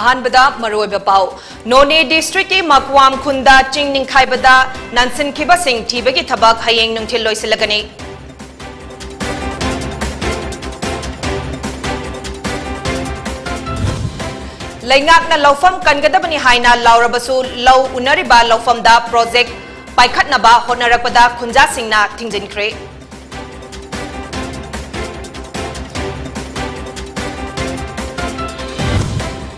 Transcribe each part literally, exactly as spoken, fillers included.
ꯑꯍꯥꯟꯕꯗ ꯃꯔꯨꯑꯣꯏꯕ ꯄꯥꯎ꯫ ꯅꯣꯅꯦ ꯗꯤꯁꯇ꯭ꯔꯤꯛꯀꯤ ꯃꯀ꯭ꯋꯥꯝ ꯈꯨꯜꯗ ꯆꯤꯡ ꯅꯤꯡꯈꯥꯏꯕꯗ ꯅꯟꯁꯤꯟꯈꯤꯕꯁꯤꯡ ꯊꯤꯕꯒꯤ ꯊꯕꯛ ꯍꯌꯦꯡ ꯅꯨꯡꯊꯤꯜ ꯂꯣꯏꯁꯤꯜꯂꯒꯅꯤ꯫ ꯂꯩꯉꯥꯛꯅ ꯂꯧꯐꯝ ꯀꯟꯒꯗꯕꯅꯤ ꯍꯥꯏꯅ ꯂꯥꯎꯔꯕꯁꯨ, ꯂꯧ ꯎꯅꯔꯤꯕ ꯂꯧꯐꯝꯗ ꯄ꯭ꯔꯣꯖꯦꯛ ꯄꯥꯏꯈꯠꯅꯕ ꯍꯣꯠꯅꯔꯛꯄꯗ ꯈꯨꯟꯖꯥꯁꯤꯡꯅ ꯊꯤꯡꯖꯤꯟꯈ꯭ꯔꯦ꯫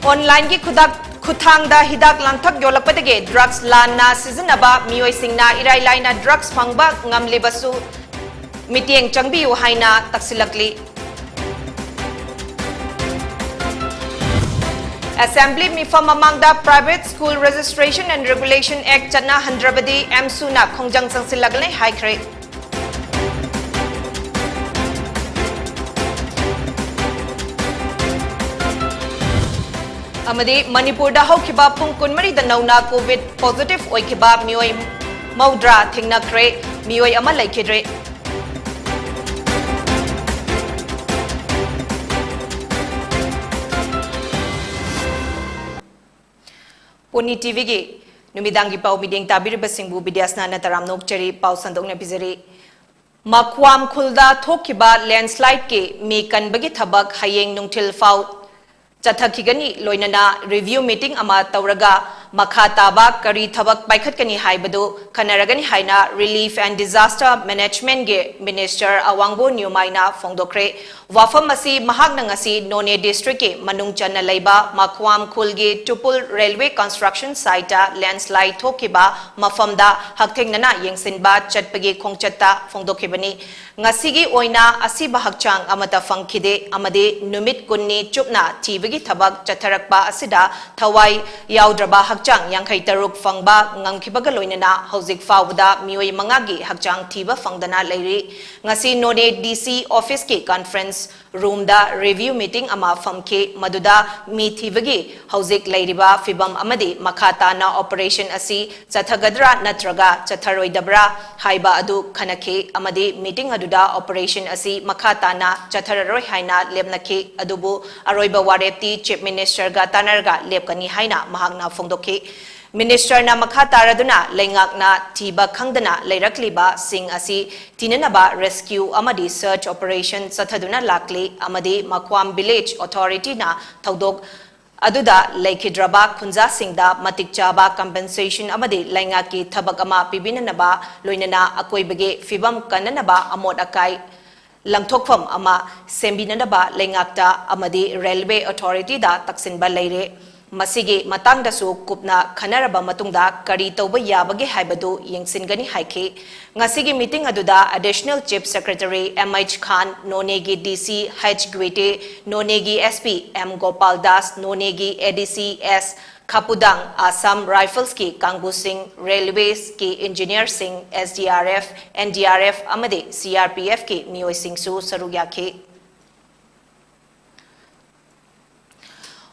ꯑꯣꯟꯂꯥꯏꯟꯒꯤ ꯈꯨꯗꯛ-, ꯈꯨꯠꯊꯥꯡꯗ ꯍꯤꯗꯥꯛ ꯂꯥꯡꯊꯛ ꯌꯣꯜꯂꯛꯄꯗꯒꯤ ꯗ꯭ꯔꯒꯁ ꯂꯥꯟꯅ ꯁꯤꯖꯤꯟꯅꯕ ꯃꯤꯑꯣꯏꯁꯤꯡꯅ ꯏꯔꯥꯏ ꯂꯥꯏꯅ ꯗ꯭ꯔꯒꯁ ꯐꯪꯕ ꯉꯝꯂꯤꯕꯁꯨ ꯃꯤꯠꯌꯦꯡ ꯆꯪꯕꯤꯌꯨ ꯍꯥꯏꯅ ꯇꯛꯁꯤꯜꯂꯛꯂꯤ꯫ ꯑꯦꯁꯦꯝꯕ꯭ꯂꯤ ꯃꯤꯐꯝ ꯃꯃꯥꯡꯗ Private School Registration and Regulation Act ꯆꯠꯅꯍꯟꯗ꯭ꯔꯕꯗꯤ ꯑꯦꯝꯁꯨꯅ ꯈꯣꯡꯖꯪ ꯆꯪꯁꯤꯜꯂꯒꯅꯤ ꯍꯥꯏꯈ꯭ꯔꯦ꯫ ꯑꯃꯗꯤ ꯃꯅꯤꯄꯨꯔꯗ ꯍꯧꯈꯤꯕ ꯄꯨꯡ ꯀꯨꯟꯃꯔꯤꯗ ꯅꯧꯅ ꯀꯣꯚꯤꯗ ꯄꯣꯖꯤꯇꯤꯚ ꯑꯣꯏꯈꯤꯕ ꯃꯤꯑꯣꯏ ꯃꯧꯗ꯭ꯔꯥ ꯊꯦꯡꯅꯈ꯭ꯔꯦ, ꯃꯤꯑꯣꯏ ꯑꯃ ꯂꯩꯈꯤꯗ꯭ꯔꯦ꯫ ꯄꯣꯅꯤ ꯇꯤꯚꯤꯒꯤ ꯅꯨꯃꯤꯗꯥꯡꯒꯤ ꯄꯥꯎ ꯃꯤꯠꯌꯦꯡ ꯇꯥꯕꯤꯔꯤꯕꯁꯤꯡꯕꯨ ꯕꯤꯗ꯭ꯌꯥꯁꯅꯥꯅ ꯇꯔꯥꯝꯅ ꯑꯣꯛꯆꯔꯤ꯫ ꯄꯥꯎ ꯁꯟꯗꯣꯛꯅ ꯄꯤꯖꯔꯤ꯫ ꯃꯈ꯭ꯋꯥꯝ ꯈꯨꯜꯗ ꯊꯣꯛꯈꯤꯕ ꯂꯦꯟꯁ꯭ꯂꯥꯏꯗꯀꯤ ꯃꯤ ꯀꯟꯕꯒꯤ ꯊꯕꯛ ꯍꯌꯦꯡ ꯅꯨꯡꯊꯤꯜ ꯐꯥꯎ ꯆꯠꯊꯈꯤꯒꯅꯤ, ꯂꯣꯏꯅꯅ ꯔꯤꯚ꯭ꯌꯨ ꯃꯤꯇꯤꯡ ꯑꯃ ꯇꯧꯔꯒ ꯃꯈꯥ ꯇꯥꯕ ꯀꯔꯤ ꯊꯕꯛ ꯄꯥꯏꯈꯠꯀꯅꯤ ꯍꯥꯏꯕꯗꯨ ꯈꯟꯅꯔꯒꯅꯤ ꯍꯥꯏꯅ Relief and Disaster Managementꯒꯤ ꯃꯤꯅꯤꯁꯇꯔ ꯑꯋꯥꯡꯕꯣ ꯅ꯭ꯌꯨꯃꯥꯏꯅ ꯐꯣꯡꯗꯣꯛꯈ꯭ꯔꯦ꯫ ꯋꯥꯐꯝ ꯑꯁꯤ ꯃꯍꯥꯛꯅ ꯉꯁꯤ ꯅꯣꯅꯦ ꯗꯤꯁꯇ꯭ꯔꯤꯛꯀꯤ ꯃꯅꯨꯡ ꯆꯟꯅ ꯂꯩꯕ ꯃꯈ꯭ꯋꯥꯝ ꯈꯨꯜꯒꯤ ꯇꯨꯄꯨꯜ ꯔꯦꯜꯋꯦ ꯀꯟꯁꯇ꯭ꯔꯛꯁꯟ ꯁꯥꯏꯠꯇ ꯂꯦꯟꯁ꯭ꯂꯥꯏꯗ ꯊꯣꯛꯈꯤꯕ ꯃꯐꯝꯗ ꯍꯛꯊꯦꯡꯅꯅ ꯌꯦꯡꯁꯤꯟꯕ ꯆꯠꯄꯒꯤ ꯈꯣꯡꯆꯠꯇ ꯐꯣꯡꯗꯣꯛꯈꯤꯕꯅꯤ꯫ ꯉꯁꯤꯒꯤ ꯑꯣꯏꯅ ꯑꯁꯤꯕ ꯍꯛꯆꯥꯡ ꯑꯃꯠꯇ ꯐꯪꯈꯤꯗꯦ ꯑꯃꯗꯤ ꯅꯨꯃꯤꯠ ꯀꯨꯟꯅꯤ ꯆꯨꯞꯅ ꯊꯤꯕꯒꯤ ꯊꯕꯛ ꯆꯠꯊꯔꯛꯄ ꯑꯁꯤꯗ ꯊꯋꯥꯏ ꯌꯥꯎꯗ꯭ꯔꯕ ꯍꯛꯆꯥꯡ ꯌꯥꯡꯈꯩ ꯇꯔꯨꯛ ꯐꯪꯕ ꯉꯝꯈꯤꯕꯒ ꯂꯣꯏꯅꯅ ꯍꯧꯖꯤꯛ ꯐꯥꯎꯕꯗ ꯃꯤꯑꯣꯏ ꯃꯉꯥꯒꯤ ꯍꯛꯆꯥꯡ ꯊꯤꯕ ꯐꯪꯗꯅ ꯂꯩꯔꯤ꯫ ꯉꯁꯤ ꯅꯣꯅꯦ D C office ꯀꯤ conference room ꯗ review meeting ꯑꯃ ꯐꯝꯈꯤ, ꯃꯗꯨꯗ ꯃꯤ ꯊꯤꯕꯒꯤ ꯍꯧꯖꯤꯛ ꯂꯩꯔꯤꯕ ꯐꯤꯕꯝ ꯑꯃꯗꯤ ꯃꯈꯥ ꯇꯥꯅ operation ꯑꯁꯤ ꯆꯠꯊꯒꯗ꯭ꯔꯥ ꯅꯠꯇ꯭ꯔꯒ ꯆꯠꯊꯔꯣꯏꯗꯕ꯭ꯔꯥ ꯍꯥꯏꯕ ꯑꯗꯨ ꯈꯟꯅꯈꯤ ꯑꯃꯗꯤ meeting ꯑꯗꯨꯗ operation ꯑꯁꯤ ꯃꯈꯥ ꯇꯥꯅ ꯆꯠꯊꯔꯔꯣꯏ ꯍꯥꯏꯅ ꯂꯦꯞꯅꯈꯤ꯫ ꯑꯗꯨꯕꯨ ꯑꯔꯣꯏꯕ ꯋꯥꯔꯦꯞꯇꯤ Chief Minister ꯒ ꯇꯥꯟꯅꯔꯒ ꯂꯦꯞꯀꯅꯤ ꯍꯥꯏꯅ ꯃꯍꯥꯛꯅ ꯐꯣꯡꯗꯣꯛꯈꯤ꯫ Minister ꯅ ꯃꯈꯥ ꯇꯥꯔꯗꯨꯅ ꯂꯩꯉꯥꯛꯅ ꯊꯤꯕ ꯈꯪꯗꯅ ꯂꯩꯔꯛꯂꯤꯕꯁꯤꯡ ꯑꯁꯤ ꯊꯤꯅꯅꯕ rescue ꯑꯃꯗꯤ search operation ꯆꯠꯊꯗꯨꯅ ꯂꯥꯛꯂꯤ ꯑꯃꯗꯤ ꯃꯈ꯭ꯋꯥꯝ village authority ꯅ ꯊꯧꯗꯣꯛ ꯑꯗꯨꯗ ꯂꯩꯈꯤꯗ꯭ꯔꯕ ꯈꯨꯟꯖꯥꯁꯤꯡꯗ ꯃꯇꯤꯛ ꯆꯥꯕ compensation ꯑꯃꯗꯤ ꯂꯩꯉꯥꯛꯀꯤ ꯊꯕꯛ ꯑꯃ ꯄꯤꯕꯤꯅꯅꯕ, ꯂꯣꯏꯅꯅ ꯑꯀꯣꯏꯕꯒꯤ ꯐꯤꯕꯝ ꯀꯟꯅꯅꯕ ꯑꯃꯣꯠ ꯑꯀꯥꯏ ꯂꯪꯊꯣꯛꯐꯝ ꯑꯃ ꯁꯦꯝꯕꯤꯅꯅꯕ ꯂꯩꯉꯥꯛꯇ ꯑꯃꯗꯤ railway authority ꯗ ꯇꯛꯁꯤꯟꯕ ꯂꯩꯔꯦ꯫ ꯃꯁꯤꯒꯤ ꯃꯇꯥꯡꯗꯁꯨ ꯀꯨꯞꯅ ꯈꯟꯅꯔꯕ ꯃꯇꯨꯡꯗ ꯀꯔꯤ ꯇꯧꯕ ꯌꯥꯕꯒꯦ ꯍꯥꯏꯕꯗꯨ ꯌꯦꯡꯁꯤꯟꯒꯅꯤ ꯍꯥꯏꯈꯤ꯫ ꯉꯁꯤꯒꯤ meeting ꯑꯗꯨꯗ Additional Chief Secretary M H Khan, ꯅꯣꯅꯦꯒꯤ D C H Guite, ꯅꯣꯅꯦꯒꯤ S P M Gopal Das, ꯅꯣꯅꯦꯒꯤ A D C S Khapudang, Assam Rifles ꯀꯤ ꯀꯥꯡꯕꯨꯁꯤꯡ, railways ꯀꯤ engineer ꯁꯤꯡ, S D R F, N D R F ꯑꯃꯗꯤ C R P F ꯀꯤ ꯃꯤꯑꯣꯏꯁꯤꯡꯁꯨ ꯁꯔꯨꯛ ꯌꯥꯈꯤ꯫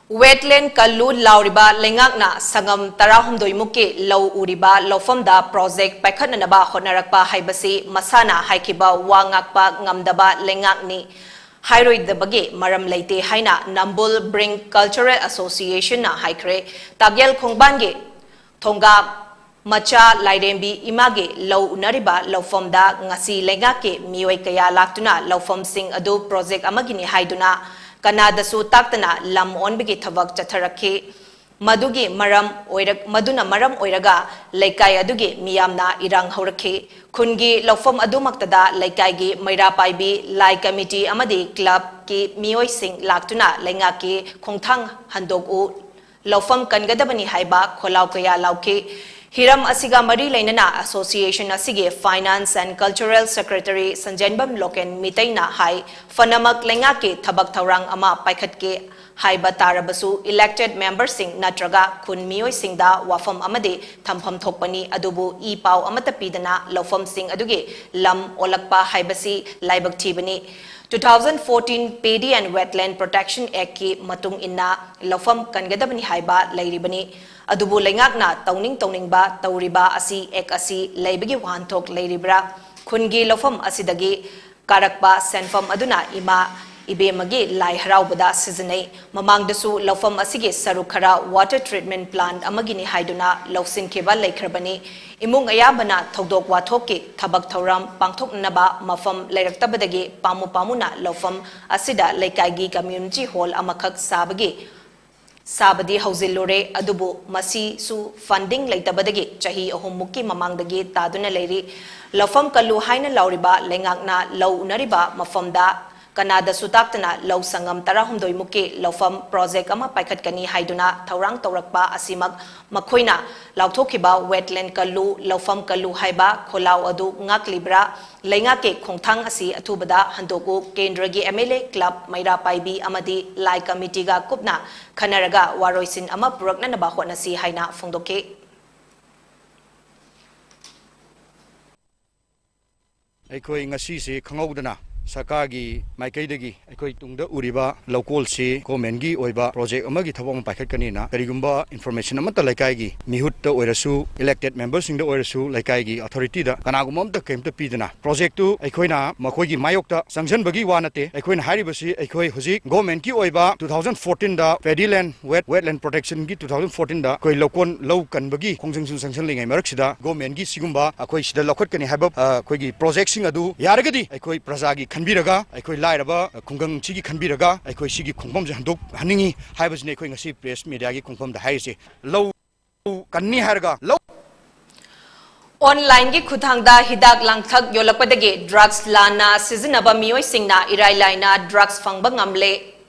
Wetland ꯀꯜꯂꯨ ꯂꯥꯎꯔꯤꯕ ꯂꯩꯉꯥꯛꯅ ꯁꯪꯉꯝ ꯇꯔꯥꯍꯨꯝꯗꯣꯏ ꯃꯨꯛꯀꯤ ꯂꯧ ꯎꯔꯤꯕ ꯂꯧꯐꯝꯗ project ꯄꯥꯏꯈꯠꯅꯅꯕ ꯍꯣꯠꯅꯔꯛꯄ ꯍꯥꯏꯕꯁꯤ ꯃꯁꯥꯅ ꯍꯥꯏꯈꯤꯕ ꯋꯥ ꯉꯥꯛꯄ ꯉꯝꯗꯕ ꯂꯩꯉꯥꯛꯅꯤ ꯍꯥꯏꯔꯣꯏꯗꯕꯒꯤ ꯃꯔꯝ ꯂꯩꯇꯦ ꯍꯥꯏꯅ Nambul Bring Cultural Association ꯅ ꯍꯥꯏꯈ꯭ꯔꯦ꯫ ꯇꯥꯒꯦꯜ ꯈꯣꯡꯕꯥꯟꯒꯤ ꯊꯣꯡꯒꯥ ꯃꯆꯥ ꯂꯥꯏꯔꯦꯝꯕꯤ ꯏꯃꯥꯒꯤ ꯂꯧ ꯎꯅꯔꯤꯕ ꯂꯧꯐꯝꯗ ꯉꯁꯤ ꯂꯩꯉꯥꯛꯀꯤ ꯃꯤꯑꯣꯏ ꯀꯌꯥ ꯂꯥꯛꯇꯨꯅ ꯂꯧꯐꯝꯁꯤꯡ ꯑꯗꯨ project ꯑꯃꯒꯤꯅꯤ ꯍꯥꯏꯗꯨꯅ ꯀꯅꯥꯗꯁꯨ ꯇꯥꯛꯇꯅ ꯂꯝ ꯑꯣꯟꯕꯒꯤ ꯊꯕꯛ ꯆꯠꯊꯔꯛꯈꯤ꯫ ꯃꯗꯨꯒꯤ ꯃꯔꯝ ꯑꯣꯏꯔ-, ꯃꯗꯨꯅ ꯃꯔꯝ ꯑꯣꯏꯔꯒ ꯂꯩꯀꯥꯏ ꯑꯗꯨꯒꯤ ꯃꯤꯌꯥꯝꯅ ꯏꯔꯥꯡ ꯍꯧꯔꯛꯈꯤ꯫ ꯈꯨꯟꯒꯤ ꯂꯧꯐꯝ ꯑꯗꯨꯃꯛꯇꯗ ꯂꯩꯀꯥꯏꯒꯤ ꯃꯩꯔꯥ ꯄꯥꯏꯕꯤ, ꯂꯥꯏ committee ꯑꯃꯗꯤ club ꯀꯤ ꯃꯤꯑꯣꯏꯁꯤꯡ ꯂꯥꯛꯇꯨꯅ ꯂꯩꯉꯥꯛꯀꯤ ꯈꯣꯡꯊꯥꯡ ꯍꯟꯗꯣꯛꯎ, ꯂꯧꯐꯝ ꯀꯟꯒꯗꯕꯅꯤ ꯍꯥꯏꯕ ꯈꯣꯜꯂꯥꯎ ꯀꯌꯥ ꯂꯥꯎꯈꯤ꯫ ꯍꯤꯔꯝ ꯑꯁꯤꯒ ꯃꯔꯤ ꯂꯩꯅꯅ association ꯑꯁꯤꯒꯤ Finance and Cultural Secretary Sanjenbam Loken ꯃꯤꯇꯩꯅ ꯍꯥꯏ, ꯐꯅꯃꯛ ꯂꯩꯉꯥꯛꯀꯤ ꯊꯕꯛ ꯊꯧꯔꯥꯡ ꯑꯃ ꯄꯥꯏꯈꯠꯀꯦ ꯍꯥꯏꯕ ꯇꯥꯔꯕꯁꯨ elected memberꯁꯤꯡ ꯅꯠꯇ꯭ꯔꯒ ꯈꯨꯟ ꯃꯤꯑꯣꯏꯁꯤꯡꯗ ꯋꯥꯐꯝ ꯑꯃꯗꯤ ꯊꯝꯐꯝ ꯊꯣꯛꯄꯅꯤ꯫ ꯑꯗꯨꯕꯨ ꯏ ꯄꯥꯎ ꯑꯃꯠꯇ ꯄꯤꯗꯅ ꯂꯧꯐꯝꯁꯤꯡ ꯑꯗꯨꯒꯤ ꯂꯝ ꯑꯣꯜꯂꯛꯄ ꯍꯥꯏꯕꯁꯤ ꯂꯥꯏꯕꯛ ꯊꯤꯕꯅꯤ꯫ Two thousand fourteen Paddy and Wetland Protection Actꯀꯤ ꯃꯇꯨꯡ ꯏꯟꯅ ꯂꯧꯐꯝ ꯀꯟꯒꯗꯕꯅꯤ ꯍꯥꯏꯕ ꯂꯩꯔꯤꯕꯅꯤ꯫ ꯑꯗꯨꯕꯨ ꯂꯩꯉꯥꯛꯅ ꯇꯧꯅꯤꯡ ꯇꯧꯅꯤꯡꯕ ꯇꯧꯔꯤꯕ ꯑꯁꯤ Act ꯑꯁꯤ ꯂꯩꯕꯒꯤ ꯋꯥꯍꯟꯊꯣꯛ ꯂꯩꯔꯤꯕ꯭ꯔꯥ? ꯈꯨꯟꯒꯤ ꯂꯧꯐꯝ ꯑꯁꯤꯗꯒꯤ ꯀꯥꯔꯛꯄ ꯁꯦꯟꯐꯝ ꯑꯗꯨꯅ ꯏꯃꯥ ꯏꯕꯦꯝꯃꯒꯤ ꯂꯥꯏ ꯍꯔꯥꯎꯕꯗ ꯁꯤꯖꯤꯟꯅꯩ꯫ ꯃꯃꯥꯡꯗꯁꯨ ꯂꯧꯐꯝ ꯑꯁꯤꯒꯤ ꯁꯔꯨꯛ ꯈꯔ water treatment plant ꯑꯃꯒꯤꯅꯤ ꯍꯥꯏꯗꯨꯅ ꯂꯧꯁꯤꯟꯈꯤꯕ ꯂꯩꯈ꯭ꯔꯕꯅꯤ꯫ ꯏꯃꯨꯡ ꯑꯌꯥꯝꯕꯅ ꯊꯧꯗꯣꯛ ꯋꯥꯊꯣꯛꯀꯤ ꯊꯕꯛ ꯊꯧꯔꯝ ꯄꯥꯡꯊꯣꯛꯅꯅꯕ ꯃꯐꯝ ꯂꯩꯔꯛꯇꯕꯗꯒꯤ ꯄꯥꯝꯃꯨ ꯄꯥꯝꯃꯨꯅ ꯂꯧꯐꯝ ꯑꯁꯤꯗ ꯂꯩꯀꯥꯏꯒꯤ community hall ꯑꯃꯈꯛ ꯁꯥꯕꯒꯤ ꯁꯥꯕꯗꯤ ꯍꯧꯖꯤꯜꯂꯨꯔꯦ꯫ ꯑꯗꯨꯕꯨ ꯃꯁꯤꯁꯨ funding ꯂꯩꯇꯕꯗꯒꯤ ꯆꯍꯤ ꯑꯍꯨꯝꯃꯨꯛꯀꯤ ꯃꯃꯥꯡꯗꯒꯤ ꯇꯥꯗꯨꯅ ꯂꯩꯔꯤ꯫ ꯂꯧꯐꯝ ꯀꯜꯂꯨ ꯍꯥꯏꯅ ꯂꯥꯎꯔꯤꯕ ꯂꯩꯉꯥꯛꯅ ꯂꯧ ꯎꯅꯔꯤꯕ ꯃꯐꯝꯗ ꯀꯅꯥꯗꯁꯨ ꯇꯥꯛꯇꯅ ꯂꯧ ꯁꯪꯉꯝ ꯇꯔꯥꯍꯨꯝꯗꯣꯏ ꯃꯨꯛꯀꯤ ꯂꯧꯐꯝ project ꯑꯃ ꯄꯥꯏꯈꯠꯀꯅꯤ ꯍꯥꯏꯗꯨꯅ ꯊꯧꯔꯥꯡ ꯇꯧꯔꯛꯄ ꯑꯁꯤꯃꯛ ꯃꯈꯣꯏꯅ ꯂꯥꯎꯊꯣꯛꯈꯤꯕ wetland ꯀꯜꯂꯨ, ꯂꯧꯐꯝ ꯀꯜꯂꯨ ꯍꯥꯏꯕ ꯈꯣꯜꯂꯥꯎ ꯑꯗꯨ ꯉꯥꯛꯂꯤꯕ꯭ꯔꯥ? ꯂꯩꯉꯥꯛꯀꯤ ꯈꯣꯡꯊꯥꯡ ꯑꯁꯤ ꯑꯊꯨꯕꯗ ꯍꯟꯗꯣꯛꯎ꯫ ꯀꯦꯟꯗ꯭ꯔꯒꯤ MLA club, ꯃꯩꯔꯥ ꯄꯥꯏꯕꯤ ꯑꯃꯗꯤ ꯂꯥꯏ committeeꯒ ꯀꯨꯞꯅ ꯈꯟꯅꯔꯒ ꯋꯥꯔꯣꯏꯁꯤꯟ ꯑꯃ ꯄꯨꯔꯛꯅꯅꯕ ꯍꯣꯠꯅꯁꯤ ꯍꯥꯏꯅ ꯐꯣꯡꯗꯣꯛꯈꯤ꯫ ꯑꯩꯈꯣꯏ ꯉꯁꯤꯁꯤ ꯈꯪꯍꯧꯗꯅ ꯁꯔꯀꯥꯔꯒꯤ ꯃꯥꯏꯀꯩꯗꯒꯤ ꯑꯩꯈꯣꯏ ꯇꯨꯡꯗ ꯎꯔꯤꯕ ꯂꯧꯀꯣꯜꯁꯤ governmentꯀꯤ ꯑꯣꯏꯕ project ꯑꯃꯒꯤ ꯊꯕꯛ ꯑꯃ ꯄꯥꯏꯈꯠꯀꯅꯤꯅ ꯀꯔꯤꯒꯨꯝꯕ information ꯑꯃꯠꯇ ꯂꯩꯀꯥꯏꯒꯤ ꯃꯤꯍꯨꯠꯇ ꯑꯣꯏꯔꯁꯨ, elected memberꯁꯤꯡꯗ ꯑꯣꯏꯔꯁꯨ, ꯂꯩꯀꯥꯏꯒꯤ authorityꯗ ꯀꯅꯥꯒꯨꯝꯕ ꯑꯃꯠꯇ ꯀꯔꯤꯝꯇ ꯄꯤꯗꯅ projectꯇꯨ ꯑꯩꯈꯣꯏꯅ ꯃꯈꯣꯏꯒꯤ ꯃꯥꯌꯣꯛꯇ ꯆꯪꯁꯤꯟꯕꯒꯤ ꯋꯥ ꯅꯠꯇꯦ꯫ ꯑꯩꯈꯣꯏꯅ ꯍꯥꯏꯔꯤꯕꯁꯤ ꯑꯩꯈꯣꯏ ꯍꯧꯖꯤꯛ governmentꯀꯤ ꯑꯣꯏꯕ two thousand fourteenꯗ Paddy Land Wet, Wetland Protectionꯒꯤ two thousand fourteenꯗ ꯑꯩꯈꯣꯏ ꯂꯧꯀꯣꯟ ꯂꯧ ꯀꯟꯕꯒꯤ ꯈꯣꯡꯖꯪꯁꯨ ꯆꯪꯁꯤꯜꯂꯤꯉꯩ ꯃꯔꯛꯁꯤꯗ governmentꯀꯤ ꯁꯤꯒꯨꯝꯕ ꯑꯩꯈꯣꯏ ꯁꯤꯗ ꯂꯧꯈꯠꯀꯅꯤ ꯍꯥꯏꯕ, ꯑ, ꯑꯩꯈꯣꯏꯒꯤ projectꯁꯤꯡ ꯑꯗꯨ ꯌꯥꯔꯒꯗꯤ ꯑꯩꯈꯣꯏ ꯄ꯭ꯔꯖꯥꯒꯤ ꯈꯟꯕꯤꯔꯒ, ꯑꯩꯈꯣꯏ ꯂꯥꯏꯔꯕ, ꯑ, ꯈꯨꯡꯒꯪꯁꯤꯒꯤ ꯈꯟꯕꯤꯔꯒ ꯑꯩꯈꯣꯏ ꯁꯤꯒꯤ ꯈꯣꯡꯐꯝꯁꯦ ꯍꯟꯗꯣꯛꯍꯟꯅꯤꯡꯉꯤ ꯍꯥꯏꯕꯁꯤꯅꯤ ꯑꯩꯈꯣꯏ ꯉꯁꯤ press mediaꯒꯤ ꯈꯣꯡꯐꯝꯗ ꯍꯥꯏꯔꯤꯁꯦ꯫ ꯂꯧ ꯀꯟꯅꯤ ꯍꯥꯏꯔꯒ ꯂꯧ Onlineꯒꯤ ꯈꯨꯠꯊꯥꯡꯗ ꯍꯤꯗꯥꯛ ꯂꯥꯡꯊꯛ ꯌꯣꯜꯂꯛꯄꯗꯒꯤ drugs ꯂꯥꯟꯅ ꯁꯤꯖꯤꯟꯅꯕ ꯃꯤꯑꯣꯏꯁꯤꯡꯅ ꯏꯔꯥꯏ ꯂꯥꯏꯅ drugs ꯐꯪꯕ ꯉꯝꯂꯦ꯫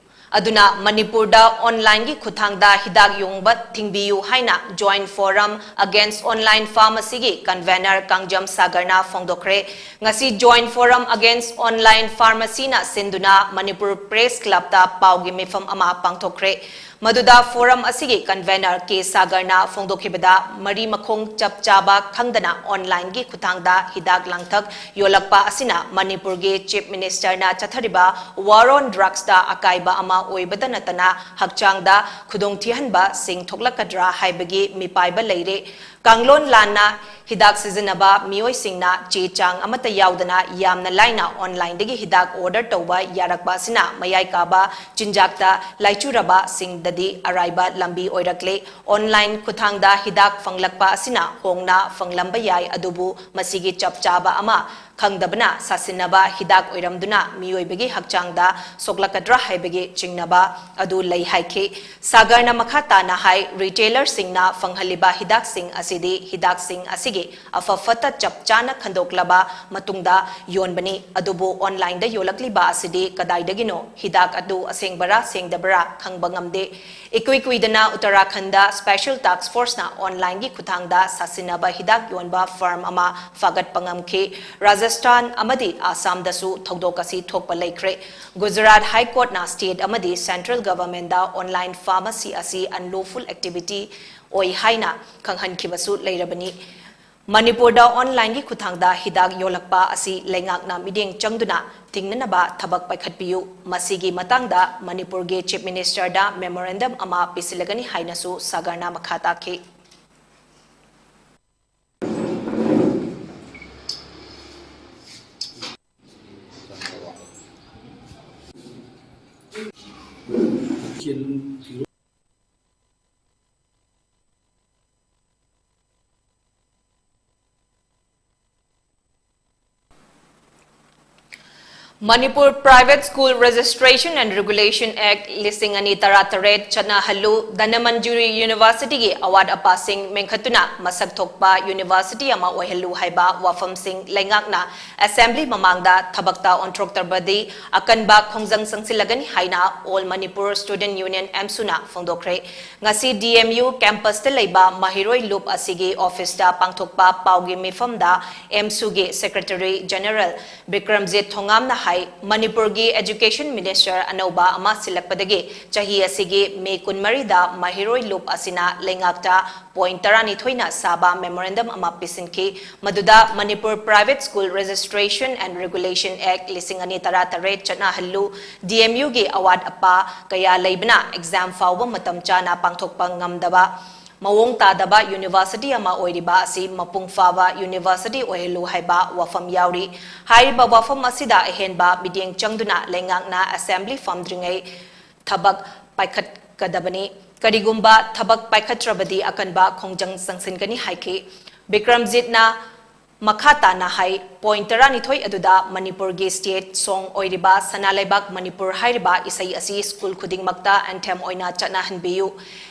ꯑꯗꯨꯅ ꯃꯅꯤꯄꯨꯔꯗ online ꯒꯤ ꯈꯨꯠꯊꯥꯡꯗ ꯍꯤꯗꯥꯛ ꯌꯣꯟꯕ ꯊꯤꯡꯕꯤꯌꯨ ꯍꯥꯏꯅ Joint Forum Against Online Pharmacy ꯒꯤ convener ꯀꯥꯡꯖꯝ ꯁꯥꯒꯔꯅ ꯐꯣꯡꯗꯣꯛꯈ꯭ꯔꯦ꯫ ꯉꯁꯤ Joint Forum Against Online Pharmacy ꯅ ꯁꯤꯟꯗꯨꯅ ꯃꯅꯤꯄꯨꯔ Press Club ꯇ ꯄꯥꯎꯒꯤ ꯃꯤꯐꯝ ꯑꯃ ꯄꯥꯡꯊꯣꯛꯈ꯭ꯔꯦ꯫ ꯃꯗꯨꯗ forum ꯑꯁꯤꯒꯤ convener ꯀꯦ ꯁꯥꯒꯔꯅ ꯐꯣꯡꯗꯣꯛꯈꯤꯕꯗ, ꯃꯔꯤ ꯃꯈꯣꯡ ꯆꯞ ꯆꯥꯕ ꯈꯪꯗꯅ online ꯒꯤ ꯈꯨꯠꯊꯥꯡꯗ ꯍꯤꯗꯥꯛ ꯂꯥꯡꯊꯛ ꯌꯣꯜꯂꯛꯄ ꯑꯁꯤꯅ ꯃꯅꯤꯄꯨꯔꯒꯤ Chief Minister ꯅ ꯆꯠꯊꯔꯤꯕ War on Drugs ꯇ ꯑꯀꯥꯏꯕ ꯑꯃ ꯑꯣꯏꯕꯇ ꯅꯠꯇꯅ ꯍꯛꯆꯥꯡꯗ ꯈꯨꯗꯣꯡꯊꯤꯍꯟꯕꯁꯤꯡ ꯊꯣꯛꯂꯛꯀꯗ꯭ꯔꯥ ꯍꯥꯏꯕꯒꯤ ꯃꯤꯄꯥꯏꯕ ꯂꯩꯔꯦ꯫ ꯀꯥꯡꯂꯣꯟ ꯂꯥꯟꯅ ꯍꯤꯗꯥꯛ ꯁꯤꯖꯤꯟꯅꯕ ꯃꯤꯑꯣꯏꯁꯤꯡꯅ ꯆꯦ ꯆꯥꯡ ꯑꯃꯠꯇ ꯌꯥꯎꯗꯅ ꯌꯥꯝꯅ ꯂꯥꯏꯅ online ꯗꯒꯤ ꯍꯤꯗꯥꯛ order ꯇꯧꯕ ꯌꯥꯔꯛꯄ ꯑꯁꯤꯅ ꯃꯌꯥꯏ ꯀꯥꯕ ꯆꯤꯟꯖꯥꯛꯇ ꯂꯥꯏꯆꯨꯔꯕꯁꯤꯡꯗꯗꯤ ꯑꯔꯥꯏꯕ ꯂꯝꯕꯤ ꯑꯣꯏꯔꯛꯂꯦ꯫ Online ꯈꯨꯠꯊꯥꯡꯗ ꯍꯤꯗꯥꯛ ꯐꯪꯂꯛꯄ ꯑꯁꯤꯅ ꯍꯣꯡꯅ ꯐꯪꯂꯝꯕ ꯌꯥꯏ, ꯑꯗꯨꯕꯨ ꯃꯁꯤꯒꯤ ꯆꯞ ꯆꯥꯕ ꯑꯃ ꯈꯪꯗꯕꯅ ꯁꯥꯁꯤꯟꯅꯕ ꯍꯤꯗꯥꯛ ꯑꯣꯏꯔꯝꯗꯨꯅ ꯃꯤꯑꯣꯏꯕꯒꯤ ꯍꯛꯆꯥꯡꯗ ꯁꯣꯛꯂꯛꯀꯗ꯭ꯔꯥ ꯍꯥꯏꯕꯒꯤ ꯆꯤꯡꯅꯕ ꯑꯗꯨ ꯂꯩ ꯍꯥꯏꯈꯤ꯫ ꯁꯥꯒꯔꯅ ꯃꯈꯥ ꯇꯥꯅ ꯍꯥꯏ, retailer ꯁꯤꯡꯅ ꯐꯪꯍꯜꯂꯤꯕ ꯍꯤꯗꯥꯛꯁꯤꯡ ꯑꯁꯤꯗꯤ ꯍꯤꯗꯥꯛꯁꯤꯡ ꯑꯁꯤꯒꯤ ꯑꯐ ꯐꯠꯇ ꯆꯞ ꯆꯥꯅ ꯈꯟꯗꯣꯛꯂꯕ ꯃꯇꯨꯡꯗ ꯌꯣꯟꯕꯅꯤ, ꯑꯗꯨꯕꯨ online ꯗ ꯌꯣꯜꯂꯛꯂꯤꯕ ꯑꯁꯤꯗꯤ ꯀꯗꯥꯏꯗꯒꯤꯅꯣ? ꯍꯤꯗꯥꯛ ꯑꯗꯨ ꯑꯁꯦꯡꯕꯔꯥ ꯁꯦꯡꯗꯕꯔꯥ ꯈꯪꯕ ꯉꯝꯗꯦ꯫ ꯏꯀꯨꯏ ꯀꯨꯏꯗꯅ ꯎꯠꯇꯔꯥꯈꯟꯗ Special Task Force ꯅ online ꯒꯤ ꯈꯨꯠꯊꯥꯡꯗ ꯁꯥꯁꯤꯟꯅꯕ ꯍꯤꯗꯥꯛ ꯌꯣꯟꯕ firm ꯑꯃ ꯐꯥꯒꯠꯄ ꯉꯝꯈꯤ꯫ ꯔꯥꯖꯁꯊꯥꯟ ꯑꯃꯗꯤ ꯑꯁꯥꯝꯗꯁꯨ ꯊꯧꯗꯣꯛ ꯑꯁꯤ ꯊꯣꯛꯄ ꯂꯩꯈ꯭ꯔꯦ꯫ ꯒꯨꯖꯔꯥꯠ High Court ꯅ state ꯑꯃꯗꯤ central government ꯗ online pharmacy ꯑꯁꯤ unlawful activity ꯑꯣꯏ ꯍꯥꯏꯅ ꯈꯪꯍꯟꯈꯤꯕꯁꯨ ꯂꯩꯔꯕꯅꯤ꯫ ꯃꯅꯤꯄꯨꯔꯗ online ꯒꯤ ꯈꯨꯠꯊꯥꯡꯗ ꯍꯤꯗꯥꯛ ꯌꯣꯜꯂꯛꯄ ꯑꯁꯤ ꯂꯩꯉꯥꯛꯅ ꯃꯤꯠꯌꯦꯡ ꯆꯪꯗꯨꯅ ꯊꯤꯡꯅꯅꯕ ꯊꯕꯛ ꯄꯥꯏꯈꯠꯄꯤꯌꯨ꯫ ꯃꯁꯤꯒꯤ ꯃꯇꯥꯡꯗ ꯃꯅꯤꯄꯨꯔꯒꯤ Chief Minister ꯗ memorandum ꯑꯃ ꯄꯤꯁꯤꯜꯂꯒꯅꯤ ꯍꯥꯏꯅꯁꯨ ꯁꯥꯒꯔꯅ ꯃꯈꯥ ꯇꯥꯈꯤ꯫ Manipur Private School Registration and Regulation Act ꯂꯤꯁꯤꯡ ꯑꯅꯤ ꯇꯔꯥꯇꯔꯦꯠ ꯆꯠꯅꯍꯜꯂꯨ, ꯙꯅꯃꯟꯖꯨꯔꯤ ꯌꯨꯅꯤꯚꯔꯁꯤꯇꯤꯒꯤ ꯑꯋꯥꯠ ꯑꯄꯥꯁꯤꯡ ꯃꯦꯟꯈꯠꯇꯨꯅ ꯃꯁꯛ ꯊꯣꯛꯄ ꯌꯨꯅꯤꯚꯔꯁꯤꯇꯤ ꯑꯃ ꯑꯣꯏꯍꯜꯂꯨ ꯍꯥꯏꯕ ꯋꯥꯐꯝꯁꯤꯡ ꯂꯩꯉꯥꯛꯅ ꯑꯦꯁꯦꯝꯕ꯭ꯂꯤ ꯃꯃꯥꯡꯗ ꯊꯕꯛꯇ ꯑꯣꯟꯊꯣꯛꯇ꯭ꯔꯕꯗꯤ ꯑꯀꯟꯕ ꯈꯣꯡꯖꯪ ꯆꯪꯁꯤꯜꯂꯒꯅꯤ ꯍꯥꯏꯅ All Manipur Student Union, ꯑꯦꯝꯁꯨꯅ ꯐꯣꯡꯗꯣꯛꯈ꯭ꯔꯦ꯫ ꯉꯁꯤ ꯗꯤ ꯑꯦꯝ ꯌꯨ ꯀꯦꯝꯄꯁꯇ ꯂꯩꯕ ꯃꯍꯩꯔꯣꯏ ꯂꯨꯞ ꯑꯁꯤꯒꯤ ꯑꯣꯐꯤꯁꯇ ꯄꯥꯡꯊꯣꯛꯄ ꯄꯥꯎꯒꯤ ꯃꯤꯐꯝꯗ ꯑꯦꯝꯁꯨꯒꯤ ꯁꯦꯀ꯭ꯔꯦꯇꯔꯤ ꯖꯦꯅꯔꯦꯜ ꯕꯤꯀ꯭ꯔꯝꯖꯤꯠ ꯊꯣꯉꯥꯝꯅ ꯍꯥꯏ, ꯃꯅꯤꯄꯨꯔꯒꯤ ꯑꯦꯖꯨꯀꯦꯁꯟ ꯃꯤꯅꯤꯁꯇꯔ ꯑꯅꯧꯕ ꯑꯃ ꯁꯤꯜꯂꯛꯄꯗꯒꯤ ꯆꯍꯤ ꯑꯁꯤꯒꯤ ꯃꯦ ꯀꯨꯟꯃꯔꯤꯗ ꯃꯍꯩꯔꯣꯏ ꯂꯨꯞ ꯑꯁꯤꯅ ꯂꯩꯉꯥꯛꯇ ꯄꯣꯏꯟꯠ ꯇꯔꯥꯅꯤꯊꯣꯏꯅ ꯁꯥꯕ ꯃꯦꯃꯣꯔꯦꯟꯗꯝ ꯑꯃ ꯄꯤꯁꯤꯟꯈꯤ, ꯃꯗꯨꯗ Manipur Private School Registration and Regulation Act ꯂꯤꯁꯤꯡ ꯑꯅꯤ ꯇꯔꯥꯇꯔꯦꯠ ꯆꯠꯅꯍꯜꯂꯨ, ꯗꯤ ꯑꯦꯝ ꯌꯨꯒꯤ ꯑꯋꯥꯠ ꯑꯄꯥ ꯀꯌꯥ ꯂꯩꯕꯅ ꯑꯦꯛꯖꯥꯝ ꯐꯥꯎꯕ ꯃꯇꯝ ꯆꯥꯅ ꯄꯥꯡꯊꯣꯛꯄ ꯉꯝꯗꯕ, ꯃꯑꯣꯡ ꯇꯥꯗꯕ ꯌꯨꯅꯤꯚꯔꯁꯤꯇꯤ ꯑꯃ ꯑꯣꯏꯔꯤꯕ ꯑꯁꯤ ꯃꯄꯨꯡ ꯐꯥꯕ ꯌꯨꯅꯤꯚꯔꯁꯤꯇꯤ ꯑꯣꯏꯍꯜꯂꯨ ꯍꯥꯏꯕ ꯋꯥꯐꯝ ꯌꯥꯎꯔꯤ꯫ ꯍꯥꯏꯔꯤꯕ ꯋꯥꯐꯝ ꯑꯁꯤꯗ ꯑꯍꯦꯟꯕ ꯃꯤꯠꯌꯦꯡ ꯆꯪꯗꯨꯅ ꯂꯩꯉꯥꯛꯅ ꯑꯦꯁꯦꯝꯕ꯭ꯂꯤ ꯐꯝꯗ꯭ꯔꯤꯉꯩ ꯊꯕꯛ ꯄꯥꯏꯈꯠꯀꯗꯕꯅꯤ꯫ ꯀꯔꯤꯒꯨꯝꯕ ꯊꯕꯛ ꯄꯥꯏꯈꯠꯇ꯭ꯔꯕꯗꯤ ꯑꯀꯟꯕ ꯈꯣꯡꯖꯪ ꯆꯪꯁꯤꯟꯒꯅꯤ ꯍꯥꯏꯈꯤ꯫ ꯕꯤꯀ꯭ꯔꯝꯖꯤꯠꯅ ꯃꯈꯥ ꯇꯥꯅ ꯍꯥꯏ, ꯄꯣꯏꯟꯠ ꯇꯔꯥꯅꯤꯊꯣꯏ ꯑꯗꯨꯗ ꯃꯅꯤꯄꯨꯔꯒꯤ ꯁ꯭ꯇꯦꯠ ꯁꯣꯡ ꯑꯣꯏꯔꯤꯕ ꯁꯅꯥ ꯂꯩꯕꯥꯛ ꯃꯅꯤꯄꯨꯔ ꯍꯥꯏꯔꯤꯕ ꯏꯁꯩ ꯑꯁꯤ ꯁ꯭ꯀꯨꯜ ꯈꯨꯗꯤꯡꯃꯛꯇ ꯑꯦꯟꯊꯦꯝ ꯑꯣꯏꯅ ꯆꯠꯅꯍꯟꯕꯤꯌꯨ꯫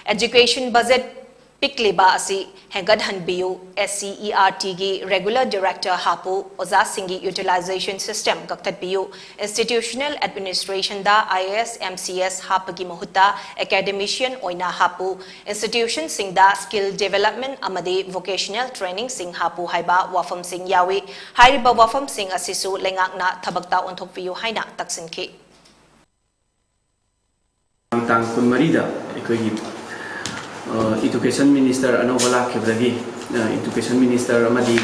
ꯑꯦꯖꯨꯀꯦꯁꯟ ꯕꯖꯦꯠ ꯄꯤꯛꯂꯤꯕ ꯑꯁꯤ ꯍꯦꯟꯒꯠꯍꯟꯕꯤꯌꯨ꯫ ꯑꯦꯁ ꯁꯤ ꯏ ꯑꯥꯔ ꯇꯤꯒꯤ ꯔꯦꯒꯨꯂꯔ ꯗꯤꯔꯦꯛꯇꯔ ꯍꯥꯞꯄꯨ꯫ ꯑꯣꯖꯥꯁꯤꯡꯒꯤ ꯌꯨꯇꯤꯂꯥꯏꯖꯦꯁꯟ ꯁꯤꯁꯇꯦꯝ ꯀꯛꯊꯠꯄꯤꯌꯨ꯫ ꯏꯟꯁꯇꯤꯇ꯭ꯌꯨꯁꯅꯦꯜ ꯑꯦꯗꯃꯤꯅꯤꯁꯇ꯭ꯔꯦꯁꯟꯗ I A S, M C S ꯍꯥꯞꯄꯒꯤ ꯃꯍꯨꯠꯇ ꯑꯦꯀꯥꯗꯦꯃꯤꯁꯤꯌꯟ ꯑꯣꯏꯅ ꯍꯥꯞꯄꯨ꯫ ꯏꯟꯁꯇꯤꯇ꯭ꯌꯨꯁꯟꯁꯤꯡꯗ ꯁ꯭ꯀꯤꯜ ꯗꯤꯚꯦꯂꯞꯃꯦꯟꯠ ꯑꯃꯗꯤ ꯚꯣꯀꯦꯁꯅꯦꯜ ꯇ꯭ꯔꯦꯅꯤꯡꯁꯤꯡ ꯍꯥꯞꯄꯨ ꯍꯥꯏꯕ ꯋꯥꯐꯝꯁꯤꯡ ꯌꯥꯎꯏ꯫ ꯍꯥꯏꯔꯤꯕ ꯋꯥꯐꯝꯁꯤꯡ ꯑꯁꯤꯁꯨ ꯂꯩꯉꯥꯛꯅ ꯊꯕꯛꯇ ꯑꯣꯟꯊꯣꯛꯄꯤꯌꯨ ꯍꯥꯏꯅ ꯇꯛꯁꯤꯟꯈꯤ꯫ ꯇꯥꯡ ꯀꯨꯟꯃꯔꯤꯗ ꯑꯩꯈꯣꯏꯒꯤ, ꯑ, ꯏꯗꯨꯀꯦꯁꯟ ꯃꯤꯅꯤꯁꯇꯔ ꯑꯅꯧꯕ ꯂꯥꯛꯈꯤꯕꯗꯒꯤ, ꯑ, ꯏꯗꯨꯀꯦꯁꯟ ꯃꯤꯅꯤꯁꯇꯔ ꯑꯃꯗꯤ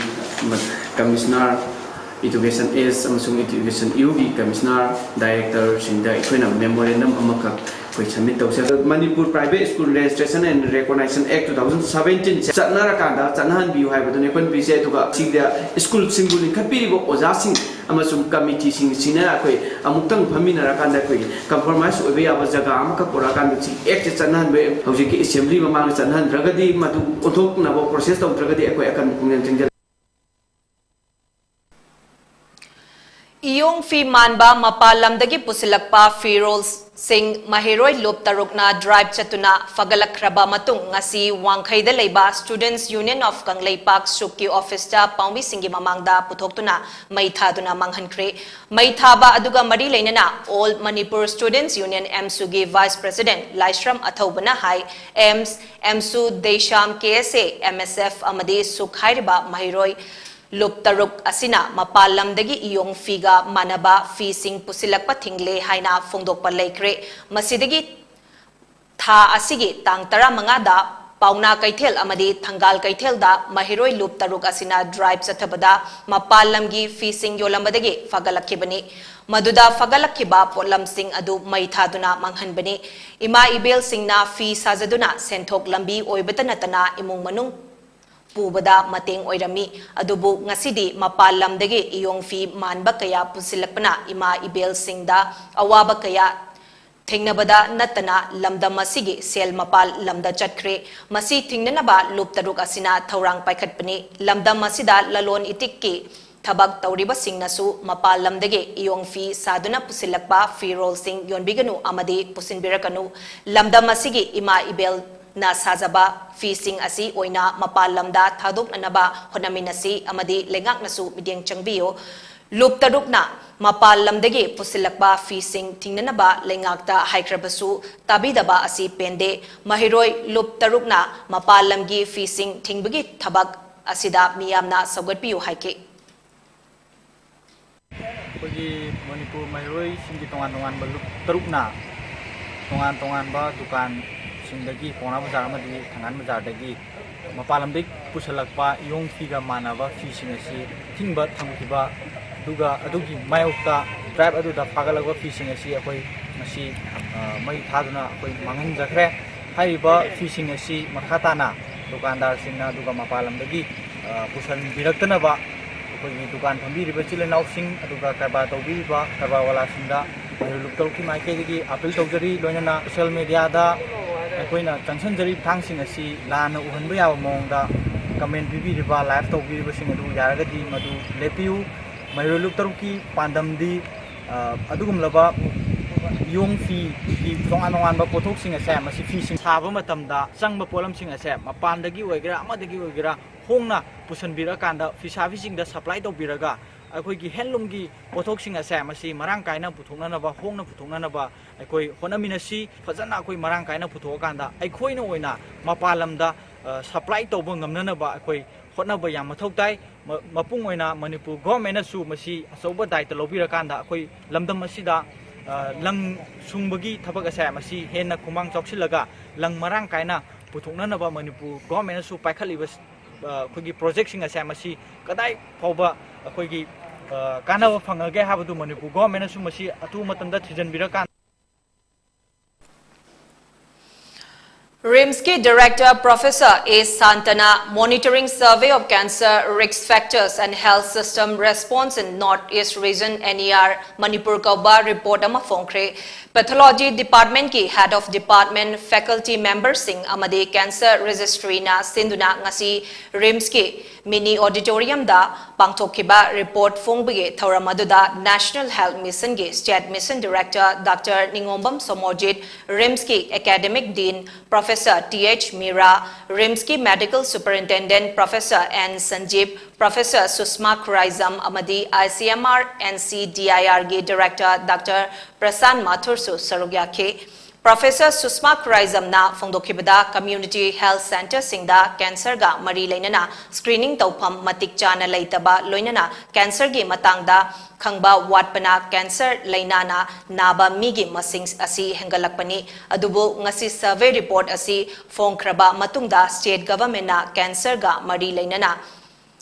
ꯃ-, ꯀꯃꯤꯁꯅꯔ, ꯏꯗꯨꯀꯦꯁꯟ ꯑꯦꯁ ꯑꯃꯁꯨꯡ ꯏꯗꯨꯀꯦꯁꯟ ꯌꯨꯒꯤ ꯀꯃꯤꯁꯅꯔ, ꯗꯥꯏꯔꯦꯛꯇꯔꯁꯤꯡꯗ ꯑꯩꯈꯣꯏꯅ ꯃꯦꯃꯣꯔꯦꯟꯗꯝ ꯑꯃꯈꯛ ꯑꯩꯈꯣꯏ ꯁꯕꯃꯤꯠ ꯇꯧꯁꯦ꯫ ꯑꯗꯣ Manipur Private School Registration and Recognition Act two thousand seventeen ꯁꯦ ꯆꯠꯅꯔꯀꯥꯟꯗ ꯆꯠꯅꯍꯟꯕꯤꯌꯨ ꯍꯥꯏꯕꯗꯨꯅꯤ ꯑꯩꯈꯣꯏꯅ ꯄꯤꯁꯦ꯫ ꯑꯗꯨꯒ ꯁꯤꯗ ꯁ꯭ꯀꯨꯜꯁꯤꯡꯕꯨ ꯂꯤꯡꯈꯠꯄꯤꯔꯤꯕ ꯑꯣꯖꯥꯁꯤꯡ ꯑꯃꯁꯨꯡ ꯀꯃꯤꯇꯤꯁꯤꯡꯁꯤꯅ ꯑꯩꯈꯣꯏ ꯑꯃꯨꯛꯇꯪ ꯐꯝꯃꯤꯟꯅꯔꯀꯥꯟꯗ ꯑꯩꯈꯣꯏꯒꯤ ꯀꯝꯄ꯭ꯔꯣꯃꯥꯏꯁ ꯑꯣꯏꯕ ꯌꯥꯕ ꯖꯒꯥ ꯑꯃꯈꯛ ꯄꯨꯔꯛꯑꯀꯥꯟꯗ ꯁꯤ ꯑꯦꯛꯁꯦ ꯆꯠꯅꯍꯟꯕ, ꯍꯧꯖꯤꯛꯀꯤ ꯑꯦꯁꯦꯝꯕ꯭ꯂꯤ ꯃꯃꯥꯡꯗ ꯆꯠꯅꯍꯟꯗ꯭ꯔꯒꯗꯤ, ꯃꯗꯨ ꯑꯣꯟꯊꯣꯛꯅꯕ ꯄ꯭ꯔꯣꯁꯦꯁ ꯇꯧꯗ꯭ꯔꯒꯗꯤ ꯑꯩꯈꯣꯏ ꯑꯀꯟꯕ ꯈꯣꯡꯖꯪ ꯆꯪꯖꯔꯛꯀꯅꯤ꯫ ꯏꯌꯣꯡ ꯐꯤ ꯃꯥꯟꯕ ꯃꯄꯥꯟ ꯂꯝꯗꯒꯤ ꯄꯨꯁꯤꯜꯂꯛꯄ ꯐꯤꯔꯣꯜꯁꯤꯡ ꯃꯍꯩꯔꯣꯏ ꯂꯨꯞ ꯇꯔꯨꯛꯅ ꯗ꯭ꯔꯥꯏꯚ ꯆꯠꯇꯨꯅ ꯐꯒꯠꯂꯛꯈ꯭ꯔꯕ ꯃꯇꯨꯡ, ꯉꯁꯤ ꯋꯥꯡꯈꯩꯗ ꯂꯩꯕ Students Union of ꯀꯪꯂꯩꯄꯥꯛ, ꯁꯨꯛꯀꯤ ꯑꯣꯐꯤꯁꯇ ꯄꯥꯎꯃꯤꯁꯤꯡꯒꯤ ꯃꯃꯥꯡꯗ ꯄꯨꯊꯣꯛꯇꯨꯅ ꯃꯩ ꯊꯥꯗꯨꯅ ꯃꯥꯡꯍꯟꯈ꯭ꯔꯦ꯫ ꯃꯩ ꯊꯥꯕ ꯑꯗꯨꯒ ꯃꯔꯤ ꯂꯩꯅꯅ All Manipur Students Union, ꯑꯦꯝꯁꯨꯒꯤ ꯚꯥꯏꯁ ꯄ꯭ꯔꯦꯁꯤꯗꯦꯟꯠ ꯂꯥꯏꯁ꯭ꯔꯝ ꯑꯊꯧꯕꯅ ꯍꯥꯏ, ꯑꯦꯝꯁ, ꯑꯦꯝꯁꯨ, ꯗꯦꯁꯥꯝ, K S A, M S F ꯑꯃꯗꯤ ꯁꯨꯛ ꯍꯥꯏꯔꯤꯕ ꯃꯍꯩꯔꯣꯏ ꯂꯨꯞ ꯇꯔꯨꯛ ꯑꯁꯤꯅ ꯃꯄꯥꯟ ꯂꯝꯗꯒꯤ ꯏꯌꯣꯡ ꯐꯤꯒ ꯃꯥꯟꯅꯕ ꯐꯤꯁꯤꯡ ꯄꯨꯁꯤꯜꯂꯛꯄ ꯊꯤꯡꯂꯦ ꯍꯥꯏꯅ ꯐꯣꯡꯗꯣꯛꯄ ꯂꯩꯈ꯭ꯔꯦ꯫ ꯃꯁꯤꯗꯒꯤ ꯊꯥ ꯑꯁꯤꯒꯤ ꯇꯥꯡ ꯇꯔꯥꯃꯉꯥꯗ ꯄꯥꯎꯅꯥ ꯀꯩꯊꯦꯜ ꯑꯃꯗꯤ ꯊꯪꯒꯥꯜ ꯀꯩꯊꯦꯜꯗ ꯃꯍꯩꯔꯣꯏ ꯂꯨꯞ ꯇꯔꯨꯛ ꯑꯁꯤꯅ ꯗ꯭ꯔꯥꯏꯚ ꯆꯠꯊꯕꯗ ꯃꯄꯥꯟ ꯂꯝꯒꯤ ꯐꯤꯁꯤꯡ ꯌꯣꯜꯂꯝꯕꯗꯒꯤ ꯐꯒꯠꯂꯛꯈꯤꯕꯅꯤ꯫ ꯃꯗꯨꯗ ꯐꯒꯠꯂꯛꯈꯤꯕ ꯄꯣꯠꯂꯝꯁꯤꯡ ꯑꯗꯨ ꯃꯩ ꯊꯥꯗꯨꯅ ꯃꯥꯡꯍꯟꯕꯅꯤ꯫ ꯏꯃꯥ ꯏꯕꯦꯜꯁꯤꯡꯅ ꯐꯤ ꯁꯥꯖꯗꯨꯅ ꯁꯦꯟꯊꯣꯛ ꯂꯝꯕꯤ ꯑꯣꯏꯕꯇ ꯅꯠꯇꯅ ꯏꯃꯨꯡ ꯃꯅꯨꯡ ꯄꯨꯕꯗ ꯃꯇꯦꯡ ꯑꯣꯏꯔꯝꯃꯤ꯫ ꯑꯗꯨꯕꯨ ꯉꯁꯤꯗꯤ ꯃꯄꯥꯟ ꯂꯝꯗꯒꯤ ꯏꯌꯣꯡ ꯐꯤ ꯃꯥꯟꯕ ꯀꯌꯥ ꯄꯨꯁꯤꯜꯂꯛꯄꯅ ꯏꯃꯥ ꯏꯕꯦꯜꯁꯤꯡꯗ ꯑꯋꯥꯕ ꯀꯌꯥ ꯊꯦꯡꯅꯕꯗ ꯅꯠꯇꯅ ꯂꯝꯗꯝ ꯑꯁꯤꯒꯤ ꯁꯦꯜ ꯃꯄꯥꯜ ꯂꯝꯗ ꯆꯠꯈ꯭ꯔꯦ꯫ ꯃꯁꯤ ꯊꯤꯡꯅꯅꯕ ꯂꯨꯞ ꯇꯔꯨꯛ ꯑꯁꯤꯅ ꯊꯧꯔꯥꯡ ꯄꯥꯏꯈꯠꯄꯅꯤ꯫ ꯂꯝꯗꯝ ꯑꯁꯤꯗ ꯂꯂꯣꯟ ꯏꯇꯤꯛꯀꯤ ꯊꯕꯛ ꯇꯧꯔꯤꯕꯁꯤꯡꯅꯁꯨ ꯃꯄꯥꯟ ꯂꯝꯗꯒꯤ ꯏꯌꯣꯡ ꯐꯤ ꯁꯥꯗꯨꯅ ꯄꯨꯁꯤꯜꯂꯛꯄ ꯐꯤꯔꯣꯜꯁꯤꯡ ꯌꯣꯟꯕꯤꯒꯅꯨ ꯑꯃꯗꯤ ꯄꯨꯁꯤꯟꯕꯤꯔꯛꯀꯅꯨ꯫ ꯂꯝꯗꯝ ꯑꯁꯤꯒꯤ ꯏꯃꯥ ꯏꯕꯦꯜꯅ ꯁꯥꯖꯕ ꯐꯤꯁꯤꯡ ꯑꯁꯤ ꯑꯣꯏꯅ ꯃꯄꯥꯟ ꯂꯝꯗ ꯊꯥꯗꯣꯛꯅꯅꯕ ꯍꯣꯠꯅꯃꯤꯟꯅꯁꯤ ꯑꯃꯗꯤ ꯂꯩꯉꯥꯛꯅꯁꯨ ꯃꯤꯠꯌꯦꯡ ꯆꯪꯕꯤꯌꯨ꯫ ꯂꯨꯞ ꯇꯔꯨꯛꯅ ꯃꯄꯥꯟ ꯂꯝꯗꯒꯤ ꯄꯨꯁꯤꯜꯂꯛꯄ ꯐꯤꯁꯤꯡ ꯊꯤꯡꯅꯅꯕ ꯂꯩꯉꯥꯛꯇ ꯍꯥꯏꯈ꯭ꯔꯕꯁꯨ ꯇꯥꯕꯤꯗꯕ ꯑꯁꯤ ꯄꯦꯟꯗꯦ꯫ ꯃꯍꯩꯔꯣꯏ ꯂꯨꯞ ꯇꯔꯨꯛꯅ ꯃꯄꯥꯟ ꯂꯝꯒꯤ ꯐꯤꯁꯤꯡ ꯊꯤꯡꯕꯒꯤ ꯊꯕꯛ ꯑꯁꯤꯗ ꯃꯤꯌꯥꯝꯅ ꯁꯧꯒꯠꯄꯤꯌꯨ ꯍꯥꯏꯈꯤ꯫ ꯑꯩꯈꯣꯏꯒꯤ ꯃꯅꯤꯄꯨꯔ ꯃꯍꯩꯔꯣꯏꯁꯤꯡꯒꯤ ꯇꯣꯉꯥꯟ ꯇꯣꯉꯥꯟꯕ ꯂꯨꯞ ꯇꯔꯨꯛꯅ ꯇꯣꯉꯥꯟ ꯇꯣꯉꯥꯟꯕ ꯗꯨꯀꯥꯟꯁꯤꯡꯗꯒꯤ, ꯄꯥꯎꯅꯥ ꯕꯖꯥꯔ ꯑꯃꯗꯤ ꯊꯪꯒꯥꯜ ꯕꯖꯥꯔꯗꯒꯤ ꯃꯄꯥꯟ ꯂꯝꯗꯒꯤ ꯄꯨꯁꯤꯜꯂꯛꯄ ꯏꯌꯣꯡ ꯐꯤꯒ ꯃꯥꯟꯅꯕ ꯐꯤꯁꯤꯡ ꯑꯁꯤ ꯊꯤꯡꯕ ꯊꯝꯈꯤꯕ, ꯑꯗꯨꯒ ꯑꯗꯨꯒꯤ ꯃꯥꯌꯣꯛꯇ ꯗ꯭ꯔꯥꯏꯚ ꯑꯗꯨꯗ ꯐꯥꯒꯠꯂꯛꯄ ꯐꯤꯁꯤꯡ ꯑꯁꯤ ꯑꯩꯈꯣꯏ ꯉꯁꯤ, ꯑ, ꯃꯩ ꯊꯥꯗꯨꯅ ꯑꯩꯈꯣꯏ ꯃꯥꯡꯍꯟꯖꯈ꯭ꯔꯦ꯫ ꯍꯥꯏꯔꯤꯕ ꯐꯤꯁꯤꯡ ꯑꯁꯤ ꯃꯈꯥ ꯇꯥꯅ ꯗꯨꯀꯥꯟꯗꯥꯔꯁꯤꯡꯅ, ꯑꯗꯨꯒ ꯃꯄꯥꯟ ꯂꯝꯗꯒꯤ, ꯑ, ꯄꯨꯁꯤꯟꯕꯤꯔꯛꯇꯅꯕ ꯑꯩꯈꯣꯏꯒꯤ ꯗꯨꯀꯥꯟ ꯐꯝꯕꯤꯔꯤꯕ ꯏꯆꯤꯜ ꯏꯅꯥꯎꯁꯤꯡ, ꯑꯗꯨꯒ ꯀꯔꯕꯥꯔ ꯇꯧꯕꯤꯔꯤꯕ ꯀꯔꯕꯥꯔ ꯋꯥꯂꯥꯁꯤꯡꯗ ꯃꯍꯩꯔꯣꯏ ꯂꯨꯞ ꯇꯔꯨꯛꯀꯤ ꯃꯥꯏꯀꯩꯗꯒꯤ ꯑꯥꯄꯤꯜ ꯇꯧꯖꯔꯤ꯫ ꯂꯣꯏꯅꯅ ꯁꯣꯁꯤꯌꯦꯜ ꯃꯦꯗꯤꯌꯥꯗ ꯑꯩꯈꯣꯏꯅ ꯆꯪꯁꯤꯟꯖꯔꯤꯕ ꯊꯥꯡꯁꯤꯡ ꯑꯁꯤ ꯂꯥꯟꯅ ꯎꯍꯟꯕ ꯌꯥꯕ ꯃꯑꯣꯡꯗ ꯀꯃꯦꯟ ꯄꯤꯕꯤꯔꯤꯕ, ꯂꯥꯏꯚ ꯇꯧꯕꯤꯔꯤꯕꯁꯤꯡ ꯑꯗꯨ ꯌꯥꯔꯒꯗꯤ ꯃꯗꯨ ꯂꯦꯞꯄꯤꯌꯨ꯫ ꯃꯩꯔꯣꯏ ꯂꯨꯞ ꯇꯔꯨꯛꯀꯤ ꯄꯥꯟꯗꯝꯗꯤ ꯑ, ꯑꯗꯨꯒꯨꯝꯂꯕ ꯌꯣꯡ ꯐꯤꯒꯤ ꯇꯣꯉꯥꯟ ꯇꯣꯉꯥꯟꯕ ꯄꯣꯠꯊꯣꯛꯁꯤꯡ ꯑꯁꯦ, ꯃꯁꯤ ꯐꯤꯁꯤꯡ ꯁꯥꯕ ꯃꯇꯝꯗ ꯆꯪꯕ ꯄꯣꯠꯂꯝꯁꯤꯡ ꯑꯁꯦ ꯃꯄꯥꯟꯗꯒꯤ ꯑꯣꯏꯒꯦꯔꯥ ꯑꯃꯗꯒꯤ ꯑꯣꯏꯒꯦꯔꯥ ꯍꯣꯡꯅ ꯄꯨꯁꯟꯕꯤꯔꯀꯥꯟꯗ ꯐꯤꯁꯥꯕꯤꯁꯤꯡꯗ ꯁꯄ꯭ꯂꯥꯏ ꯇꯧꯕꯤꯔꯒ ꯑꯩꯈꯣꯏꯒꯤ ꯍꯦꯟꯂꯨꯝꯒꯤ ꯄꯣꯠꯊꯣꯛꯁꯤꯡ ꯑꯁꯦ ꯃꯁꯤ ꯃꯔꯥꯡ ꯀꯥꯏꯅ ꯄꯨꯊꯣꯛꯅꯅꯕ, ꯍꯣꯡꯅ ꯄꯨꯊꯣꯛꯅꯅꯕ ꯑꯩꯈꯣꯏ ꯍꯣꯠꯅꯃꯤꯟꯅꯁꯤ꯫ ꯐꯖꯅ ꯑꯩꯈꯣꯏ ꯃꯔꯥꯡ ꯀꯥꯏꯅ ꯄꯨꯊꯣꯛꯑꯀꯥꯟꯗ ꯑꯩꯈꯣꯏꯅ ꯑꯣꯏꯅ ꯃꯄꯥꯟ ꯂꯝꯗ, ꯑ, ꯁꯄ꯭ꯂꯥꯏ ꯇꯧꯕ ꯉꯝꯅꯅꯕ ꯑꯩꯈꯣꯏ ꯍꯣꯠꯅꯕ ꯌꯥꯝ ꯃꯊꯧ ꯇꯥꯏ꯫ ꯃ-, ꯃꯄꯨꯡ ꯑꯣꯏꯅ ꯃꯅꯤꯄꯨꯔ ꯒꯣꯔꯃꯦꯟꯅꯁꯨ ꯃꯁꯤ ꯑꯆꯧꯕ ꯗꯥꯏꯇ ꯂꯧꯕꯤꯔꯀꯥꯟꯗ ꯑꯩꯈꯣꯏ ꯂꯝꯗꯝ ꯑꯁꯤꯗ, ꯑ, ꯂꯪ ꯁꯨꯡꯕꯒꯤ ꯊꯕꯛ ꯑꯁꯦ ꯃꯁꯤ ꯍꯦꯟꯅ ꯈꯨꯃꯥꯡ ꯆꯥꯎꯁꯤꯜꯂꯒ ꯂꯪ ꯃꯔꯥꯡ ꯀꯥꯏꯅ ꯄꯨꯊꯣꯛꯅꯅꯕ ꯃꯅꯤꯄꯨꯔ ꯒꯣꯔꯃꯦꯟꯅꯁꯨ ꯄꯥꯏꯈꯠꯂꯤꯕ, ꯑ, ꯑꯩꯈꯣꯏꯒꯤ ꯄ꯭ꯔꯣꯖꯦꯛꯁꯤꯡ ꯑꯁꯦ ꯃꯁꯤ ꯀꯗꯥꯏ ꯐꯥꯎꯕ ꯑꯩꯈꯣꯏꯒꯤ, ꯑ, ꯀꯥꯟꯅꯕ ꯐꯪꯉꯒꯦ ꯍꯥꯏꯕꯗꯨ ꯃꯅꯤꯄꯨꯔ ꯒꯣꯔꯃꯦꯟꯅꯁꯨ ꯃꯁꯤ ꯑꯊꯨꯕ ꯃꯇꯝꯗ ꯊꯤꯖꯤꯟꯕꯤꯔꯀꯥꯟꯗ ꯔꯤꯝꯁꯀꯤ ꯗꯤꯔꯦꯛꯇꯔ ꯄ꯭ꯔꯣꯐꯦꯁꯔ ꯑꯦ ꯁꯥꯟꯇꯅ Monitoring Survey of Cancer Risk Factors and Health System Response in North East Region, NER, Manipur ꯀꯧꯕ ꯔꯤꯄꯣꯔꯠ ꯑꯃ ꯐꯣꯡꯈ꯭ꯔꯦ꯫ ꯄꯦꯊꯣꯂꯣꯖꯤ ꯗꯤꯄꯥꯔꯠꯃꯦꯟꯠꯀꯤ Head of Department, faculty memberꯁꯤꯡ ꯑꯃꯗꯤ Cancer Registryꯅ ꯁꯤꯟꯗꯨꯅ ꯉꯁꯤ ꯔꯤꯝꯁꯀꯤ ꯃꯤꯅꯤ ꯑꯣꯗꯤꯇꯣꯔꯤꯌꯝꯗ ꯄꯥꯡꯊꯣꯛꯈꯤꯕ ꯔꯤꯄꯣꯔꯠ ꯐꯣꯡꯕꯒꯤ ꯊꯧꯔꯝ ꯑꯗꯨꯗ National Health Missionꯒꯤ State Mission Director doctor Ningombam Somorjit, ꯔꯤꯝꯁꯀꯤ Academic Dean Professor T H Meera, ꯔꯤꯝꯁꯀꯤ Medical Superintendent Professor N Sanjib, professor Sushma Khuraijam ꯑꯃꯗꯤ ICMR NCDIRꯒꯤ Director ꯗꯥꯛꯇꯔ ꯄ꯭ꯔꯁꯥꯟ ꯃꯥꯊꯨꯔꯁꯨ ꯁꯔꯨꯛ ꯌꯥꯈꯤ꯫ ꯄ꯭ꯔꯣꯐꯦꯁꯔ ꯁꯨꯁꯃꯥ ꯈꯨꯔꯥꯏꯖꯝꯅ ꯐꯣꯡꯗꯣꯛꯈꯤꯕꯗ, community health centreꯁꯤꯡꯗ cancerꯒ ꯃꯔꯤ ꯂꯩꯅꯅ screening ꯇꯧꯐꯝ ꯃꯇꯤꯛ ꯆꯥꯅ ꯂꯩꯇꯕ, ꯂꯣꯏꯅꯅ cancerꯒꯤ ꯃꯇꯥꯡꯗ ꯈꯪꯕ ꯋꯥꯠꯄꯅ cancer ꯂꯩꯅꯥꯅ ꯅꯥꯕ ꯃꯤꯒꯤ ꯃꯁꯤꯡ ꯑꯁꯤ ꯍꯦꯟꯒꯠꯂꯛꯄꯅꯤ꯫ ꯑꯗꯨꯕꯨ ꯉꯁꯤ survey report ꯑꯁꯤ ꯐꯣꯡꯈ꯭ꯔꯕ ꯃꯇꯨꯡꯗ state governmentꯅ cancerꯒ ꯃꯔꯤ ꯂꯩꯅꯅ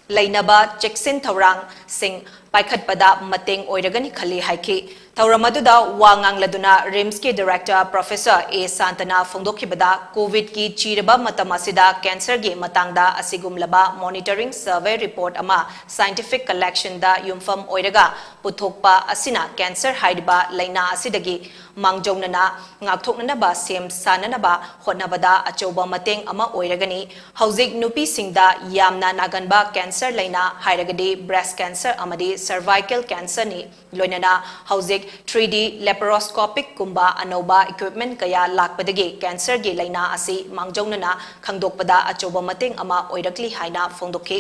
ꯂꯩꯅꯕ ꯆꯦꯛꯁꯤꯟ ꯊꯧꯔꯥꯡꯁꯤꯡ ꯄꯥꯏꯈꯠꯄꯗ ꯃꯇꯦꯡ ꯑꯣꯏꯔꯒꯅꯤ ꯈꯜꯂꯤ ꯍꯥꯏꯈꯤ꯫ ꯊꯧꯔꯝ ꯑꯗꯨꯗ ꯋꯥ ꯉꯥꯡꯂꯗꯨꯅ ꯔꯤꯝꯁꯀꯤ Director Professor ꯑꯦ ꯁꯥꯟꯇꯅ ꯐꯣꯡꯗꯣꯛꯈꯤꯕꯗ, COVIDꯀꯤ ꯆꯤꯔꯕ ꯃꯇꯝ ꯑꯁꯤꯗ cancerꯒꯤ ꯃꯇꯥꯡꯗ ꯑꯁꯤꯒꯨꯝꯂꯕ monitoring survey report ꯑꯃ scientific collectionꯗ ꯌꯨꯝꯐꯝ ꯑꯣꯏꯔꯒ ꯄꯨꯊꯣꯛꯄ ꯑꯁꯤꯅ cancer ꯍꯥꯏꯔꯤꯕ ꯂꯩꯅꯥ ꯑꯁꯤꯗꯒꯤ ꯃꯥꯡꯖꯧꯅꯅ ꯉꯥꯛꯊꯣꯛꯅꯅꯕ ꯁꯦꯝ ꯁꯥꯅꯅꯕ ꯍꯣꯠꯅꯕꯗ ꯑꯆꯧꯕ ꯃꯇꯦꯡ ꯑꯃ ꯑꯣꯏꯔꯒꯅꯤ꯫ ꯍꯧꯖꯤꯛ ꯅꯨꯄꯤꯁꯤꯡꯗ ꯌꯥꯝꯅ ꯅꯥꯒꯟꯕ cancer ꯂꯩꯅꯥ ꯍꯥꯏꯔꯒꯗꯤ breast cancer ꯑꯃꯗꯤ cervical cancerꯅꯤ꯫ ꯂꯣꯏꯅꯅ ꯍꯧꯖꯤꯛ three D laparoscopic ꯀꯨꯝꯕ ꯑꯅꯧꯕ equipment ꯀꯌꯥ ꯂꯥꯛꯄꯗꯒꯤ cancerꯒꯤ ꯂꯥꯏꯅꯥ ꯑꯁꯤ ꯃꯥꯡꯖꯧꯅꯅ ꯈꯪꯗꯣꯛꯄꯗ ꯑꯆꯧꯕ ꯃꯇꯦꯡ ꯑꯃ ꯑꯣꯏꯔꯛꯂꯤ ꯍꯥꯏꯅ ꯐꯣꯡꯗꯣꯛꯈꯤ꯫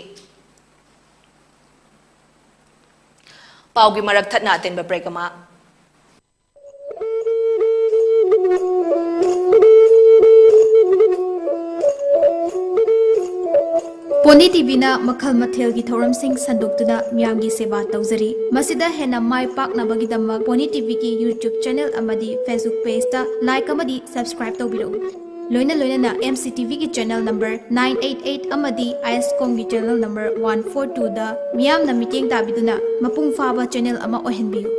ꯄꯥꯎꯒꯤ ꯃꯔꯛ ꯊꯠꯅ ꯑꯇꯦꯟꯕ break ꯑꯃ꯫ ꯄꯣꯅꯤ ꯇꯤꯚꯤꯅ ꯃꯈꯜ ꯃꯊꯦꯜꯒꯤ ꯊꯧꯔꯝꯁꯤꯡ ꯁꯟꯗꯣꯛꯇꯨꯅ ꯃꯤꯌꯥꯝꯒꯤ ꯁꯦꯕꯥ ꯇꯧꯖꯔꯤ꯫ ꯃꯁꯤꯗ ꯍꯦꯟꯅ ꯃꯥꯏ ꯄꯥꯛꯅꯕꯒꯤꯗꯃꯛ ꯄꯣꯅꯤ ꯇꯤꯚꯤꯒꯤ YouTube channel ꯑꯃꯗꯤ Facebook pageꯇ like ꯑꯃꯗꯤ subscribe ꯇꯧꯕꯤꯔꯛꯎ꯫ ꯂꯣꯏꯅ ꯂꯣꯏꯅꯅ M C T Vꯒꯤ channel number nine eight eight ꯑꯃꯗꯤ I S ꯀꯣꯝꯒꯤ channel number one four twoꯗ ꯃꯤꯌꯥꯝꯅ ꯃꯤꯠꯌꯦꯡ ꯇꯥꯕꯤꯗꯨꯅ ꯃꯄꯨꯡ ꯐꯥꯕ channel ꯑꯃ ꯑꯣꯏꯍꯟꯕꯤꯌꯨ꯫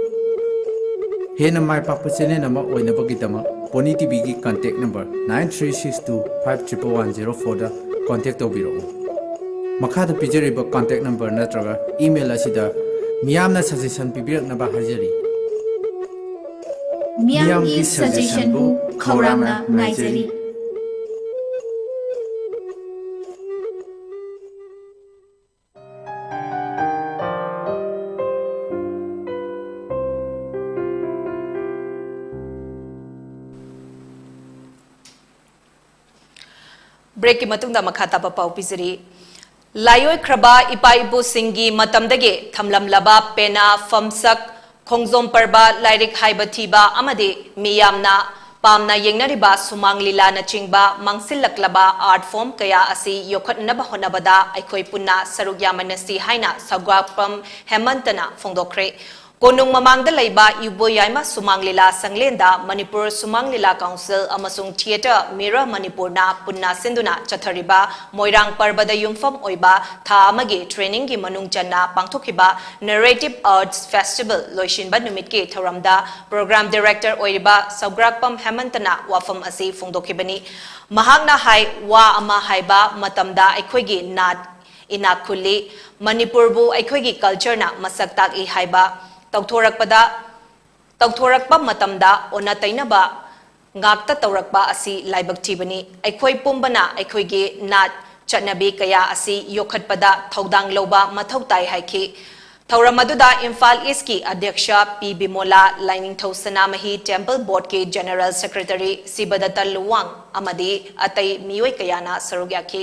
ꯍꯦꯟꯅ ꯃꯥꯏ ꯄꯥꯛꯄ channel ꯑꯃ ꯑꯣꯏꯅꯕꯒꯤꯗꯃꯛ Pony TVꯒꯤ contact number nine three six two five triple one zero fourꯗ contact ꯇꯧꯕꯤꯔꯛꯎ꯫ ꯃꯈꯥꯗ ꯄꯤꯖꯔꯤꯕ contact number ꯅꯠꯇ꯭ꯔꯒ email ꯑꯁꯤꯗ ꯃꯤꯌꯥꯝꯅ suggestion ꯄꯤꯕꯤꯔꯛꯅꯕ ꯍꯥꯏꯖꯔꯤ꯫ ꯃꯤꯌꯥꯝꯒꯤ suggestionꯕꯨ ꯈꯧꯔꯥꯡꯅ ꯉꯥꯏꯖꯔꯤ꯫ Breakꯀꯤ ꯃꯇꯨꯡꯗ ꯃꯈꯥ ꯇꯥꯕ ꯄꯥꯎ ꯄꯤꯖꯔꯤ꯫ ꯂꯥꯏꯑꯣꯏꯈ꯭ꯔꯕ ꯏꯄꯥ ꯏꯄꯨꯁꯤꯡꯒꯤ ꯃꯇꯝꯗꯒꯤ ꯊꯝꯂꯝꯂꯕ ꯄꯦꯅꯥ, ꯐꯝꯁꯛ, ꯈꯣꯡꯖꯣꯝ ꯄꯔꯕ, ꯂꯥꯏꯔꯤꯛ ꯍꯥꯏꯕ ꯊꯤꯕ ꯑꯃꯗꯤ ꯃꯤꯌꯥꯝꯅ ꯄꯥꯝꯅ ꯌꯦꯡꯅꯔꯤꯕ ꯁꯨꯃꯥꯡ ꯂꯤꯂꯥꯅꯆꯤꯡꯕ ꯃꯥꯡꯁꯤꯜꯂꯛꯂꯕ art form ꯀꯌꯥ ꯑꯁꯤ ꯌꯣꯛꯈꯠꯅꯅꯕ ꯍꯣꯠꯅꯕꯗ ꯑꯩꯈꯣꯏ ꯄꯨꯟꯅ ꯁꯔꯨꯛ ꯌꯥꯃꯤꯟꯅꯁꯤ ꯍꯥꯏꯅ ꯁꯧꯒ꯭ꯔꯥꯛꯄꯝ ꯍꯦꯃꯟꯇꯅ ꯐꯣꯡꯗꯣꯛꯈ꯭ꯔꯦ꯫ ꯀꯣꯅꯨꯡ ꯃꯃꯥꯡꯗ ꯂꯩꯕ ꯏꯕꯣꯌꯥꯏꯃ ꯁꯨꯃꯥꯡ ꯂꯤꯂꯥ ꯁꯪꯂꯦꯟꯗ ꯃꯅꯤꯄꯨꯔ ꯁꯨꯃꯥꯡ ꯂꯤꯂꯥ council ꯑꯃꯁꯨꯡ Theatre Mirror ꯃꯅꯤꯄꯨꯔꯅ ꯄꯨꯟꯅ ꯁꯤꯟꯗꯨꯅ ꯆꯠꯊꯔꯤꯕ ꯃꯣꯏꯔꯥꯡ ꯄꯔꯕꯗ ꯌꯨꯝꯐꯝ ꯑꯣꯏꯕ ꯊꯥ ꯑꯃꯒꯤ trainingꯒꯤ ꯃꯅꯨꯡ ꯆꯟꯅ ꯄꯥꯡꯊꯣꯛꯈꯤꯕ Narrative Arts Festival ꯂꯣꯏꯁꯤꯟꯕ ꯅꯨꯃꯤꯠꯀꯤ ꯊꯧꯔꯝꯗ program director ꯑꯣꯏꯔꯤꯕ ꯁꯧꯒ꯭ꯔꯥꯛꯄꯝ ꯍꯦꯃꯟꯇꯅ ꯋꯥꯐꯝ ꯑꯁꯤ ꯐꯣꯡꯗꯣꯛꯈꯤꯕꯅꯤ꯫ ꯃꯍꯥꯛꯅ ꯍꯥꯏ, ꯋꯥ ꯑꯃ ꯍꯥꯏꯕ ꯃꯇꯝꯗ ꯑꯩꯈꯣꯏꯒꯤ ꯅꯥꯠ ꯏꯅꯥꯛ ꯈꯨꯜꯂꯤ, ꯃꯅꯤꯄꯨꯔꯕꯨ ꯑꯩꯈꯣꯏꯒꯤ cultureꯅ ꯃꯁꯛ ꯇꯥꯛꯏ ꯍꯥꯏꯕ ꯇꯧꯊꯣꯔꯛꯄꯗ, ꯇꯧꯊꯣꯔꯛꯄ ꯃꯇꯝꯗ ꯑꯣꯟꯅ ꯇꯩꯅꯕ ꯉꯥꯛꯇ ꯇꯧꯔꯛꯄ ꯑꯁꯤ ꯂꯥꯏꯕꯛ ꯊꯤꯕꯅꯤ꯫ ꯑꯩꯈꯣꯏ ꯄꯨꯝꯕꯅ ꯑꯩꯈꯣꯏꯒꯤ ꯅꯥꯠ ꯆꯠꯅꯕꯤ ꯀꯌꯥ ꯑꯁꯤ ꯌꯣꯛꯈꯠꯄꯗ ꯊꯧꯗꯥꯡ ꯂꯧꯕ ꯃꯊꯧ ꯇꯥꯏ ꯍꯥꯏꯈꯤ꯫ ꯊꯧꯔꯝ ꯑꯗꯨꯗ ꯏꯝꯐꯥꯜ ꯏꯁꯀꯤ ꯑꯗ꯭ꯌꯛꯁ ꯄꯤ ꯕꯤꯃꯣꯂꯥ, ꯂꯥꯏꯅꯤꯡꯊꯧ ꯁꯅꯥꯃꯍꯤ ꯇꯦꯝꯄꯜ ꯕꯣꯔꯗꯀꯤ ꯖꯦꯅꯔꯦꯜ ꯁꯦꯀ꯭ꯔꯦꯇꯔꯤ ꯁꯤꯕꯗꯠꯇ ꯂꯨꯋꯥꯡ ꯑꯃꯗꯤ ꯑꯇꯩ ꯃꯤꯑꯣꯏ ꯀꯌꯥꯅ ꯁꯔꯨꯛ ꯌꯥꯈꯤ꯫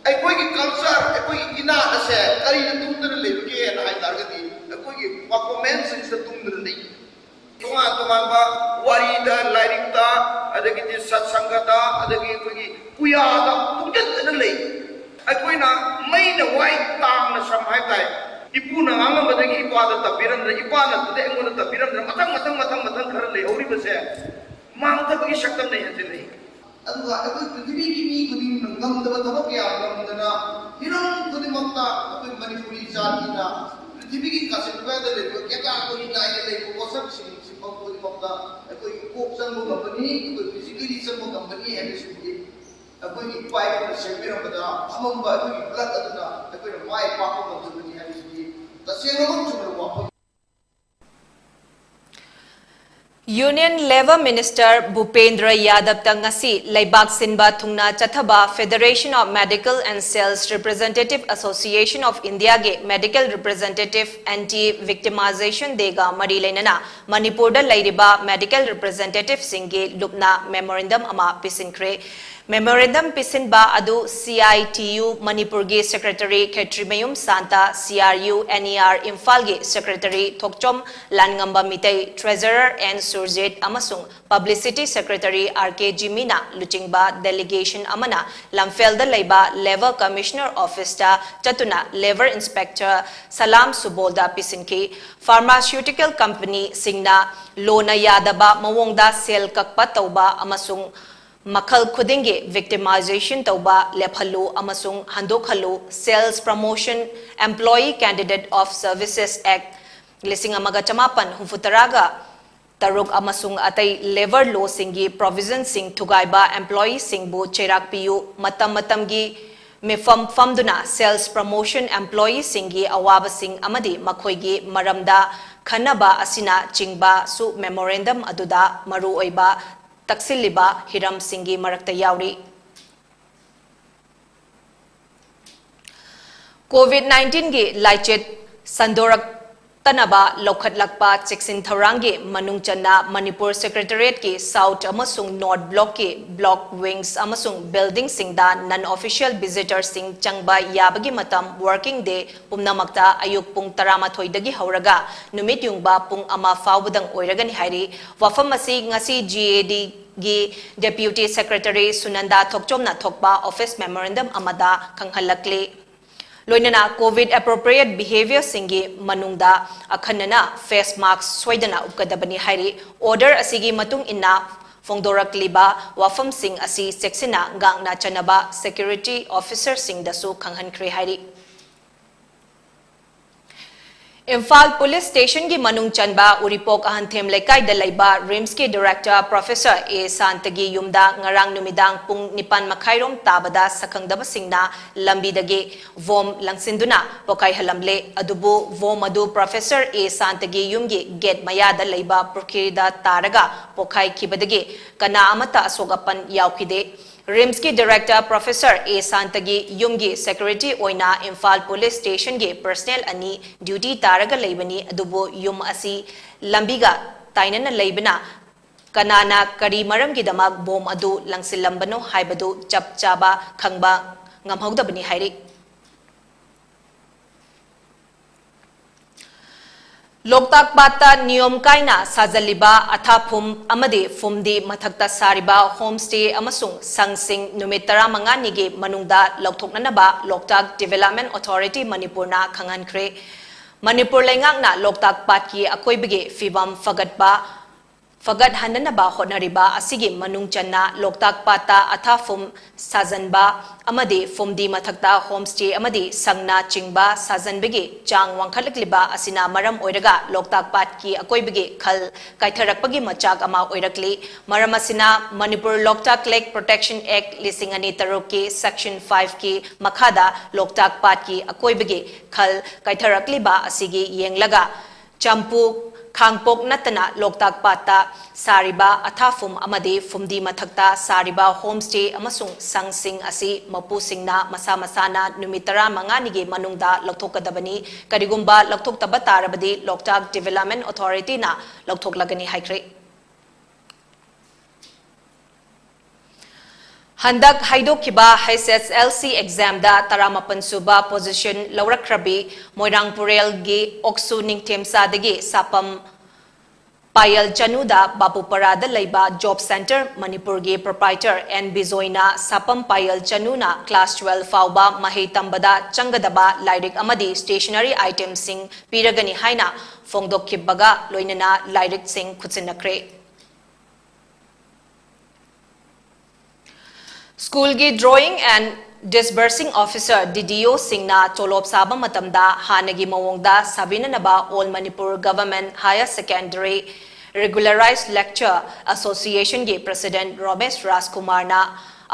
ꯑꯩꯈꯣꯏꯒꯤ ꯀꯜꯆꯔ, ꯑꯩꯈꯣꯏꯒꯤ ꯏꯅꯥꯠ ꯑꯁꯦ ꯀꯔꯤꯅ ꯇꯨꯡꯗꯨꯅ ꯂꯩꯕꯒꯦ ꯍꯥꯏꯅ ꯍꯥꯏ ꯇꯥꯔꯒꯗꯤ, ꯑꯩꯈꯣꯏꯒꯤ ꯄꯔꯐꯣꯔꯃꯦꯟꯁꯁꯤꯡꯁꯤꯗ ꯇꯨꯡꯗꯨꯅ ꯂꯩ꯫ ꯇꯣꯉꯥꯟ ꯇꯣꯉꯥꯟꯕ ꯋꯥꯔꯤꯗ, ꯂꯥꯏꯔꯤꯛꯇ, ꯑꯗꯒꯤꯗꯤ ꯁꯠꯁꯪꯒꯗ, ꯑꯗꯒꯤ ꯑꯩꯈꯣꯏꯒꯤ ꯄꯨꯌꯥꯗ ꯇꯨꯡꯁꯤꯟꯗꯨꯅ ꯂꯩ꯫ ꯑꯩꯈꯣꯏꯅ ꯃꯩꯅ ꯋꯥꯏ ꯇꯥꯡꯅ ꯁꯝ ꯍꯥꯏ ꯇꯥꯏ꯫ ꯏꯄꯨꯅ ꯉꯥꯡꯉꯝꯕꯗꯒꯤ ꯏꯄꯥꯗ ꯇꯝꯕꯤꯔꯝꯗꯅ, ꯏꯄꯥꯅ ꯑꯗꯨꯗ ꯑꯩꯉꯣꯟꯗ ꯇꯝꯕꯤꯔꯝꯗꯅ, ꯃꯊꯪ ꯃꯊꯪ ꯃꯊꯪ ꯃꯊꯪ ꯈꯔ ꯂꯩꯍꯧꯔꯤꯕꯁꯦ ꯃꯥꯡꯊꯕꯒꯤ ꯁꯛꯇꯝꯅ ꯍꯦꯟꯖꯤꯜꯂꯛꯏ꯫ ꯑꯗꯨꯒ ꯑꯩꯈꯣꯏ ꯄ꯭ꯔꯤꯊꯤꯕꯤꯒꯤ ꯃꯤ ꯈꯨꯗꯤꯡꯃꯛꯅ ꯉꯝꯗꯕ ꯊꯕꯛ ꯀꯌꯥ ꯉꯝꯗꯅ ꯍꯤꯔꯝ ꯈꯨꯗꯤꯡꯃꯛꯇ ꯑꯩꯈꯣꯏ ꯃꯅꯤꯄꯨꯔꯤ ꯖꯥꯇꯤꯅ ꯄ꯭ꯔꯤꯊꯤꯕꯤꯒꯤ ꯀꯥꯆꯤꯟ ꯀꯣꯌꯥꯗ ꯂꯩꯕ ꯀꯦꯇꯥꯒꯣꯔꯤ ꯅꯥꯏꯅ ꯂꯩꯕ ꯄꯣꯠꯁꯛꯁꯤꯡ, ꯁꯤꯟꯐꯝ ꯈꯨꯗꯤꯡꯃꯛꯇ ꯑꯩꯈꯣꯏꯒꯤ ꯀꯣꯛ ꯆꯪꯕ ꯉꯝꯕꯅꯤ, ꯑꯩꯈꯣꯏ ꯐꯤꯖꯤꯀꯦꯂꯤ ꯆꯪꯕ ꯉꯝꯕꯅꯤ ꯍꯥꯏꯕꯁꯤꯗꯤ ꯑꯩꯈꯣꯏꯒꯤ ꯏꯄꯥ ꯏꯄꯨꯅ ꯁꯦꯝꯕꯤꯔꯝꯕꯗ ꯑꯃꯝꯕ ꯑꯗꯨꯒꯤ ꯕ꯭ꯂꯠ ꯑꯗꯨꯅ ꯑꯩꯈꯣꯏꯅ ꯃꯥꯏ ꯄꯥꯛꯄ ꯉꯝꯖꯕꯅꯤ ꯍꯥꯏꯕꯁꯤꯗꯤ ꯇꯁꯦꯡꯅꯃꯛ ꯆꯨꯝꯕ ꯋꯥꯐꯝ꯫ Union Labour Minister ꯚꯨꯄꯦꯟꯗ꯭ꯔ ꯌꯥꯗꯕꯇ ꯉꯁꯤ ꯂꯩꯕꯥꯛ ꯁꯤꯟꯕ ꯊꯨꯡꯅ ꯆꯠꯊꯕ Federation of Medical and Sales Representative Association of Indiaꯒꯤ Medical Representative Anti Victimization Dayꯒ ꯃꯔꯤ ꯂꯩꯅꯅ ꯃꯅꯤꯄꯨꯔꯗ ꯂꯩꯔꯤꯕ medical representativeꯁꯤꯡꯒꯤ ꯂꯨꯞꯅ memorandum ꯑꯃ ꯄꯤꯁꯤꯟꯈ꯭ꯔꯦ꯫ Memorandum ꯄꯤꯁꯤꯟꯕ ꯑꯗꯨ C I T U ꯃꯅꯤꯄꯨꯔꯒꯤ Secretary Khetrimayum Shanta, C R U N E R ꯏꯝꯐꯥꯜꯒꯤ Secretary Thokchom Langamba Meetei, Treasurer N Surjit ꯑꯃꯁꯨꯡ Publicity Secretary R K ꯖꯤꯃꯤꯅ ꯂꯨꯆꯤꯡꯕ delegation ꯑꯃꯅ ꯂꯝꯐꯦꯜꯗ ꯂꯩꯕ Labour Commissioner Officeꯇ ꯆꯠꯇꯨꯅ Labour Inspector ꯁꯂꯥꯝ ꯁꯨꯕꯣꯜꯗ ꯄꯤꯁꯤꯟꯈꯤ꯫ Pharmaceutical companyꯁꯤꯡꯅ ꯂꯣꯅ ꯌꯥꯗꯕ ꯃꯑꯣꯡꯗ ꯁꯦꯜ ꯀꯛꯄ ꯇꯧꯕ ꯑꯃꯁꯨꯡ ꯃꯈꯜ ꯈꯨꯗꯤꯡꯒꯤ victimization ꯇꯧꯕ ꯂꯦꯞꯍꯜꯂꯨ ꯑꯃꯁꯨꯡ ꯍꯟꯗꯣꯛꯍꯜꯂꯨ, Sales Promotion Employee Candidate of Services Act ꯂꯤꯁꯤꯡ ꯑꯃꯒ ꯆꯃꯥꯄꯟ ꯍꯨꯝꯐꯨ ꯇꯔꯥꯒ ꯇꯔꯨꯛ ꯑꯃꯁꯨꯡ ꯑꯇꯩ labour lawꯁꯤꯡꯒꯤ provisionꯁꯤꯡ ꯊꯨꯒꯥꯏꯕ employeeꯁꯤꯡꯕꯨ ꯆꯩꯔꯥꯛ ꯄꯤꯌꯨ, ꯃꯇꯝ ꯃꯇꯝꯒꯤ ꯃꯤꯐꯝ ꯐꯝꯗꯨꯅ Sales Promotion employeeꯁꯤꯡꯒꯤ ꯑꯋꯥꯕꯁꯤꯡ ꯑꯃꯗꯤ ꯃꯈꯣꯏꯒꯤ ꯃꯔꯝꯗ ꯈꯟꯅꯕ ꯑꯁꯤꯅꯆꯤꯡꯕꯁꯨ memorandum ꯑꯗꯨꯗ ꯃꯔꯨꯑꯣꯏꯕ ꯇꯛꯁꯤꯜꯂꯤꯕ ꯍꯤꯔꯝꯁꯤꯡꯒꯤ ꯃꯔꯛꯇ ꯌꯥꯎꯔꯤ꯫ COVID nineteen ꯒꯤ ꯂꯥꯏꯆꯠ ꯁꯟꯗꯣꯔꯛꯇꯅꯕ ꯂꯧꯈꯠꯂꯛꯄ ꯆꯦꯛꯁꯤꯟ ꯊꯧꯔꯥꯡꯒꯤ ꯃꯅꯨꯡ ꯆꯟꯅ ꯃꯅꯤꯄꯨꯔ Secretariat ꯀꯤ South ꯑꯃꯁꯨꯡ North Block ꯀꯤ block wings ꯑꯃꯁꯨꯡ building ꯁꯤꯡꯗ non official visitor ꯁꯤꯡ ꯆꯪꯕ ꯌꯥꯕꯒꯤ ꯃꯇꯝ working day ꯄꯨꯝꯅꯃꯛꯇ ꯑꯌꯨꯛ ꯄꯨꯡ ꯇꯔꯥꯃꯥꯊꯣꯏꯗꯒꯤ ꯍꯧꯔꯒ ꯅꯨꯃꯤꯠ ꯌꯨꯡꯕ ꯄꯨꯡ ꯑꯃ ꯐꯥꯎꯕꯗꯪ ꯑꯣꯏꯔꯒꯅꯤ ꯍꯥꯏꯔꯤ꯫ ꯋꯥꯐꯝ ꯑꯁꯤ ꯉꯁꯤ GAD ꯒꯤ Deputy Secretary ꯁꯨꯅꯟꯗꯥ ꯊꯣꯛꯆꯣꯝꯅ ꯊꯣꯛꯄ office memorandum ꯑꯃꯗ ꯈꯪꯍꯜꯂꯛꯂꯤ꯫ ꯂꯣꯏꯅꯅ COVID appropriate behaviour ꯁꯤꯡꯒꯤ ꯃꯅꯨꯡꯗ ꯑꯈꯟꯅꯅ face mask ꯁꯣꯏꯗꯅ ꯎꯞꯀꯗꯕꯅꯤ ꯍꯥꯏꯔꯤ꯫ Order ꯑꯁꯤꯒꯤ ꯃꯇꯨꯡ ꯏꯟꯅ ꯐꯣꯡꯗꯣꯔꯛꯂꯤꯕ ꯋꯥꯐꯝꯁꯤꯡ ꯑꯁꯤ ꯆꯦꯛꯁꯤꯟꯅ ꯉꯥꯛꯅ ꯆꯠꯅꯕ security officer ꯁꯤꯡꯗꯁꯨ ꯈꯪꯍꯟꯈ꯭ꯔꯦ ꯍꯥꯏꯔꯤ꯫ ꯏꯝꯐꯥꯜ Police Station ꯒꯤ ꯃꯅꯨꯡ ꯆꯟꯕ ꯎꯔꯤꯄꯣꯛ ꯑꯍꯟꯊꯦꯝ ꯂꯩꯀꯥꯏꯗ ꯂꯩꯕ RIMS ꯀꯤ Director Professor ꯑꯦ ꯁꯥꯟꯇꯒꯤ ꯌꯨꯝꯗ ꯉꯔꯥꯡ ꯅꯨꯃꯤꯗꯥꯡ ꯄꯨꯡ ꯅꯤꯄꯥꯟ ꯃꯈꯥꯏꯔꯣꯝ ꯇꯥꯕꯗ ꯁꯛꯈꯪꯗꯕꯁꯤꯡꯅ ꯂꯝꯕꯤꯗꯒꯤ ꯕꯣꯝ ꯂꯪꯁꯤꯟꯗꯨꯅ ꯄꯣꯈꯥꯏꯍꯜꯂꯝꯂꯦ꯫ ꯑꯗꯨꯕꯨ ꯕꯣꯝ ꯑꯗꯨ Professor ꯑꯦ ꯁꯥꯟꯇꯒꯤ ꯌꯨꯝꯒꯤ gate ꯃꯌꯥꯗ ꯂꯩꯕ ꯄꯨꯈ꯭ꯔꯤꯗ ꯇꯥꯔꯒ ꯄꯣꯈꯥꯏꯈꯤꯕꯗꯒꯤ ꯀꯅꯥ ꯑꯃꯠꯇ ꯑꯁꯣꯛ ꯑꯄꯟ ꯌꯥꯎꯈꯤꯗꯦ꯫ RIMS ꯀꯤ Director Professor ꯑꯦ ꯁꯥꯟꯇꯒꯤ ꯌꯨꯝꯒꯤ security ꯑꯣꯏꯅ ꯏꯝꯐꯥꯜ Police Station ꯒꯤ personnel ꯑꯅꯤ duty ꯇꯥꯔꯒ ꯂꯩꯕꯅꯤ, ꯑꯗꯨꯕꯨ ꯌꯨꯝ ꯑꯁꯤ ꯂꯝꯕꯤꯒ ꯇꯥꯏꯅꯅ ꯂꯩꯕꯅ ꯀꯅꯥꯅ ꯀꯔꯤ ꯃꯔꯝꯒꯤꯗꯃꯛ ꯕꯣꯝ ꯑꯗꯨ ꯂꯪꯁꯤꯜꯂꯝꯕꯅꯣ ꯍꯥꯏꯕꯗꯨ ꯆꯞ ꯆꯥꯕ ꯈꯪꯕ ꯉꯝꯍꯧꯗꯕꯅꯤ ꯍꯥꯏꯔꯤ꯫ ꯂꯣꯛꯇꯥꯛ ꯄꯥꯠꯇ ꯅꯤꯌꯣꯝ ꯀꯥꯏꯅ ꯁꯥꯖꯜꯂꯤꯕ ꯑꯊꯥꯐꯨꯝ ꯑꯃꯗꯤ ꯐꯨꯝꯗꯤ ꯃꯊꯛꯇ ꯁꯥꯔꯤꯕ homestay ꯑꯃꯁꯨꯡ ꯁꯪꯁꯤꯡ ꯅꯨꯃꯤꯠ ꯇꯔꯥꯃꯉꯥꯅꯤꯒꯤ ꯃꯅꯨꯡꯗ ꯂꯧꯊꯣꯛꯅꯅꯕ ꯂꯣꯛꯇꯥꯛ Development Authority ꯃꯅꯤꯄꯨꯔꯅ ꯈꯪꯍꯟꯈ꯭ꯔꯦ꯫ ꯃꯅꯤꯄꯨꯔ ꯂꯩꯉꯥꯛꯅ ꯂꯣꯛꯇꯥꯛ ꯄꯥꯠꯀꯤ ꯑꯀꯣꯏꯕꯒꯤ ꯐꯤꯕꯝ ꯐꯒꯠꯄ ꯐꯒꯠꯍꯟꯅꯅꯕ ꯍꯣꯠꯅꯔꯤꯕ ꯑꯁꯤꯒꯤ ꯃꯅꯨꯡ ꯆꯟꯅ ꯂꯣꯛꯇꯥꯛ ꯄꯥꯠꯇ ꯑꯊꯥꯐꯨꯝ ꯁꯥꯖꯟꯕ ꯑꯃꯗꯤ ꯐꯨꯝꯗꯤ ꯃꯊꯛꯇ homestay ꯑꯃꯗꯤ ꯁꯪꯅ ꯆꯤꯡꯕ ꯁꯥꯖꯟꯕꯒꯤ ꯆꯥꯡ ꯋꯥꯡꯈꯠꯂꯛꯂꯤꯕ ꯑꯁꯤꯅ ꯃꯔꯝ ꯑꯣꯏꯔꯒ ꯂꯣꯛꯇꯥꯛ ꯄꯥꯠꯀꯤ ꯑꯀꯣꯏꯕꯒꯤ ꯈꯜ ꯀꯥꯏꯊꯔꯛꯄꯒꯤ ꯃꯆꯥꯛ ꯑꯃ ꯑꯣꯏꯔꯛꯂꯤ꯫ ꯃꯔꯝ ꯑꯁꯤꯅ Manipur Loktak Lake Protection Act ꯂꯤꯁꯤꯡ ꯑꯅꯤ ꯇꯔꯨꯛꯀꯤ Section five ꯀꯤ ꯃꯈꯥꯗ ꯂꯣꯛꯇꯥꯛ ꯄꯥꯠꯀꯤ ꯑꯀꯣꯏꯕꯒꯤ ꯈꯜ ꯀꯥꯏꯊꯔꯛꯂꯤꯕ ꯑꯁꯤꯒꯤ ꯌꯦꯡꯂꯒ ꯆꯝꯄꯨ ꯈꯥꯡꯄꯣꯛ ꯅꯠꯇꯅ ꯂꯣꯛꯇꯥꯛ ꯄꯥꯠꯇ ꯁꯥꯔꯤꯕ ꯑꯊꯥꯐꯨꯝ ꯑꯃꯗꯤ ꯐꯨꯝꯗꯤ ꯃꯊꯛꯇ ꯁꯥꯔꯤꯕ ꯍꯣꯝ ꯁ꯭ꯇꯦ ꯑꯃꯁꯨꯡ ꯁꯪꯁꯤꯡ ꯑꯁꯤ ꯃꯄꯨꯁꯤꯡꯅ ꯃꯁꯥ ꯃꯁꯥꯅ ꯅꯨꯃꯤꯠ ꯇꯔꯥꯃꯉꯥꯅꯤꯒꯤ ꯃꯅꯨꯡꯗ ꯂꯧꯊꯣꯛꯀꯗꯕꯅꯤ꯫ ꯀꯔꯤꯒꯨꯝꯕ ꯂꯧꯊꯣꯛꯇꯕ ꯇꯥꯔꯕꯗꯤ ꯂꯣꯛꯇꯥꯛ ꯗꯤꯚꯦꯂꯞꯃꯦꯟ ꯑꯣꯊꯣꯔꯤꯇꯤꯅ ꯂꯧꯊꯣꯛꯂꯒꯅꯤ ꯍꯥꯏꯈ꯭ꯔꯦ꯫ ꯍꯟꯗꯛ ꯍꯥꯏꯗꯣꯛꯈꯤꯕ H S L C examꯗ ꯇꯔꯥꯃꯥꯄꯟ ꯁꯨꯕ position ꯂꯧꯔꯛꯈ꯭ꯔꯕꯤ ꯃꯣꯏꯔꯥꯡ ꯄꯨꯔꯦꯜꯒꯤ ꯑꯣꯛꯁꯨ ꯅꯤꯡꯊꯦꯝꯆꯥꯗꯒꯤ ꯁꯥꯄꯝ ꯄꯥꯌꯜ ꯆꯅꯨꯗ ꯕꯥꯕꯨꯄꯔꯥꯗ ꯂꯩꯕ Job Centre ꯃꯅꯤꯄꯨꯔꯒꯤ proprietor N ꯕꯤꯖꯣꯏꯅ ꯁꯥꯄꯝ ꯄꯥꯌꯜ ꯆꯅꯨꯅ class twelve ꯐꯥꯎꯕ ꯃꯍꯩ ꯇꯝꯕꯗ ꯆꯪꯒꯗꯕ ꯂꯥꯏꯔꯤꯛ ꯑꯃꯗꯤ stationery itemꯁꯤꯡ ꯄꯤꯔꯒꯅꯤ ꯍꯥꯏꯅ ꯐꯣꯡꯗꯣꯛꯈꯤꯕꯒ ꯂꯣꯏꯅꯅ ꯂꯥꯏꯔꯤꯛꯁꯤꯡ ꯈꯨꯠꯁꯤꯟꯅꯈ꯭ꯔꯦ꯫ Schoolꯒꯤ Drawing and Disbursing Officer, D D Oꯁꯤꯡꯅ ꯇꯣꯂꯣꯞ ꯁꯥꯕ ꯃꯇꯝꯗ ꯍꯥꯟꯅꯒꯤ ꯃꯑꯣꯡꯗ ꯁꯥꯕꯤꯅꯅꯕ All Manipur Government Higher Secondary Regularized Lecturer Associationꯒꯤ President ꯔꯣꯃꯦꯁ ꯔꯥꯖꯀꯨꯃꯥꯔꯅ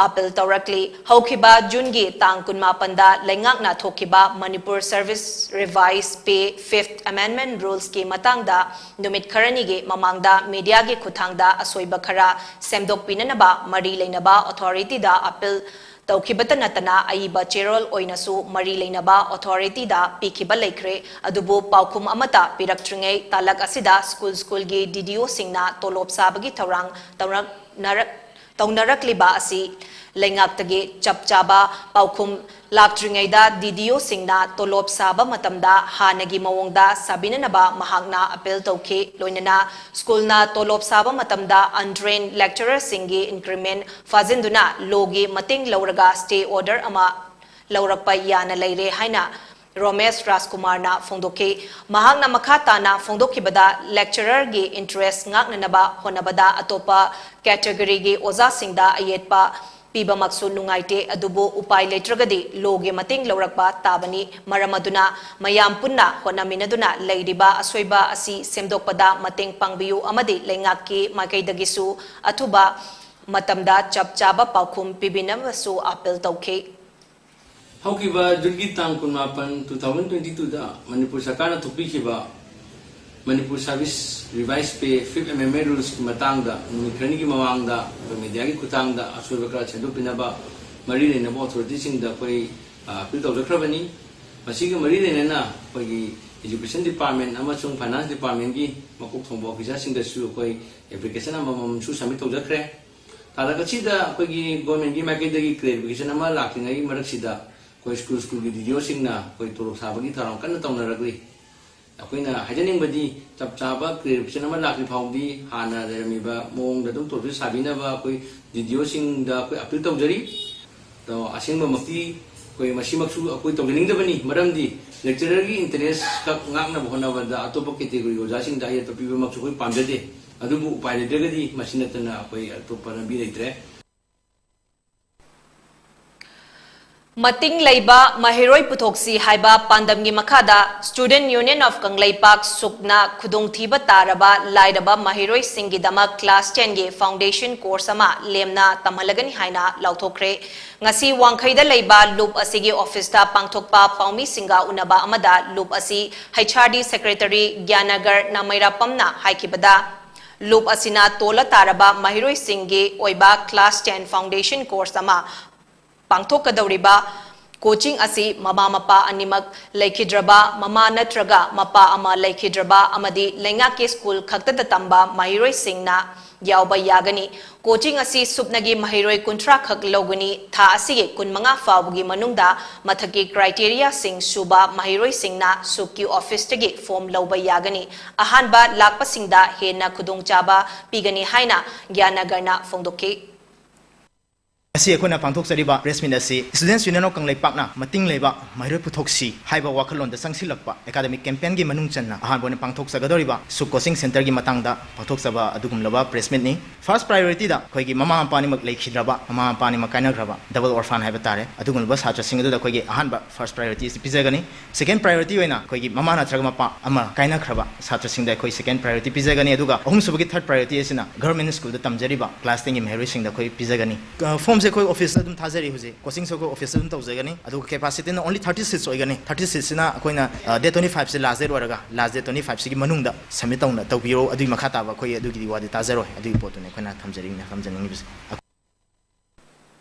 appeal ꯇꯧꯔꯛꯂꯤ꯫ ꯍꯧꯈꯤꯕ ꯖꯨꯟꯒꯤ ꯇꯥꯡ ꯀꯨꯟꯃꯥꯄꯟꯗ ꯂꯩꯉꯥꯛꯅ ꯊꯣꯛꯈꯤꯕ Manipur Service Revised Pay Fifth Amendment Rulesꯀꯤ ꯃꯇꯥꯡꯗ ꯅꯨꯃꯤꯠ ꯈꯔꯅꯤꯒꯤ ꯃꯃꯥꯡꯗ mediaꯒꯤ ꯈꯨꯠꯊꯥꯡꯗ ꯑꯁꯣꯏꯕ ꯈꯔ ꯁꯦꯝꯗꯣꯛꯄꯤꯅꯅꯕ ꯃꯔꯤ ꯂꯩꯅꯕ authorityꯗ appeal ꯇꯧꯈꯤꯕꯇ ꯅꯠꯇꯅ ꯑꯏꯕ ꯆꯦꯔꯣꯜ ꯑꯣꯏꯅꯁꯨ ꯃꯔꯤ ꯂꯩꯅꯕ authorityꯗ ꯄꯤꯈꯤꯕ ꯂꯩꯈ꯭ꯔꯦ꯫ ꯑꯗꯨꯕꯨ ꯄꯥꯎꯈꯨꯝ ꯑꯃꯠꯇ ꯄꯤꯔꯛꯇ꯭ꯔꯤꯉꯩ ꯇꯥꯂꯛ ꯑꯁꯤꯗ school schoolꯒꯤ D D Oꯁꯤꯡꯅ ꯇꯣꯂꯣꯞ ꯁꯥꯕꯒꯤ ꯊꯧꯔꯥꯡ ꯇꯧꯔꯛꯅꯔꯛ-, ꯇꯧꯅꯔꯛꯂꯤꯕ ꯑꯁꯤ ꯂꯩꯉꯥꯛꯇꯒꯤ ꯆꯞ ꯆꯥꯕ ꯄꯥꯎꯈꯨꯝ ꯂꯥꯛꯇ꯭ꯔꯤꯉꯩꯗ D D Oꯁꯤꯡꯅ ꯇꯣꯂꯣꯞ ꯁꯥꯕ ꯃꯇꯝꯗ ꯍꯥꯟꯅꯒꯤ ꯃꯑꯣꯡꯗ ꯁꯥꯕꯤꯅꯅꯕ ꯃꯍꯥꯛꯅ appeal ꯇꯧꯈꯤ꯫ ꯂꯣꯏꯅꯅ schoolꯅ ꯇꯣꯂꯣꯞ ꯁꯥꯕ ꯃꯇꯝꯗ untrained lecturerꯁꯤꯡꯒꯤ increment ꯐꯥꯖꯤꯟꯗꯨꯅ lawꯒꯤ ꯃꯇꯦꯡ ꯂꯧꯔꯒ stay order ꯑꯃ ꯂꯧꯔꯛꯄ ꯌꯥꯅ ꯂꯩꯔꯦ ꯍꯥꯏꯅ ꯔꯣꯃꯦꯁ ꯔꯥꯖꯀꯨꯃꯥꯔꯅ ꯐꯣꯡꯗꯣꯛꯈꯤ꯫ ꯃꯍꯥꯛꯅ ꯃꯈꯥ ꯇꯥꯅ ꯐꯣꯡꯗꯣꯛꯈꯤꯕꯗ, lecturerꯒꯤ interest ꯉꯥꯛꯅꯅꯕ ꯍꯣꯠꯅꯕꯗ ꯑꯇꯣꯞꯄ categoryꯒꯤ ꯑꯣꯖꯥꯁꯤꯡꯗ ꯑꯌꯦꯠꯄ ꯄꯤꯕꯃꯛꯁꯨ ꯅꯨꯡꯉꯥꯏꯇꯦ, ꯑꯗꯨꯕꯨ ꯎꯄꯥꯏ ꯂꯩꯇ꯭ꯔꯒꯗꯤ lawꯒꯤ ꯃꯇꯦꯡ ꯂꯧꯔꯛꯄ ꯇꯥꯕꯅꯤ꯫ ꯃꯔꯝ ꯑꯗꯨꯅ ꯃꯌꯥꯝ ꯄꯨꯟꯅ ꯍꯣꯠꯅꯃꯤꯟꯅꯗꯨꯅ ꯂꯩꯔꯤꯕ ꯑꯁꯣꯏꯕ ꯑꯁꯤ ꯁꯦꯝꯗꯣꯛꯄꯗ ꯃꯇꯦꯡ ꯄꯥꯡꯕꯤꯌꯨ ꯑꯃꯗꯤ ꯂꯩꯉꯥꯛꯀꯤ ꯃꯥꯏꯀꯩꯗꯒꯤꯁꯨ ꯑꯊꯨꯕ ꯃꯇꯝꯗ ꯆꯞ ꯆꯥꯕ ꯄꯥꯎꯈꯨꯝ ꯄꯤꯕꯤꯅꯕꯁꯨ appeal ꯇꯧꯈꯤ꯫ ꯍꯧꯈꯤꯕ ꯖꯨꯟꯒꯤ ꯇꯥꯡ ꯀꯨꯟꯃꯥꯄꯟ, two thousand twenty twoꯗ ꯃꯅꯤꯄꯨꯔ ꯁꯔꯀꯥꯔꯅ ꯊꯣꯛꯄꯤꯈꯤꯕ ꯃꯅꯤꯄꯨꯔ ꯁꯥꯔꯚꯤꯁ ꯔꯤꯚꯥꯏꯁ ꯄꯦ ꯐꯤꯐ ꯑꯦꯝ ꯑꯦꯝ ꯑꯦ ꯔꯨꯜꯁꯀꯤ ꯃꯇꯥꯡꯗ ꯅꯨꯃꯤꯠ ꯈꯔꯅꯤꯒꯤ ꯃꯃꯥꯡꯗ ꯑꯩꯈꯣꯏ ꯃꯦꯗꯤꯌꯥꯒꯤ ꯈꯨꯠꯊꯥꯡꯗ ꯑꯁꯣꯏꯕ ꯈꯔ ꯁꯦꯝꯗꯣꯛꯄꯤꯅꯕ ꯃꯔꯤ ꯂꯩꯅꯕ ꯑꯣꯊꯣꯔꯤꯇꯤꯁꯤꯡꯗ ꯑꯩꯈꯣꯏ ꯑꯄꯤꯜ ꯇꯧꯖꯈ꯭ꯔꯕꯅꯤ꯫ ꯃꯁꯤꯒ ꯃꯔꯤ ꯂꯩꯅꯅ ꯑꯩꯈꯣꯏꯒꯤ ꯏꯖꯨꯀꯦꯁꯟ ꯗꯤꯄꯥꯔꯠꯃꯦꯟ ꯑꯃꯁꯨꯡ ꯐꯥꯏꯅꯥꯟꯁ ꯗꯤꯄꯥꯔꯠꯃꯦꯟꯒꯤ ꯃꯀꯣꯛ ꯊꯣꯡꯕ ꯑꯣꯐꯤꯁꯥꯔꯁꯤꯡꯗꯁꯨ ꯑꯩꯈꯣꯏ ꯑꯦꯄ꯭ꯂꯤꯀꯦꯁꯟ ꯑꯃꯃꯝꯁꯨ ꯁꯕꯃꯤꯠ ꯇꯧꯖꯈ꯭ꯔꯦ꯫ ꯇꯥꯂꯛ ꯑꯁꯤꯗ ꯑꯩꯈꯣꯏꯒꯤ ꯒꯣꯔꯃꯦꯟꯒꯤ ꯃꯥꯏꯀꯩꯗꯒꯤ ꯀ꯭ꯂꯦꯔꯤꯐꯤꯀꯦꯁꯟ ꯑꯃ ꯂꯥꯛꯇ꯭ꯔꯤꯉꯩꯒꯤ ꯃꯔꯛꯁꯤꯗ ꯑꯩꯈꯣꯏ ꯁ꯭ꯀꯨꯜ ꯁ꯭ꯀꯨꯜꯒꯤ ꯗꯤ ꯗꯤ ꯑꯣꯁꯤꯡꯅ ꯑꯩꯈꯣꯏ ꯇꯣꯂꯣꯞ ꯁꯥꯕꯒꯤ ꯊꯧꯔꯥꯡ ꯀꯟꯅ ꯇꯧꯅꯔꯛꯂꯤ꯫ ꯑꯩꯈꯣꯏꯅ ꯍꯥꯏꯖꯅꯤꯡꯕꯗꯤ ꯆꯞ ꯆꯥꯕ ꯀ꯭ꯂꯦꯔꯤꯐꯤꯀꯦꯁꯟ ꯑꯃ ꯂꯥꯛꯇ꯭ꯔꯤ ꯐꯥꯎꯕꯗꯤ ꯍꯥꯟꯅ ꯂꯩꯔꯝꯃꯤꯕ ꯃꯑꯣꯡꯗ ꯑꯗꯨꯝ ꯇꯣꯂꯣꯞꯁꯤ ꯁꯥꯕꯤꯅꯕ ꯑꯩꯈꯣꯏ ꯗꯤ ꯗꯤ ꯑꯣꯁꯤꯡꯗ ꯑꯩꯈꯣꯏ ꯑꯄꯤꯜ ꯇꯧꯖꯔꯤ꯫ ꯑꯗꯣ ꯑꯁꯦꯡꯕꯃꯛꯇꯤ ꯑꯩꯈꯣꯏ ꯃꯁꯤꯃꯛꯁꯨ ꯑꯩꯈꯣꯏ ꯇꯧꯖꯅꯤꯡꯗꯕꯅꯤ, ꯃꯔꯝꯗꯤ ꯂꯦꯛꯆꯔꯔꯒꯤ ꯏꯟꯇꯔꯦꯁ ꯈꯛ ꯉꯥꯛꯅꯕ ꯍꯣꯠꯅꯕꯗ ꯑꯇꯣꯞꯄ ꯀꯦꯇꯦꯒꯣꯔꯤ ꯑꯣꯖꯥꯁꯤꯡꯗ ꯑꯌꯦꯠꯄ ꯄꯤꯕꯃꯛꯁꯨ ꯑꯩꯈꯣꯏ ꯄꯥꯝꯖꯗꯦ꯫ ꯑꯗꯨꯕꯨ ꯎꯄꯥꯏ ꯂꯩꯇ꯭ꯔꯒꯗꯤ ꯃꯁꯤ ꯅꯠꯇꯅ ꯑꯩꯈꯣꯏ ꯑꯇꯣꯞꯄ ꯂꯝꯕꯤ ꯂꯩꯇ꯭ꯔꯦ꯫ ꯃꯇꯤꯡ ꯂꯩꯕ ꯃꯍꯩꯔꯣꯏ ꯄꯨꯊꯣꯛꯁꯤ ꯍꯥꯏꯕ ꯄꯥꯟꯗꯝꯒꯤ ꯃꯈꯥꯗ Student Union of ꯀꯪꯂꯩꯄꯥꯛ, ꯁꯨꯛꯅ ꯈꯨꯗꯣꯡꯊꯤꯕ ꯇꯥꯔꯕ ꯂꯥꯏꯔꯕ ꯃꯍꯩꯔꯣꯏꯁꯤꯡꯒꯤꯗꯃꯛ class ten ꯒꯤ foundation course ꯑꯃ ꯂꯦꯝꯅ ꯇꯝꯍꯜꯂꯒꯅꯤ ꯍꯥꯏꯅ ꯂꯥꯎꯊꯣꯛꯈ꯭ꯔꯦ꯫ ꯉꯁꯤ ꯋꯥꯡꯈꯩꯗ ꯂꯩꯕ ꯂꯨꯞ ꯑꯁꯤꯒꯤ ꯑꯣꯐꯤꯁꯇ ꯄꯥꯡꯊꯣꯛꯄ ꯄꯥꯎꯃꯤꯁꯤꯡꯒ ꯎꯅꯕ ꯑꯃꯗ ꯂꯨꯞ ꯑꯁꯤ H R D secretary ꯒ꯭ꯌꯥꯅꯒꯔ ꯅꯥꯃꯩꯔꯥꯄꯝꯅ ꯍꯥꯏꯈꯤꯕꯗ, ꯂꯨꯞ ꯑꯁꯤꯅ ꯇꯣꯜꯂ ꯇꯥꯔꯕ ꯃꯍꯩꯔꯣꯏꯁꯤꯡꯒꯤ ꯑꯣꯏꯕ class ten foundation course ꯑꯃ ꯄꯥꯡꯊꯣꯛꯀꯗꯧꯔꯤꯕ ꯀꯣꯆꯤꯡ ꯑꯁꯤ ꯃꯃꯥ ꯃꯄꯥ ꯑꯅꯤꯃꯛ ꯂꯩꯈꯤꯗ꯭ꯔꯕ, ꯃꯃꯥ ꯅꯠꯇ꯭ꯔꯒ ꯃꯄꯥ ꯑꯃ ꯂꯩꯈꯤꯗ꯭ꯔꯕ ꯑꯃꯗꯤ ꯂꯩꯉꯥꯛꯀꯤ ꯁ꯭ꯀꯨꯜ ꯈꯛꯇꯗ ꯇꯝꯕ ꯃꯍꯩꯔꯣꯏꯁꯤꯡꯅ ꯌꯥꯎꯕ ꯌꯥꯒꯅꯤ꯫ ꯀꯣꯆꯤꯡ ꯑꯁꯤ ꯁꯨꯞꯅꯒꯤ ꯃꯍꯩꯔꯣꯏ ꯀꯨꯟꯊ꯭ꯔꯥ ꯈꯛ ꯂꯧꯒꯅꯤ꯫ ꯊꯥ ꯑꯁꯤꯒꯤ ꯀꯨꯟꯃꯉꯥ ꯐꯥꯎꯕꯒꯤ ꯃꯅꯨꯡꯗ ꯃꯊꯛꯀꯤ ꯀ꯭ꯔꯥꯏꯇꯦꯔꯤꯌꯥꯁꯤꯡ ꯁꯨꯕ ꯃꯍꯩꯔꯣꯏꯁꯤꯡꯅ ꯁꯨꯞꯀꯤ ꯑꯣꯐꯤꯁꯇꯒꯤ ꯐꯣꯝ ꯂꯧꯕ ꯌꯥꯒꯅꯤ꯫ ꯑꯍꯥꯟꯕ ꯂꯥꯛꯄꯁꯤꯡꯗ ꯍꯦꯟꯅ ꯈꯨꯗꯣꯡꯆꯥꯕ ꯄꯤꯒꯅꯤ ꯍꯥꯏꯅ ꯒ꯭ꯌꯥꯅꯒꯔꯅ ꯐꯣꯡꯗꯣꯛꯈꯤ꯫ ꯉꯁꯤ ꯑꯩꯈꯣꯏꯅ ꯄꯥꯡꯊꯣꯛꯆꯔꯤꯕ press meet ꯑꯁꯤ Students Union of ꯀꯪꯂꯩꯄꯥꯛꯅ ꯃꯇꯤꯡ ꯂꯩꯕ ꯃꯍꯩꯔꯣꯏ ꯄꯨꯊꯣꯛꯁꯤ ꯍꯥꯏꯕ ꯋꯥꯈꯜꯂꯣꯟꯗ ꯆꯪꯁꯤꯜꯂꯛꯄ academic campaignꯒꯤ ꯃꯅꯨꯡ ꯆꯟꯅ ꯑꯍꯥꯟꯕ ꯑꯣꯏꯅ ꯄꯥꯡꯊꯣꯛꯆꯒꯗꯧꯔꯤꯕ ꯁꯨꯛ coaching centreꯒꯤ ꯃꯇꯥꯡꯗ ꯄꯥꯡꯊꯣꯛꯆꯕ ꯑꯗꯨꯒꯨꯝꯂꯕ press meetꯅꯤ꯫ First priorityꯗ ꯑꯩꯈꯣꯏꯒꯤ ꯃꯃꯥ ꯃꯄꯥ ꯑꯅꯤꯃꯛ ꯂꯩꯈꯤꯗ꯭ꯔꯕ, ꯃꯃꯥ ꯃꯄꯥ ꯑꯅꯤꯃꯛ ꯀꯥꯏꯅꯈ꯭ꯔꯕ, double orphan ꯍꯥꯏꯕ ꯇꯥꯔꯦ, ꯑꯗꯨꯒꯨꯝꯂꯕ ꯁꯥꯇ꯭ꯔꯁꯤꯡ ꯑꯗꯨꯗ ꯑꯩꯈꯣꯏꯒꯤ ꯑꯍꯥꯟꯕ first priority ꯑꯁꯤ ꯄꯤꯖꯒꯅꯤ꯫ Second priority ꯑꯣꯏꯅ ꯑꯩꯈꯣꯏꯒꯤ ꯃꯃꯥ ꯅꯠꯇ꯭ꯔꯒ ꯃꯄꯥ ꯑꯃ ꯀꯥꯏꯅꯈ꯭ꯔꯕ ꯁꯥꯇ꯭ꯔꯁꯤꯡꯗ ꯑꯩꯈꯣꯏ second priority ꯄꯤꯖꯒꯅꯤ꯫ ꯑꯗꯨꯒ ꯑꯍꯨꯝꯁꯨꯕꯒꯤ third priority ꯑꯁꯤꯅ government schoolꯗ ꯇꯝꯖꯔꯤꯕ class tenꯒꯤ ꯃꯍꯩꯔꯣꯏꯁꯤꯡꯗ ꯑꯩꯈꯣꯏ ꯄꯤꯖꯒꯅꯤ꯫ ꯑ, form ꯑꯩꯈꯣꯏ ꯑꯣꯐꯤꯁꯇ ꯑꯗꯨꯝ ꯊꯥꯖꯔꯤ꯫ ꯍꯧꯖꯤꯛ ꯀꯣꯆꯤꯡꯁꯦ ꯑꯩꯈꯣꯏ ꯑꯣꯐꯤꯁꯁꯇ ꯑꯗꯨꯝ ꯇꯧꯖꯒꯅꯤ꯫ ꯑꯗꯨꯒ ꯀꯦꯄꯥꯁꯤꯇꯤꯅ only thirty seats ꯑꯣꯏꯒꯅꯤ꯫ Thirty seatsꯁꯤꯅ ꯑꯩꯈꯣꯏꯅ ꯗꯦꯠ ꯇ꯭ꯋꯦꯟꯇꯤ ꯐꯥꯏꯚꯁꯦ ꯂꯥꯁ ꯗꯦꯠ ꯑꯣꯏꯔꯒ, ꯂꯥꯁ ꯗꯦꯠ ꯇ꯭ꯋꯦꯟꯇꯤ ꯐꯥꯏꯚꯁꯤꯒꯤ ꯃꯅꯨꯡꯗ ꯁꯕꯃꯤꯠ ꯇꯧꯅ ꯇꯧꯕꯤꯔꯣ꯫ ꯑꯗꯨꯒꯤ ꯃꯈꯥ ꯇꯥꯕ ꯑꯩꯈꯣꯏ ꯑꯗꯨꯒꯤꯗꯤ ꯋꯥꯗꯤ ꯇꯥꯖꯔꯣꯏ꯫ ꯑꯗꯨꯒꯤ ꯄꯣꯠꯇꯨꯅꯤ ꯑꯩꯈꯣꯏꯅ ꯊꯝꯖꯅꯤꯡꯉꯤ ꯊꯝꯖꯅꯤꯡꯉꯤꯕꯁꯦ꯫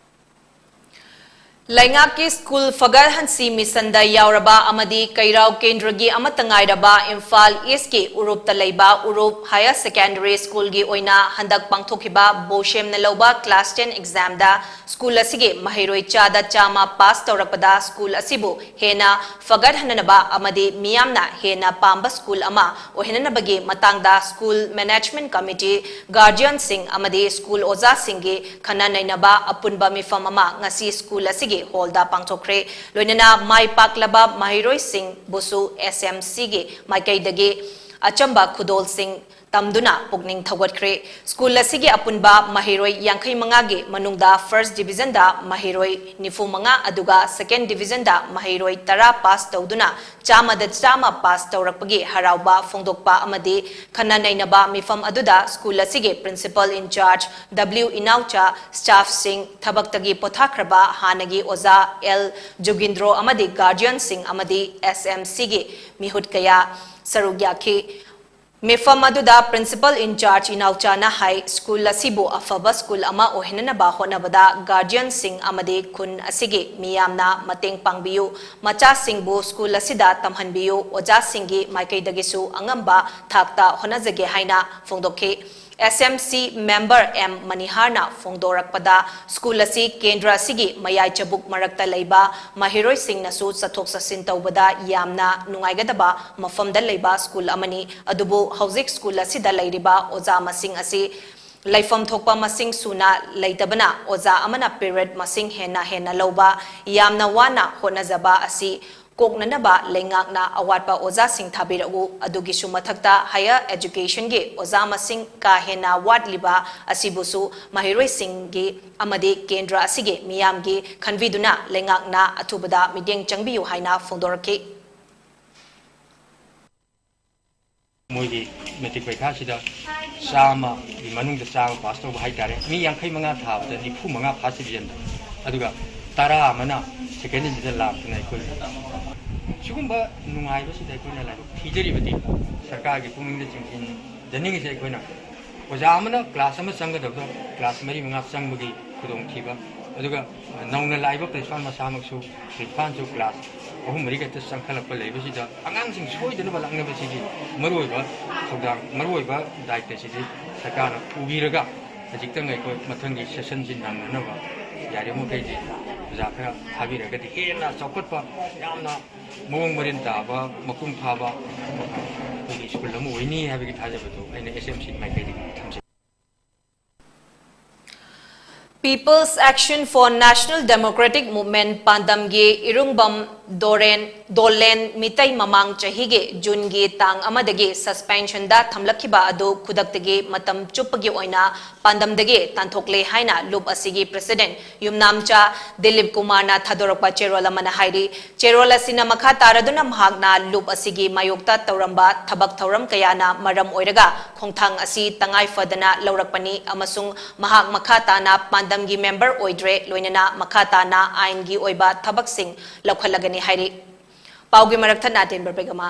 ꯂꯩꯉꯥꯛꯀꯤ ꯁ꯭ꯀꯨꯜ ꯐꯒꯠꯍꯟꯁꯤ ꯃꯤꯁꯟꯗ ꯌꯥꯎꯔꯕ ꯑꯃꯗꯤ ꯀꯩꯔꯥꯎ ꯀꯦꯟꯗ꯭ꯔꯒꯤ ꯑꯃꯠꯇ ꯉꯥꯏꯔꯕ ꯏꯝꯐꯥꯜ ꯏꯁꯀꯤ ꯎꯔꯨꯞꯇ ꯂꯩꯕ ꯎꯔꯨꯞ ꯍꯥꯌꯔ ꯁꯦꯀꯦꯟꯗꯔꯤ ꯁ꯭ꯀꯨꯜꯒꯤ ꯑꯣꯏꯅ ꯍꯟꯗꯛ ꯄꯥꯡꯊꯣꯛꯈꯤꯕ ꯕꯣꯁꯦꯝꯅ ꯂꯧꯕ ꯀ꯭ꯂꯥꯁ ꯇꯦꯟ ꯑꯦꯛꯖꯥꯝꯗ ꯁ꯭ꯀꯨꯜ ꯑꯁꯤꯒꯤ ꯃꯍꯩꯔꯣꯏ ꯆꯥꯗ ꯆꯥꯝꯃ ꯄꯥꯁ ꯇꯧꯔꯛꯄꯗ ꯁ꯭ꯀꯨꯜ ꯑꯁꯤꯕꯨ ꯍꯦꯟꯅ ꯐꯒꯠꯍꯟꯅꯅꯕ ꯑꯃꯗꯤ ꯃꯤꯌꯥꯝꯅ ꯍꯦꯟꯅ ꯄꯥꯝꯕ ꯁ꯭ꯀꯨꯜ ꯑꯃ ꯑꯣꯏꯍꯟꯅꯅꯕꯒꯤ ꯃꯇꯥꯡꯗ ꯁ꯭ꯀꯨꯜ ꯃꯦꯅꯦꯖꯃꯦꯟꯠ ꯀꯃꯤꯇꯤ, ꯒꯥꯔꯖꯤꯌꯟꯁꯤꯡ ꯑꯃꯗꯤ ꯁ꯭ꯀꯨꯜ ꯑꯣꯖꯥꯁꯤꯡꯒꯤ ꯈꯟꯅ ꯅꯩꯅꯕ ꯑꯄꯨꯟꯕ ꯃꯤꯐꯝ ꯑꯃ ꯉꯁꯤ ꯁ꯭ꯀꯨꯜ ꯑꯁꯤꯒꯤ ꯍꯣꯜꯗ ꯄꯥꯡꯊꯣꯛꯈ꯭ꯔꯦ꯫ ꯂꯣꯏꯅꯅ ꯃꯥꯏ ꯄꯥꯛꯂꯕ ꯃꯍꯩꯔꯣꯏꯁꯤꯡꯕꯨꯁꯨ ꯑꯦꯁ ꯑꯦꯝ ꯁꯤꯒꯤ ꯃꯥꯏꯀꯩꯗꯒꯤ ꯑꯆꯝꯕ ꯈꯨꯗꯣꯜꯁꯤꯡ ꯇꯝꯗꯨꯅ ꯄꯨꯛꯅꯤꯡ ꯊꯧꯒꯠꯈ꯭ꯔꯦ꯫ ꯁ꯭ꯀꯨꯜ ꯑꯁꯤꯒꯤ ꯑꯄꯨꯟꯕ ꯃꯍꯩꯔꯣꯏ ꯌꯥꯡꯈꯩ ꯃꯉꯥꯒꯤ ꯃꯅꯨꯡꯗ ꯐꯥꯔꯁ ꯗꯤꯕꯤꯖꯟꯗ ꯃꯍꯩꯔꯣꯏ ꯅꯤꯐꯨ ꯃꯉꯥ ꯑꯗꯨꯒ ꯁꯦꯀꯦꯟ ꯗꯤꯕꯤꯖꯟꯗ ꯃꯍꯩꯔꯣꯏ ꯇꯔꯥ ꯄꯥꯁ ꯇꯧꯗꯨꯅ ꯆꯥꯝꯃꯗ ꯆꯥꯝꯃ ꯄꯥꯁ ꯇꯧꯔꯛꯄꯒꯤ ꯍꯔꯥꯎꯕ ꯐꯣꯡꯗꯣꯛꯄ ꯑꯃꯗꯤ ꯈꯟꯅ ꯅꯩꯅꯕ ꯃꯤꯐꯝ ꯑꯗꯨꯗ ꯁ꯭ꯀꯨꯜ ꯑꯁꯤꯒꯤ ꯄ꯭ꯔꯤꯟꯁꯤꯄꯜ ꯏꯟꯆꯥꯔꯖ ꯗꯕ꯭ꯂꯤꯎ ꯏꯅꯥꯎꯆꯥ, ꯁ꯭ꯇꯥꯐꯁꯤꯡ, ꯊꯕꯛꯇꯒꯤ ꯄꯣꯊꯥꯈ꯭ꯔꯕ ꯍꯥꯟꯅꯒꯤ ꯑꯣꯖꯥ ꯑꯦꯜ ꯖꯨꯒꯤꯟꯗ꯭ꯔꯣ ꯑꯃꯗꯤ ꯒꯥꯔꯖꯤꯌꯟꯁꯤꯡ ꯑꯃꯗꯤ ꯑꯦꯁ ꯑꯦꯝ ꯁꯤꯒꯤ ꯃꯤꯍꯨꯠ ꯀꯌꯥ ꯁꯔꯨꯛ ꯌꯥꯈꯤ꯫ ꯃꯤꯐꯝ ꯑꯗꯨꯗ ꯄ꯭ꯔꯤꯟꯁꯤꯄꯜ ꯏꯟꯆꯥꯔꯖ ꯏꯅꯥꯎꯆꯥꯅ ꯍꯥꯏ, ꯁ꯭ꯀꯨꯜ ꯑꯁꯤꯕꯨ ꯑꯐꯕ ꯁ꯭ꯀꯨꯜ ꯑꯃ ꯑꯣꯏꯍꯟꯅꯅꯕ ꯍꯣꯠꯅꯕꯗ ꯒꯥꯔꯖꯤꯌꯟꯁꯤꯡ ꯑꯃꯗꯤ ꯈꯨꯟ ꯑꯁꯤꯒꯤ ꯃꯤꯌꯥꯝꯅ ꯃꯇꯦꯡ ꯄꯥꯡꯕꯤꯌꯨ, ꯃꯆꯥꯁꯤꯡꯕꯨ ꯁ꯭ꯀꯨꯜ ꯑꯁꯤꯗ ꯇꯝꯍꯟꯕꯤꯌꯨ, ꯑꯣꯖꯥꯁꯤꯡꯒꯤ ꯃꯥꯏꯀꯩꯗꯒꯤꯁꯨ ꯑꯉꯝꯕ ꯊꯥꯛꯇ ꯍꯣꯠꯅꯖꯒꯦ ꯍꯥꯏꯅ ꯐꯣꯡꯗꯣꯛꯈꯤ꯫ S M C member M ꯃꯅꯤꯍꯥꯔꯅ ꯐꯣꯡꯗꯣꯔꯛꯄꯗ, ꯁ꯭ꯀꯨꯜ ꯑꯁꯤ ꯀꯦꯟꯗ꯭ꯔ ꯑꯁꯤꯒꯤ ꯃꯌꯥꯏ ꯆꯕꯨꯛ ꯃꯔꯛꯇ ꯂꯩꯕ ꯃꯍꯩꯔꯣꯏꯁꯤꯡꯅꯁꯨ ꯆꯠꯊꯣꯛ ꯆꯠꯁꯤꯟ ꯇꯧꯕꯗ ꯌꯥꯝꯅ ꯅꯨꯡꯉꯥꯏꯒꯗꯕ ꯃꯐꯝꯗ ꯂꯩꯕ ꯁ꯭ꯀꯨꯜ ꯑꯃꯅꯤ꯫ ꯑꯗꯨꯕꯨ ꯍꯧꯖꯤꯛ ꯁ꯭ꯀꯨꯜ ꯑꯁꯤꯗ ꯂꯩꯔꯤꯕ ꯑꯣꯖꯥ ꯃꯁꯤꯡ ꯑꯁꯤ ꯂꯩꯐꯝ ꯊꯣꯛꯄ ꯃꯁꯤꯡ ꯁꯨꯅ ꯂꯩꯇꯕꯅ, ꯑꯣꯖꯥ ꯑꯃꯅ ꯄꯤꯔꯤꯌꯗ ꯃꯁꯤꯡ ꯍꯦꯟꯅ ꯍꯦꯟꯅ ꯂꯧꯕ, ꯌꯥꯝꯅ ꯋꯥꯅ ꯍꯣꯠꯅꯖꯕ ꯑꯁꯤ ꯀꯣꯛꯅꯅꯕ ꯂꯩꯉꯥꯛꯅ ꯑꯋꯥꯠꯄ ꯑꯣꯖꯥꯁꯤꯡ ꯊꯥꯕꯤꯔꯛꯎ꯫ ꯑꯗꯨꯒꯤꯁꯨ ꯃꯊꯛꯇ, ꯍꯥꯌꯔ ꯑꯦꯖꯨꯀꯦꯁꯟꯒꯤ ꯑꯣꯖꯥ ꯃꯁꯤꯡ ꯀꯥ ꯍꯦꯟꯅ ꯋꯥꯠꯂꯤꯕ ꯑꯁꯤꯕꯨꯁꯨ ꯃꯍꯩꯔꯣꯏꯁꯤꯡꯒꯤ ꯑꯃꯗꯤ ꯀꯦꯟꯗ꯭ꯔ ꯑꯁꯤꯒꯤ ꯃꯤꯌꯥꯝꯒꯤ ꯈꯟꯕꯤꯗꯨꯅ ꯂꯩꯉꯥꯛꯅ ꯑꯊꯨꯕꯗ ꯃꯤꯠꯌꯦꯡ ꯆꯪꯕꯤꯌꯨ ꯍꯥꯏꯅ ꯐꯣꯡꯗꯣꯔꯛꯈꯤ꯫ ꯃꯣꯏꯒꯤ ꯃꯦꯇ꯭ꯔꯤꯛ ꯄꯔꯤꯈꯥꯁꯤꯗ ꯆꯥꯝꯃꯒꯤ ꯃꯅꯨꯡꯗ ꯆꯥꯝꯃ ꯄꯥꯁ ꯇꯧꯕ ꯍꯥꯏꯇꯥꯔꯦ꯫ ꯃꯤ ꯌꯥꯡꯈꯩ ꯃꯉꯥ ꯊꯥꯕꯗ ꯅꯤꯐꯨ ꯃꯉꯥ ꯐꯥꯔꯁ ꯗꯤꯕꯤꯖꯟꯗ, ꯑꯗꯨꯒ ꯇꯔꯥ ꯑꯃꯅ ꯁꯦꯀꯦꯟ ꯗꯤꯕꯤꯖꯟꯗ ꯂꯥꯛꯇꯅ ꯑꯩꯈꯣꯏ ꯁꯤꯒꯨꯝꯕ ꯅꯨꯡꯉꯥꯏꯕꯁꯤꯗ ꯑꯩꯈꯣꯏꯅ ꯂꯥꯏꯕꯛ ꯊꯤꯖꯔꯤꯕꯗꯤ ꯁꯔꯀꯥꯔꯒꯤ ꯄꯨꯛꯅꯤꯡꯗ ꯆꯤꯡꯁꯤꯟꯖꯅꯤꯡꯉꯤꯁꯦ ꯑꯩꯈꯣꯏꯅ ꯑꯣꯖꯥ ꯑꯃꯅ ꯀ꯭ꯂꯥꯁ ꯑꯃ ꯆꯪꯒꯗꯕꯗ ꯀ꯭ꯂꯥꯁ ꯃꯔꯤ ꯃꯉꯥ ꯆꯪꯕꯒꯤ ꯈꯨꯗꯣꯡꯊꯤꯕ, ꯑꯗꯨꯒ ꯅꯧꯅ ꯂꯥꯛꯏꯕ ꯄ꯭ꯔꯤꯟꯁꯤꯄꯥꯜ ꯃꯁꯥꯃꯛꯁꯨ ꯄ꯭ꯔꯤꯟꯁꯤꯄꯥꯜꯁꯨ ꯀ꯭ꯂꯥꯁ ꯑꯍꯨꯝ ꯃꯔꯤ ꯈꯛꯇ ꯆꯪꯈꯠꯂꯛꯄ ꯂꯩꯕꯁꯤꯗ ꯑꯉꯥꯡꯁꯤꯡ ꯁꯣꯏꯗꯅꯕ ꯂꯥꯛꯅꯕꯁꯤꯒꯤ ꯃꯔꯨꯑꯣꯏꯕ ꯊꯧꯗꯥꯡ, ꯃꯔꯨꯑꯣꯏꯕ ꯗꯥꯏꯇꯁꯤꯗꯤ ꯁꯔꯀꯥꯔꯅ ꯄꯨꯕꯤꯔꯒ ꯍꯧꯖꯤꯛꯇꯪ ꯑꯩꯈꯣꯏ ꯃꯊꯪꯒꯤ ꯁꯦꯁꯟꯁꯤ ꯅꯪꯅꯅꯕ ꯌꯥꯔꯤꯕ ꯃꯈꯩꯗꯤ ꯑꯣꯖꯥ ꯈꯔ ꯊꯥꯕꯤꯔꯒꯗꯤ ꯍꯦꯟꯅ ꯆꯥꯎꯈꯠꯄ, ꯌꯥꯝꯅ ꯃꯑꯣꯡ ꯃꯔꯤꯟ ꯇꯥꯕ, ꯃꯄꯨꯡ ꯐꯥꯕ ꯑꯩꯈꯣꯏꯒꯤ ꯁ꯭ꯀꯨꯜ ꯑꯃ ꯑꯣꯏꯅꯤ ꯍꯥꯏꯕꯒꯤ ꯊꯥꯖꯕꯗꯨ ꯑꯩꯅ ꯑꯦꯁ ꯑꯦꯝ ꯁꯤ ꯃꯥꯏꯀꯩꯗꯒꯤ ꯊꯝꯖꯩ꯫ People's Action for National Democratic Movement ꯄꯥꯟꯗꯝꯒꯤ ꯏꯔꯨꯡꯕꯝ ꯗꯣꯔꯦꯟ, ꯗꯣꯂꯦꯟ Meitei ꯃꯃꯥꯡ ꯆꯍꯤꯒꯤ ꯖꯨꯟꯒꯤ ꯇꯥꯡ ꯑꯃꯗꯒꯤ ꯁꯁꯄꯦꯟꯁꯟꯗ ꯊꯝꯂꯛꯈꯤꯕ ꯑꯗꯨ ꯈꯨꯗꯛꯇꯒꯤ ꯃꯇꯝ ꯆꯨꯞꯄꯒꯤ ꯑꯣꯏꯅ ꯄꯥꯟꯗꯝꯗꯒꯤ ꯇꯥꯟꯊꯣꯛꯂꯦ ꯍꯥꯏꯅ ꯂꯨꯞ ꯑꯁꯤꯒꯤ ꯄ꯭ꯔꯁꯤꯗꯦꯟꯠ ꯌꯨꯝꯅꯥꯝꯆꯥ ꯗꯤꯂꯤꯞ ꯀꯨꯃꯥꯔꯅ ꯊꯥꯗꯣꯔꯛꯄ ꯆꯦꯔꯣꯜ ꯑꯃꯅ ꯍꯥꯏꯔꯤ꯫ ꯆꯦꯔꯣꯜ ꯑꯁꯤꯅ ꯃꯈꯥ ꯇꯥꯔꯗꯨꯅ ꯃꯍꯥꯛꯅ ꯂꯨꯞ ꯑꯁꯤꯒꯤ ꯃꯥꯌꯣꯛꯇ ꯇꯧꯔꯝꯕ ꯊꯕꯛ ꯊꯧꯔꯝ ꯀꯌꯥꯅ ꯃꯔꯝ ꯑꯣꯏꯔꯒ ꯈꯣꯡꯊꯥꯡ ꯑꯁꯤ ꯇꯉꯥꯏ ꯐꯗꯅ ꯂꯧꯔꯛꯄꯅꯤ ꯑꯃꯁꯨꯡ ꯃꯍꯥꯛ ꯃꯈꯥ ꯇꯥꯅ ꯄꯥꯟꯗꯝꯒꯤ ꯃꯦꯝꯕꯔ ꯑꯣꯏꯗ꯭ꯔꯦ, ꯂꯣꯏꯅꯅ ꯃꯈꯥ ꯇꯥꯅ ꯑꯥꯏꯟꯒꯤ ꯑꯣꯏꯕ ꯊꯕꯛꯁꯤꯡ ꯂꯧꯈꯠꯂꯒꯅꯤ ꯍꯥꯏꯔꯤ꯫ ꯄꯥꯎꯒꯤ ꯃꯔꯛ ꯊꯠꯅ ꯑꯇꯦꯟꯕ ꯕ꯭ꯔꯦꯛ ꯑꯃ꯫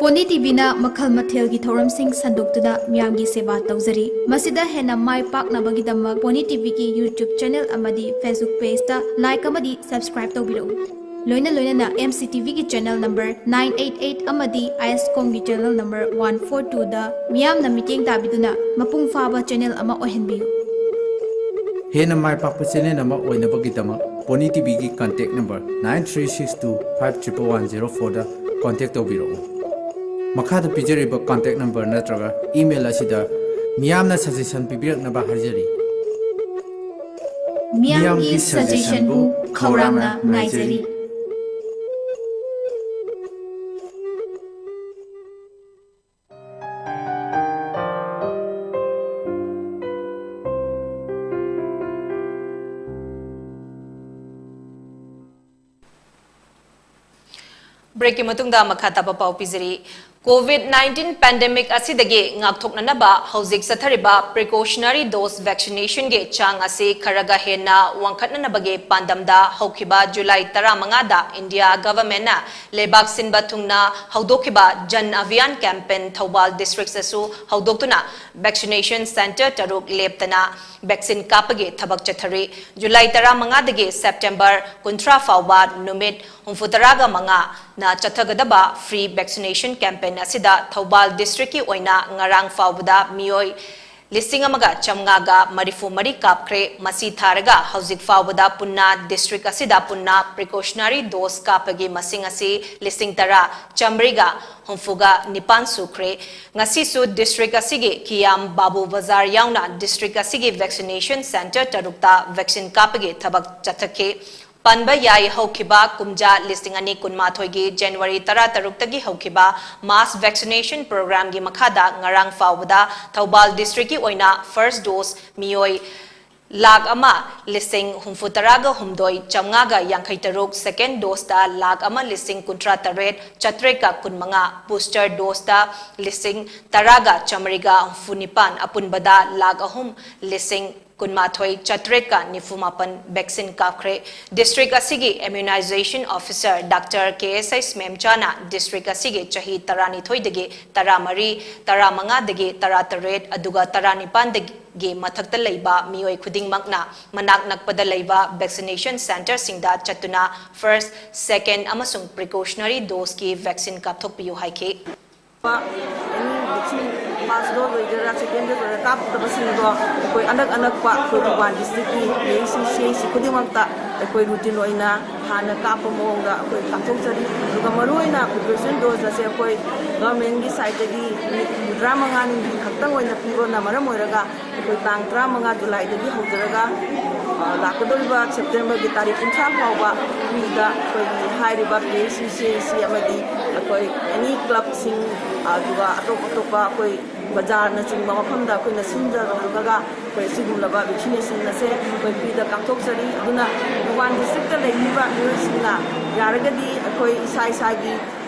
ꯄꯣꯅꯤ ꯇꯤꯚꯤꯅ ꯃꯈꯜ ꯃꯊꯦꯜꯒꯤ ꯊꯧꯔꯝꯁꯤꯡ ꯁꯟꯗꯣꯛꯇꯨꯅ ꯃꯤꯌꯥꯝꯒꯤ ꯁꯦꯕꯥ ꯇꯧꯖꯔꯤ꯫ ꯃꯁꯤꯗ ꯍꯦꯟꯅ ꯃꯥꯏ ꯄꯥꯛꯅꯕꯒꯤꯗꯃꯛ ꯄꯣꯅꯤ ꯇꯤꯚꯤꯒꯤ YouTube ꯆꯦꯅꯦꯜ ꯑꯃꯗꯤ Facebook ꯄꯦꯖꯇ ꯂꯥꯏꯛ ꯑꯃꯗꯤ ꯁꯕꯁꯀ꯭ꯔꯥꯏꯕ ꯇꯧꯕꯤꯔꯛꯎ꯫ ꯂꯣꯏꯅ ꯂꯣꯏꯅꯅ ꯑꯦꯝ ꯁꯤ ꯇꯤ ꯚꯤꯒꯤ channel number nine eight eight ꯑꯃꯗꯤ ꯑꯥꯏ ꯑꯦꯁ ꯀꯣꯝꯒꯤ ꯆꯦꯅꯦꯜ ꯅꯝꯕꯔ ꯋꯥꯟ ꯐꯣꯔ ꯇꯨꯗ ꯃꯤꯌꯥꯝꯅ ꯃꯤꯠꯌꯦꯡ ꯇꯥꯕꯤꯗꯨꯅ ꯃꯄꯨꯡ ꯐꯥꯕ ꯆꯦꯅꯦꯜ ꯑꯃ ꯑꯣꯏꯍꯟꯕꯤꯌꯨ꯫ ꯍꯦꯟꯅ ꯃꯥꯏ ꯄꯥꯛꯄ ꯆꯦꯅꯦꯜ ꯑꯃ ꯑꯣꯏꯅꯕꯒꯤꯗꯃꯛ ꯄꯣꯅꯤ ꯇꯤꯚꯤꯒꯤ contact number nine three six two five triple one zero ꯐꯣꯔꯗ ꯀꯣꯟꯇꯦꯛ ꯇꯧꯕꯤꯔꯛꯎ꯫ ꯃꯈꯥꯗ ꯄꯤꯖꯔꯤꯕ ꯀꯟꯇꯦꯛ ꯅꯝꯕꯔ ꯅꯠꯇ꯭ꯔꯒ ꯏꯃꯦꯜ ꯑꯁꯤꯗ ꯃꯤꯌꯥꯝꯅ ꯁꯖꯦꯁꯟ ꯄꯤꯕꯤꯔꯛꯅꯕ ꯍꯥꯏꯖꯔꯤ꯫ ꯃꯤꯌꯥꯝꯒꯤ ꯁꯖꯦꯁꯟꯕꯨ ꯈꯧꯔꯥꯡꯅ ꯉꯥꯏꯖꯔꯤ꯫ ꯕ꯭ꯔꯦꯛꯀꯤ ꯃꯇꯨꯡꯗ ꯃꯈꯥ ꯇꯥꯕ ꯄꯥꯎ ꯄꯤꯖꯔꯤ꯫ ꯀꯣꯚꯤꯗ ꯅꯥꯏꯟꯇꯤꯟ ꯄꯦꯟꯗꯦꯃꯤꯛ ꯑꯁꯤꯗꯒꯤ ꯉꯥꯛꯊꯣꯛꯅꯅꯕ ꯍꯧꯖꯤꯛ ꯆꯠꯊꯔꯤꯕ ꯄ꯭ꯔꯤꯀꯣꯁꯅꯔꯤ ꯗꯣꯁ ꯚꯦꯛꯁꯤꯅꯦꯁꯟꯒꯤ ꯆꯥꯡ ꯑꯁꯤ ꯈꯔꯒ ꯍꯦꯟꯅ ꯋꯥꯡꯈꯠꯅꯅꯕꯒꯤ ꯄꯥꯟꯗꯝꯗ ꯍꯧꯈꯤꯕ ꯖꯨꯂꯥꯏ ꯇꯔꯥꯃꯉꯥꯗ ꯏꯟꯗꯤꯌꯥ ꯒꯚꯔꯟꯃꯦꯟꯠꯅ ꯂꯩꯕꯥꯛ ꯁꯤꯟꯕ ꯊꯨꯡꯅ ꯍꯧꯗꯣꯛꯈꯤꯕ ꯖꯟ ꯑꯚꯤꯌꯥꯟ ꯀꯦꯝꯄꯦꯟ ꯊꯧꯕꯥꯜ ꯗꯤꯁꯇ꯭ꯔꯤꯛꯇꯁꯨ ꯍꯧꯗꯣꯛꯇꯨꯅ ꯚꯦꯛꯁꯤꯅꯦꯁꯟ ꯁꯦꯟꯇꯔ ꯇꯔꯨꯛ ꯂꯦꯞꯇꯅ ꯚꯦꯛꯁꯤꯟ ꯀꯥꯞꯄꯒꯤ ꯊꯕꯛ ꯆꯠꯊꯔꯤ꯫ ꯖꯨꯂꯥꯏ ꯇꯔꯥꯃꯉꯥꯗꯒꯤ ꯁꯦꯞꯇꯦꯝꯕꯔ ꯀꯨꯟꯊ꯭ꯔꯥ ꯐꯥꯎꯕ ꯅꯨꯃꯤꯠ ꯍꯨꯝꯐꯨꯇꯔꯥꯒ ꯃꯉꯥꯅ ꯆꯠꯊꯒꯗꯕ ꯐ꯭ꯔꯤ ꯚꯦꯛꯁꯤꯅꯦꯁꯟ ꯀꯦꯝꯄꯦꯟ ꯑꯁꯤꯗ ꯊꯧꯕꯥꯜ ꯗꯤꯁꯇ꯭ꯔꯤꯛꯀꯤ ꯑꯣꯏꯅ ꯉꯔꯥꯡ ꯐꯥꯎꯕꯗ ꯃꯤꯑꯣꯏ ꯂꯤꯁꯤꯡ ꯑꯃꯒ ꯆꯥꯝꯃꯉꯥꯒ ꯃꯔꯤꯐꯨ ꯃꯔꯤ ꯀꯥꯞꯈ꯭ꯔꯦ꯫ ꯃꯁꯤ ꯊꯥꯔꯒ ꯍꯧꯖꯤꯛ ꯐꯥꯎꯕꯗ ꯄꯨꯟꯅ ꯗꯤꯁꯇ꯭ꯔꯤꯛ ꯑꯁꯤꯗ ꯄꯨꯟꯅ ꯄ꯭ꯔꯤꯀꯣꯁꯅꯔꯤ ꯗꯣꯁ ꯀꯥꯞꯄꯒꯤ ꯃꯁꯤꯡ ꯑꯁꯤ ꯂꯤꯁꯤꯡ ꯇꯔꯥ ꯆꯥꯝꯃꯔꯤꯒ ꯍꯨꯝꯐꯨꯒ ꯅꯤꯄꯥꯟ ꯁꯨꯈ꯭ꯔꯦ꯫ ꯉꯁꯤꯁꯨ ꯗꯤꯁꯇ꯭ꯔꯤꯛ ꯑꯁꯤꯒꯤ ꯀꯤꯌꯥꯝ ꯕꯥꯕꯨ ꯕꯖꯥꯔ ꯌꯥꯎꯅ ꯗꯤꯁꯇ꯭ꯔꯤꯛ ꯑꯁꯤꯒꯤ ꯚꯦꯛꯁꯤꯅꯦꯁꯟ ꯁꯦꯟꯇꯔ ꯇꯔꯨꯛꯇ ꯚꯦꯛꯁꯤꯟ ꯀꯥꯞꯄꯒꯤ ꯊꯕꯛ ꯆꯠꯊꯈꯤ꯫ ꯄꯟꯕ ꯌꯥꯏ, ꯍꯧꯈꯤꯕ ꯀꯨꯝꯖꯥ ꯂꯤꯁꯤꯡ ꯑꯅꯤ ꯀꯨꯟꯃꯥꯊꯣꯏꯒꯤ ꯖꯅꯋꯥꯔꯤ ꯇꯔꯥꯇꯔꯨꯛꯇꯒꯤ ꯍꯧꯈꯤꯕ ꯃꯥꯁ ꯚꯦꯛꯁꯤꯅꯦꯁꯟ ꯄ꯭ꯔꯣꯒ꯭ꯔꯥꯝꯒꯤ ꯃꯈꯥꯗ ꯉꯔꯥꯡ ꯐꯥꯎꯕꯗ ꯊꯧꯕꯥꯜ ꯗꯤꯁꯇ꯭ꯔꯤꯛꯀꯤ ꯑꯣꯏꯅ ꯐꯥꯔꯁ ꯗꯣꯁ ꯃꯤꯑꯣꯏ ꯂꯥꯈ ꯑꯃ ꯂꯤꯁꯤꯡ ꯍꯨꯝꯐꯨ ꯇꯔꯥꯒ ꯍꯨꯝꯗꯣꯏ ꯆꯥꯝꯃꯉꯥꯒ ꯌꯥꯡꯈꯩ ꯇꯔꯨꯛ, ꯁꯦꯀꯦꯟ ꯗꯣꯁꯇ ꯂꯥꯈ ꯑꯃ ꯂꯤꯁꯤꯡ ꯀꯨꯟꯊ꯭ꯔꯥ ꯇꯔꯦꯠ ꯆꯥꯇ꯭ꯔꯦꯠꯀ ꯀꯨꯟꯃꯉꯥ, ꯕꯨꯁꯇꯔ ꯗꯣꯁꯇ ꯂꯤꯁꯤꯡ ꯇꯔꯥꯒ ꯆꯥꯝꯃꯔꯤꯒ ꯍꯨꯝꯐꯨ ꯅꯤꯄꯥꯟ, ꯑꯄꯨꯟꯕꯗ ꯂꯥꯈ ꯑꯍꯨꯝ ꯂꯤꯁꯤꯡ ꯀꯨꯟꯃꯥꯊꯣꯏ ꯆꯥꯇ꯭ꯔꯦꯠꯀ ꯅꯤꯐꯨ ꯃꯥꯄꯟ ꯚꯦꯛꯁꯤꯟ ꯀꯥꯞꯈ꯭ꯔꯦ꯫ ꯗꯤꯁꯇ꯭ꯔꯤꯛ ꯑꯁꯤꯒꯤ ꯏꯝꯌꯨꯅꯥꯏꯖꯦꯁꯟ ꯑꯣꯐꯤꯁꯔ ꯗꯥꯛꯇꯔ ꯀꯦ ꯑꯦꯁ ꯑꯩꯁ ꯃꯦꯝꯆꯥꯅ ꯗꯤꯁꯇ꯭ꯔꯤꯛ ꯑꯁꯤꯒꯤ ꯆꯍꯤ ꯇꯔꯥꯅꯤꯊꯣꯏꯗꯒꯤ ꯇꯔꯥꯃꯔꯤ, ꯇꯔꯥꯃꯉꯥꯗꯒꯤ ꯇꯔꯥꯇꯔꯦꯠ, ꯑꯗꯨꯒ ꯇꯔꯥꯅꯤꯄꯥꯟꯗꯒꯤ ꯃꯊꯛꯇ ꯂꯩꯕ ꯃꯤꯑꯣꯏ ꯈꯨꯗꯤꯡꯃꯛꯅ ꯃꯅꯥꯛ ꯅꯛꯄꯗ ꯂꯩꯕ ꯚꯦꯛꯁꯤꯅꯦꯁꯟ ꯁꯦꯟꯇꯔꯁꯤꯡꯗ ꯆꯠꯇꯨꯅ ꯐꯥꯔꯁ, ꯁꯦꯀꯦꯟ ꯑꯃꯁꯨꯡ ꯄ꯭ꯔꯤꯀꯣꯁꯅꯔꯤ ꯗꯣꯁꯀꯤ ꯚꯦꯛꯁꯤꯟ ꯀꯥꯞꯊꯣꯛꯄꯤꯌꯨ ꯍꯥꯏꯈꯤ꯫ ꯑꯦꯅꯤ ꯚꯦꯛꯁꯤꯟ ꯐꯥꯔꯁ ꯗꯣꯁ ꯑꯣꯏꯒꯦꯔꯥ, ꯁꯦꯀꯦꯟ ꯗꯣꯁ ꯑꯣꯏꯒꯦꯔꯥ, ꯀꯥꯞꯀꯗꯕꯁꯤꯡꯗꯣ ꯑꯩꯈꯣꯏ ꯑꯅꯛ ꯑꯅꯛꯄ ꯑꯩꯈꯣꯏ ꯊꯧꯕꯥꯜ ꯗꯤꯁꯇ꯭ꯔꯤꯛꯀꯤ ꯄꯤ ꯑꯩꯆ ꯁꯤ, ꯁꯤ ꯑꯩꯆ ꯁꯤ ꯈꯨꯗꯤꯡꯃꯛꯇ ꯑꯩꯈꯣꯏ ꯔꯨꯇꯤꯟ ꯑꯣꯏꯅ ꯍꯥꯟꯅ ꯀꯥꯞꯄ ꯃꯑꯣꯡꯗ ꯑꯩꯈꯣꯏ ꯀꯥꯞꯊꯣꯛꯆꯔꯤ꯫ ꯑꯗꯨꯒ ꯃꯔꯨꯑꯣꯏꯅ ꯄ꯭ꯔꯤꯀꯣꯁꯟ ꯗꯣꯁ ꯑꯁꯦ ꯑꯩꯈꯣꯏ ꯒꯚꯔꯟꯃꯦꯟꯠꯀꯤ ꯁꯥꯏꯠꯇꯒꯤ ꯅꯨꯃꯤꯠ ꯍꯨꯝꯐꯨꯇꯔꯥ ꯃꯉꯥꯅꯤꯒꯤ ꯈꯛꯇꯪ ꯑꯣꯏꯅ ꯄꯤꯕꯅ ꯃꯔꯝ ꯑꯣꯏꯔꯒ ꯑꯩꯈꯣꯏ ꯇꯥꯡ ꯇꯔꯥꯃꯉꯥ ꯖꯨꯂꯥꯏꯗꯒꯤ ꯍꯧꯖꯔꯒ, ꯑ, ꯂꯥꯛꯀꯗꯧꯔꯤꯕ ꯁꯦꯞꯇꯦꯝꯕꯔꯒꯤ ꯇꯥꯔꯤꯛ ꯀꯨꯟꯊ꯭ꯔꯥ ꯐꯥꯎꯕ ꯐ꯭ꯔꯤꯗ ꯑꯩꯈꯣꯏꯒꯤ ꯍꯥꯏꯔꯤꯕ ꯄꯤ ꯑꯩꯆ ꯁꯤ, ꯁꯤ ꯑꯩꯆ ꯁꯤ ꯑꯃꯗꯤ ꯑꯩꯈꯣꯏ ꯑꯦꯅꯤ ꯀ꯭ꯂꯕꯁꯤꯡ, ꯑꯗꯨꯒ ꯑꯇꯣꯞ ꯑꯇꯣꯞꯄ ꯑꯩꯈꯣꯏ ꯕꯖꯥꯔꯅꯆꯤꯡꯕ ꯃꯐꯝꯗ ꯑꯩꯈꯣꯏꯅ ꯁꯤꯟꯖꯔꯒ ꯑꯩꯈꯣꯏ ꯁꯤꯒꯨꯝꯂꯕ ꯚꯦꯛꯁꯤꯅꯦꯁꯟ ꯑꯁꯦ ꯑꯩꯈꯣꯏ ꯐ꯭ꯔꯤꯗ ꯀꯥꯞꯊꯣꯛꯆꯔꯤ꯫ ꯑꯗꯨꯅ ꯊꯧꯕꯥꯜ ꯗꯤꯁꯇ꯭ꯔꯤꯛꯇ ꯂꯩꯕꯤꯕ ꯃꯤꯑꯣꯏꯁꯤꯡꯅ ꯌꯥꯔꯒꯗꯤ ꯑꯩꯈꯣꯏ ꯑꯩꯈꯣꯏ ꯏꯁꯥ ꯏꯁꯥꯒꯤ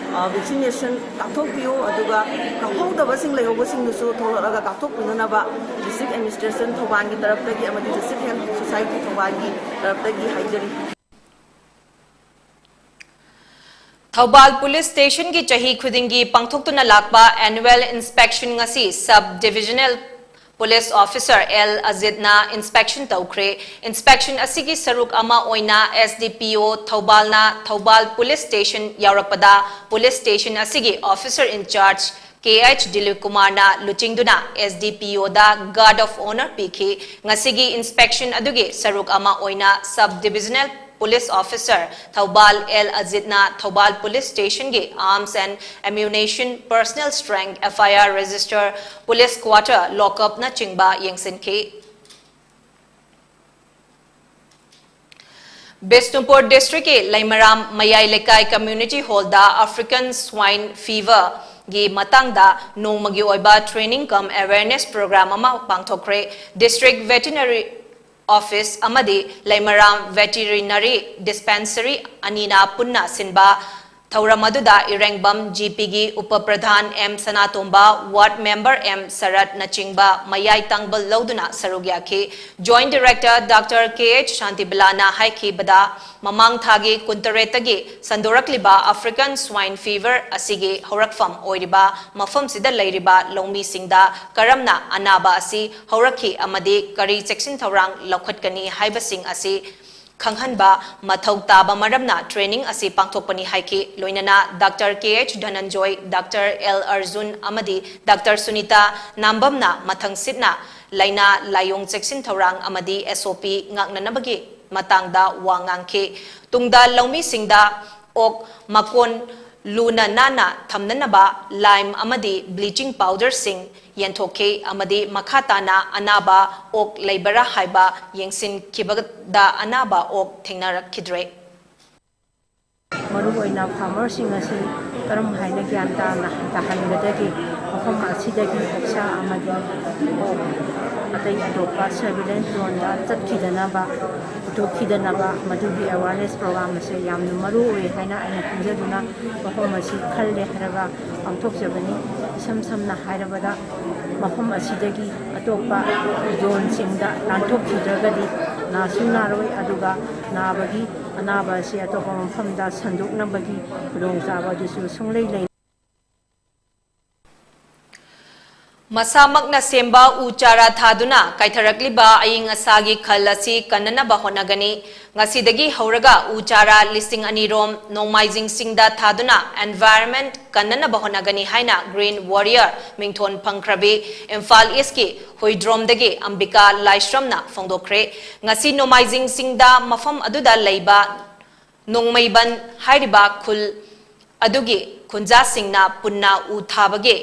ꯚꯦꯛꯁꯤꯅꯦꯁꯟ ꯀꯥꯞꯊꯣꯛꯄꯤꯌꯨ, ꯑꯗꯨꯒ ꯀꯥꯞꯍꯧꯗꯕꯁꯤꯡ ꯂꯩꯍꯧꯕꯁꯤꯡꯗꯨꯁꯨ ꯊꯣꯛꯂꯛꯂꯒ ꯀꯥꯞꯊꯣꯛꯄꯤꯅꯅꯕ ꯗꯤꯁꯇ꯭ꯔꯤꯛ ꯑꯦꯗꯃꯤꯅꯤꯁꯇ꯭ꯔꯦꯁꯟ ꯊꯧꯕꯥꯜꯒꯤ ꯇꯔꯞꯇꯒꯤ ꯑꯃꯗꯤ ꯗꯤꯁꯇ꯭ꯔꯤꯛ ꯍꯦꯜꯊ ꯁꯣꯁꯥꯏꯇꯤ ꯊꯧꯕꯥꯜꯒꯤ ꯇꯔꯞꯇꯒꯤ ꯍꯥꯏꯖꯔꯤ꯫ ꯊꯧꯕꯥꯜ ꯄꯨꯂꯤꯁ ꯁ꯭ꯇꯦꯁꯟꯒꯤ ꯆꯍꯤ ꯈꯨꯗꯤꯡꯒꯤ ꯄꯥꯡꯊꯣꯛꯇꯨꯅ ꯂꯥꯛꯄ ꯑꯦꯅꯨꯋꯦꯜ ꯏꯟꯁꯄꯦꯛꯁꯟ ꯉꯁꯤ sub divisional police officer L ꯑꯖꯤꯠꯅ ꯏꯟꯁꯄꯦꯛꯁꯟ ꯇꯧꯈ꯭ꯔꯦ꯫ ꯏꯟꯁꯄꯦꯛꯁꯟ ꯑꯁꯤꯒꯤ ꯁꯔꯨꯛ ꯑꯃ ꯑꯣꯏꯅ ꯑꯦꯁ ꯗꯤ ꯄꯤ ꯑꯣ ꯊꯧꯕꯥꯜꯅ ꯊꯧꯕꯥꯜ ꯄꯨꯂꯤꯁ ꯁ꯭ꯇꯦꯁꯟ ꯌꯧꯔꯛꯄꯗ ꯄꯨꯂꯤꯁ ꯁ꯭ꯇꯦꯁꯟ ꯑꯁꯤꯒꯤ officer incharge K H Dilip ꯀꯨꯃꯥꯔꯅ ꯂꯨꯆꯤꯡꯗꯨꯅ ꯑꯦꯁ D P O ꯒꯥꯔꯗ of honour ꯄꯤꯈꯤ꯫ ꯉꯁꯤꯒꯤ ꯏꯟꯁꯄꯦꯛꯁꯟ ꯑꯗꯨꯒꯤ ꯁꯔꯨꯛ ꯑꯃ ꯑꯣꯏꯅ sub divisional police officer Thoubal L ꯑꯖꯤꯠꯅ ꯊꯧꯕꯥꯜ ꯄꯨꯂꯤꯁ ꯁ꯭ꯇꯦꯁꯟꯒꯤ arms and ammunition, personal strength, F I R register, police quarter, ꯂꯣꯀꯞꯅꯆꯤꯡꯕ ꯌꯦꯡꯁꯤꯟꯈꯤ꯫ ꯕꯤꯁꯅꯨꯄꯨꯔ ꯗꯤꯁꯇ꯭ꯔꯤꯛꯀꯤ ꯂꯩꯃꯔꯥꯝ ꯃꯌꯥꯏ ꯂꯩꯀꯥꯏ ꯀꯝꯃ꯭ꯌꯨꯅꯤꯇꯤ ꯍꯣꯜꯗ ꯑꯐ꯭ꯔꯤꯀꯟ ꯁ꯭ꯋꯥꯏꯟ ꯐꯤꯚꯔꯒꯤ ꯃꯇꯥꯡꯗ ꯅꯣꯡꯃꯒꯤ ꯑꯣꯏꯕ ꯇ꯭ꯔꯦꯅꯤꯡ ꯀꯝ ꯑꯦꯋꯦꯌꯔꯅꯦꯁ ꯄ꯭ꯔꯣꯒ꯭ꯔꯥꯝ ꯑꯃ ꯄꯥꯡꯊꯣꯛꯈ꯭ꯔꯦ꯫ ꯗꯤꯁꯇ꯭ꯔꯤꯛ ꯚꯦꯇꯤꯅꯔꯤ ꯑꯣꯐꯤꯁ ꯑꯃꯗꯤ ꯂꯩꯃꯔꯥꯝ ꯚꯦꯇꯤꯔꯤꯅꯔꯤ ꯗꯤꯁꯄꯦꯟꯁꯔꯤ ꯑꯅꯤꯅ ꯄꯨꯟꯅ ꯁꯤꯟꯕ ꯊꯧꯔꯝ ꯑꯗꯨꯗ ꯏꯔꯦꯡꯕꯝ ꯖꯤ ꯄꯤꯒꯤ ꯎꯄ ꯄ꯭ꯔꯙꯥꯟ ꯑꯦꯝ ꯁꯅꯥꯇꯣꯝꯕ, ꯋꯥꯔꯗ ꯃꯦꯝꯕꯔ ꯑꯦꯝ ꯁꯔꯠꯅꯆꯤꯡꯕ ꯃꯌꯥꯏ ꯇꯥꯡꯕ ꯂꯧꯗꯨꯅ ꯁꯔꯨꯛ ꯌꯥꯈꯤ꯫ ꯖꯣꯏꯟꯠ ꯗꯤꯔꯦꯛꯇꯔ ꯗꯥꯛꯇꯔ ꯀꯦ ꯑꯩꯆ ꯁꯥꯟꯇꯤꯕꯂꯥꯅ ꯍꯥꯏꯈꯤꯕꯗ, ꯃꯃꯥꯡ ꯊꯥꯒꯤ ꯀꯨꯟꯇꯔꯦꯠꯇꯒꯤ ꯁꯟꯗꯣꯔꯛꯂꯤꯕ ꯑꯐ꯭ꯔꯤꯀꯟ ꯁ꯭ꯋꯥꯏꯟ ꯐꯤꯚꯔ ꯑꯁꯤꯒꯤ ꯍꯧꯔꯛꯐꯝ ꯑꯣꯏꯔꯤꯕ ꯃꯐꯝꯁꯤꯗ ꯂꯩꯔꯤꯕ ꯂꯧꯃꯤꯁꯤꯡꯗ ꯀꯔꯝꯅ ꯑꯅꯥꯕ ꯑꯁꯤ ꯍꯧꯔꯛꯈꯤ ꯑꯃꯗꯤ ꯀꯔꯤ ꯆꯦꯛꯁꯤꯟ ꯊꯧꯔꯥꯡ ꯂꯧꯈꯠꯀꯅꯤ ꯍꯥꯏꯕꯁꯤꯡ ꯑꯁꯤ ꯈꯪꯍꯟꯕ ꯃꯊꯧ ꯇꯥꯕ ꯃꯔꯝꯅ ꯇ꯭ꯔꯦꯅꯤꯡ ꯑꯁꯤ ꯄꯥꯡꯊꯣꯛꯄꯅꯤ ꯍꯥꯏꯈꯤ꯫ ꯂꯣꯏꯅꯅ ꯗꯥꯛꯇꯔ ꯀꯦ ꯑꯩꯆ ꯙꯅꯟꯖꯣꯏ, ꯗꯥꯛꯇꯔ ꯑꯦꯜ ꯑꯔꯖꯨꯟ ꯑꯃꯗꯤ ꯗꯥꯛꯇꯔ ꯁꯨꯅꯤꯇꯥ ꯅꯥꯝꯕꯝꯅ ꯃꯊꯪꯁꯤꯠꯅ ꯂꯥꯏꯅꯥ ꯂꯥꯏꯑꯣꯡ ꯆꯦꯛꯁꯤꯟ ꯊꯧꯔꯥꯡ ꯑꯃꯗꯤ ꯑꯦꯁ ꯑꯣ ꯄꯤ ꯉꯥꯛꯅꯅꯕꯒꯤ ꯃꯇꯥꯡꯗ ꯋꯥ ꯉꯥꯡꯈꯤ꯫ ꯇꯨꯡꯗ ꯂꯧꯃꯤꯁꯤꯡꯗ ꯑꯣꯛ ꯃꯀꯣꯟ ꯂꯨꯅ ꯅꯥꯟꯅ ꯊꯝꯅꯅꯕ ꯂꯥꯏꯝ ꯑꯃꯗꯤ ꯕ꯭ꯂꯤꯆꯤꯡ ꯄꯥꯎꯗꯔꯁꯤꯡ ꯌꯦꯟꯊꯣꯛꯈꯤ ꯑꯃꯗꯤ ꯃꯈꯥ ꯇꯥꯅ ꯑꯅꯥꯕ ꯑꯣꯛ ꯂꯩꯕꯔꯥ ꯍꯥꯏꯕ ꯌꯦꯡꯁꯤꯟꯈꯤꯕꯗ ꯑꯅꯥꯕ ꯑꯣꯛ ꯊꯦꯡꯅꯔꯛꯈꯤꯗ꯭ꯔꯦ꯫ ꯃꯔꯨꯑꯣꯏꯅ ꯐꯥꯔꯃꯔꯁꯤꯡ ꯑꯁꯤ ꯀꯔꯝ ꯍꯥꯏꯅ ꯒ꯭ꯌꯥꯟ ꯇꯥꯅ ꯇꯥꯍꯟꯒꯗꯒꯦ, ꯃꯐꯝ ꯑꯁꯤꯗꯒꯤ ꯑꯣꯛꯁꯥ ꯑꯃꯗꯤ ꯑꯣꯛ ꯑꯇꯩ ꯑꯇꯣꯞꯄ ꯁꯔꯚꯤꯂꯦꯟꯁ ꯖꯣꯟꯗ ꯆꯠꯈꯤꯗꯅꯕ ꯊꯣꯛꯈꯤꯗꯅꯕ ꯃꯗꯨꯒꯤ ꯑꯦꯋꯥꯔꯅꯦꯁ ꯄ꯭ꯔꯣꯒ꯭ꯔꯥꯝ ꯑꯁꯦ ꯌꯥꯝꯅ ꯃꯔꯨ ꯑꯣꯏ ꯍꯥꯏꯅ ꯑꯩꯅ ꯈꯟꯖꯗꯨꯅ ꯃꯐꯝ ꯑꯁꯤ ꯈꯜꯂꯦ ꯍꯥꯏꯔꯒ ꯄꯥꯡꯊꯣꯛꯆꯕꯅꯤ꯫ ꯏꯁꯝ ꯁꯝꯅ ꯍꯥꯏꯔꯕꯗ, ꯃꯐꯝ ꯑꯁꯤꯗꯒꯤ ꯑꯇꯣꯞꯄ ꯖꯣꯟꯁꯤꯡꯗ ꯂꯥꯟꯊꯣꯛꯈꯤꯗ꯭ꯔꯒꯗꯤ ꯅꯥꯁꯨ ꯅꯥꯔꯣꯏ, ꯑꯗꯨꯒ ꯅꯥꯕꯒꯤ ꯑꯅꯥꯕ ꯑꯁꯤ ꯑꯇꯣꯞꯄ ꯃꯐꯝꯗ ꯁꯟꯗꯣꯛꯅꯕꯒꯤ ꯈꯨꯗꯣꯡꯆꯥꯕ ꯑꯗꯨꯁꯨ ꯁꯨꯡꯂꯩ ꯂꯩ꯫ ꯃꯁꯥꯃꯛꯅ ꯁꯦꯝꯕ ꯎ ꯆꯥꯔꯥ ꯊꯥꯗꯨꯅ ꯀꯥꯏꯊꯔꯛꯂꯤꯕ ꯑꯏꯪ ꯑꯁꯥꯒꯤ ꯈꯜ ꯑꯁꯤ ꯀꯟꯅꯅꯕ ꯍꯣꯠꯅꯒꯅꯤ꯫ ꯉꯁꯤꯗꯒꯤ ꯍꯧꯔꯒ ꯎ ꯆꯥꯔꯥ ꯂꯤꯁꯤꯡ ꯑꯅꯤ ꯔꯣꯝ ꯅꯣꯡꯃꯥꯏꯖꯤꯡ ꯆꯤꯡꯗ ꯊꯥꯗꯨꯅ environment ꯀꯟꯅꯅꯕ ꯍꯣꯠꯅꯒꯅꯤ ꯍꯥꯏꯅ Green Warrior ꯃꯤꯡꯊꯣꯟ ꯐꯪꯈ꯭ꯔꯕꯤ ꯏꯝꯐꯥꯜ ꯏꯁꯀꯤ ꯍꯨꯏꯗ꯭ꯔꯣꯝꯗꯒꯤ ꯑꯝꯕꯤꯀꯥ ꯂꯥꯏꯁ꯭ꯔꯝꯅ ꯐꯣꯡꯗꯣꯛꯈ꯭ꯔꯦ꯫ ꯉꯁꯤ ꯅꯣꯡꯃꯥꯏꯖꯤꯡ ꯆꯤꯡꯗ ꯃꯐꯝ ꯑꯗꯨꯗ ꯂꯩꯕ ꯅꯣꯡꯃꯩꯕꯟ ꯍꯥꯏꯔꯤꯕ ꯈꯨꯜ ꯑꯗꯨꯒꯤ ꯈꯨꯟꯖꯥꯁꯤꯡꯅ ꯄꯨꯟꯅ ꯎ ꯊꯥꯕꯒꯤ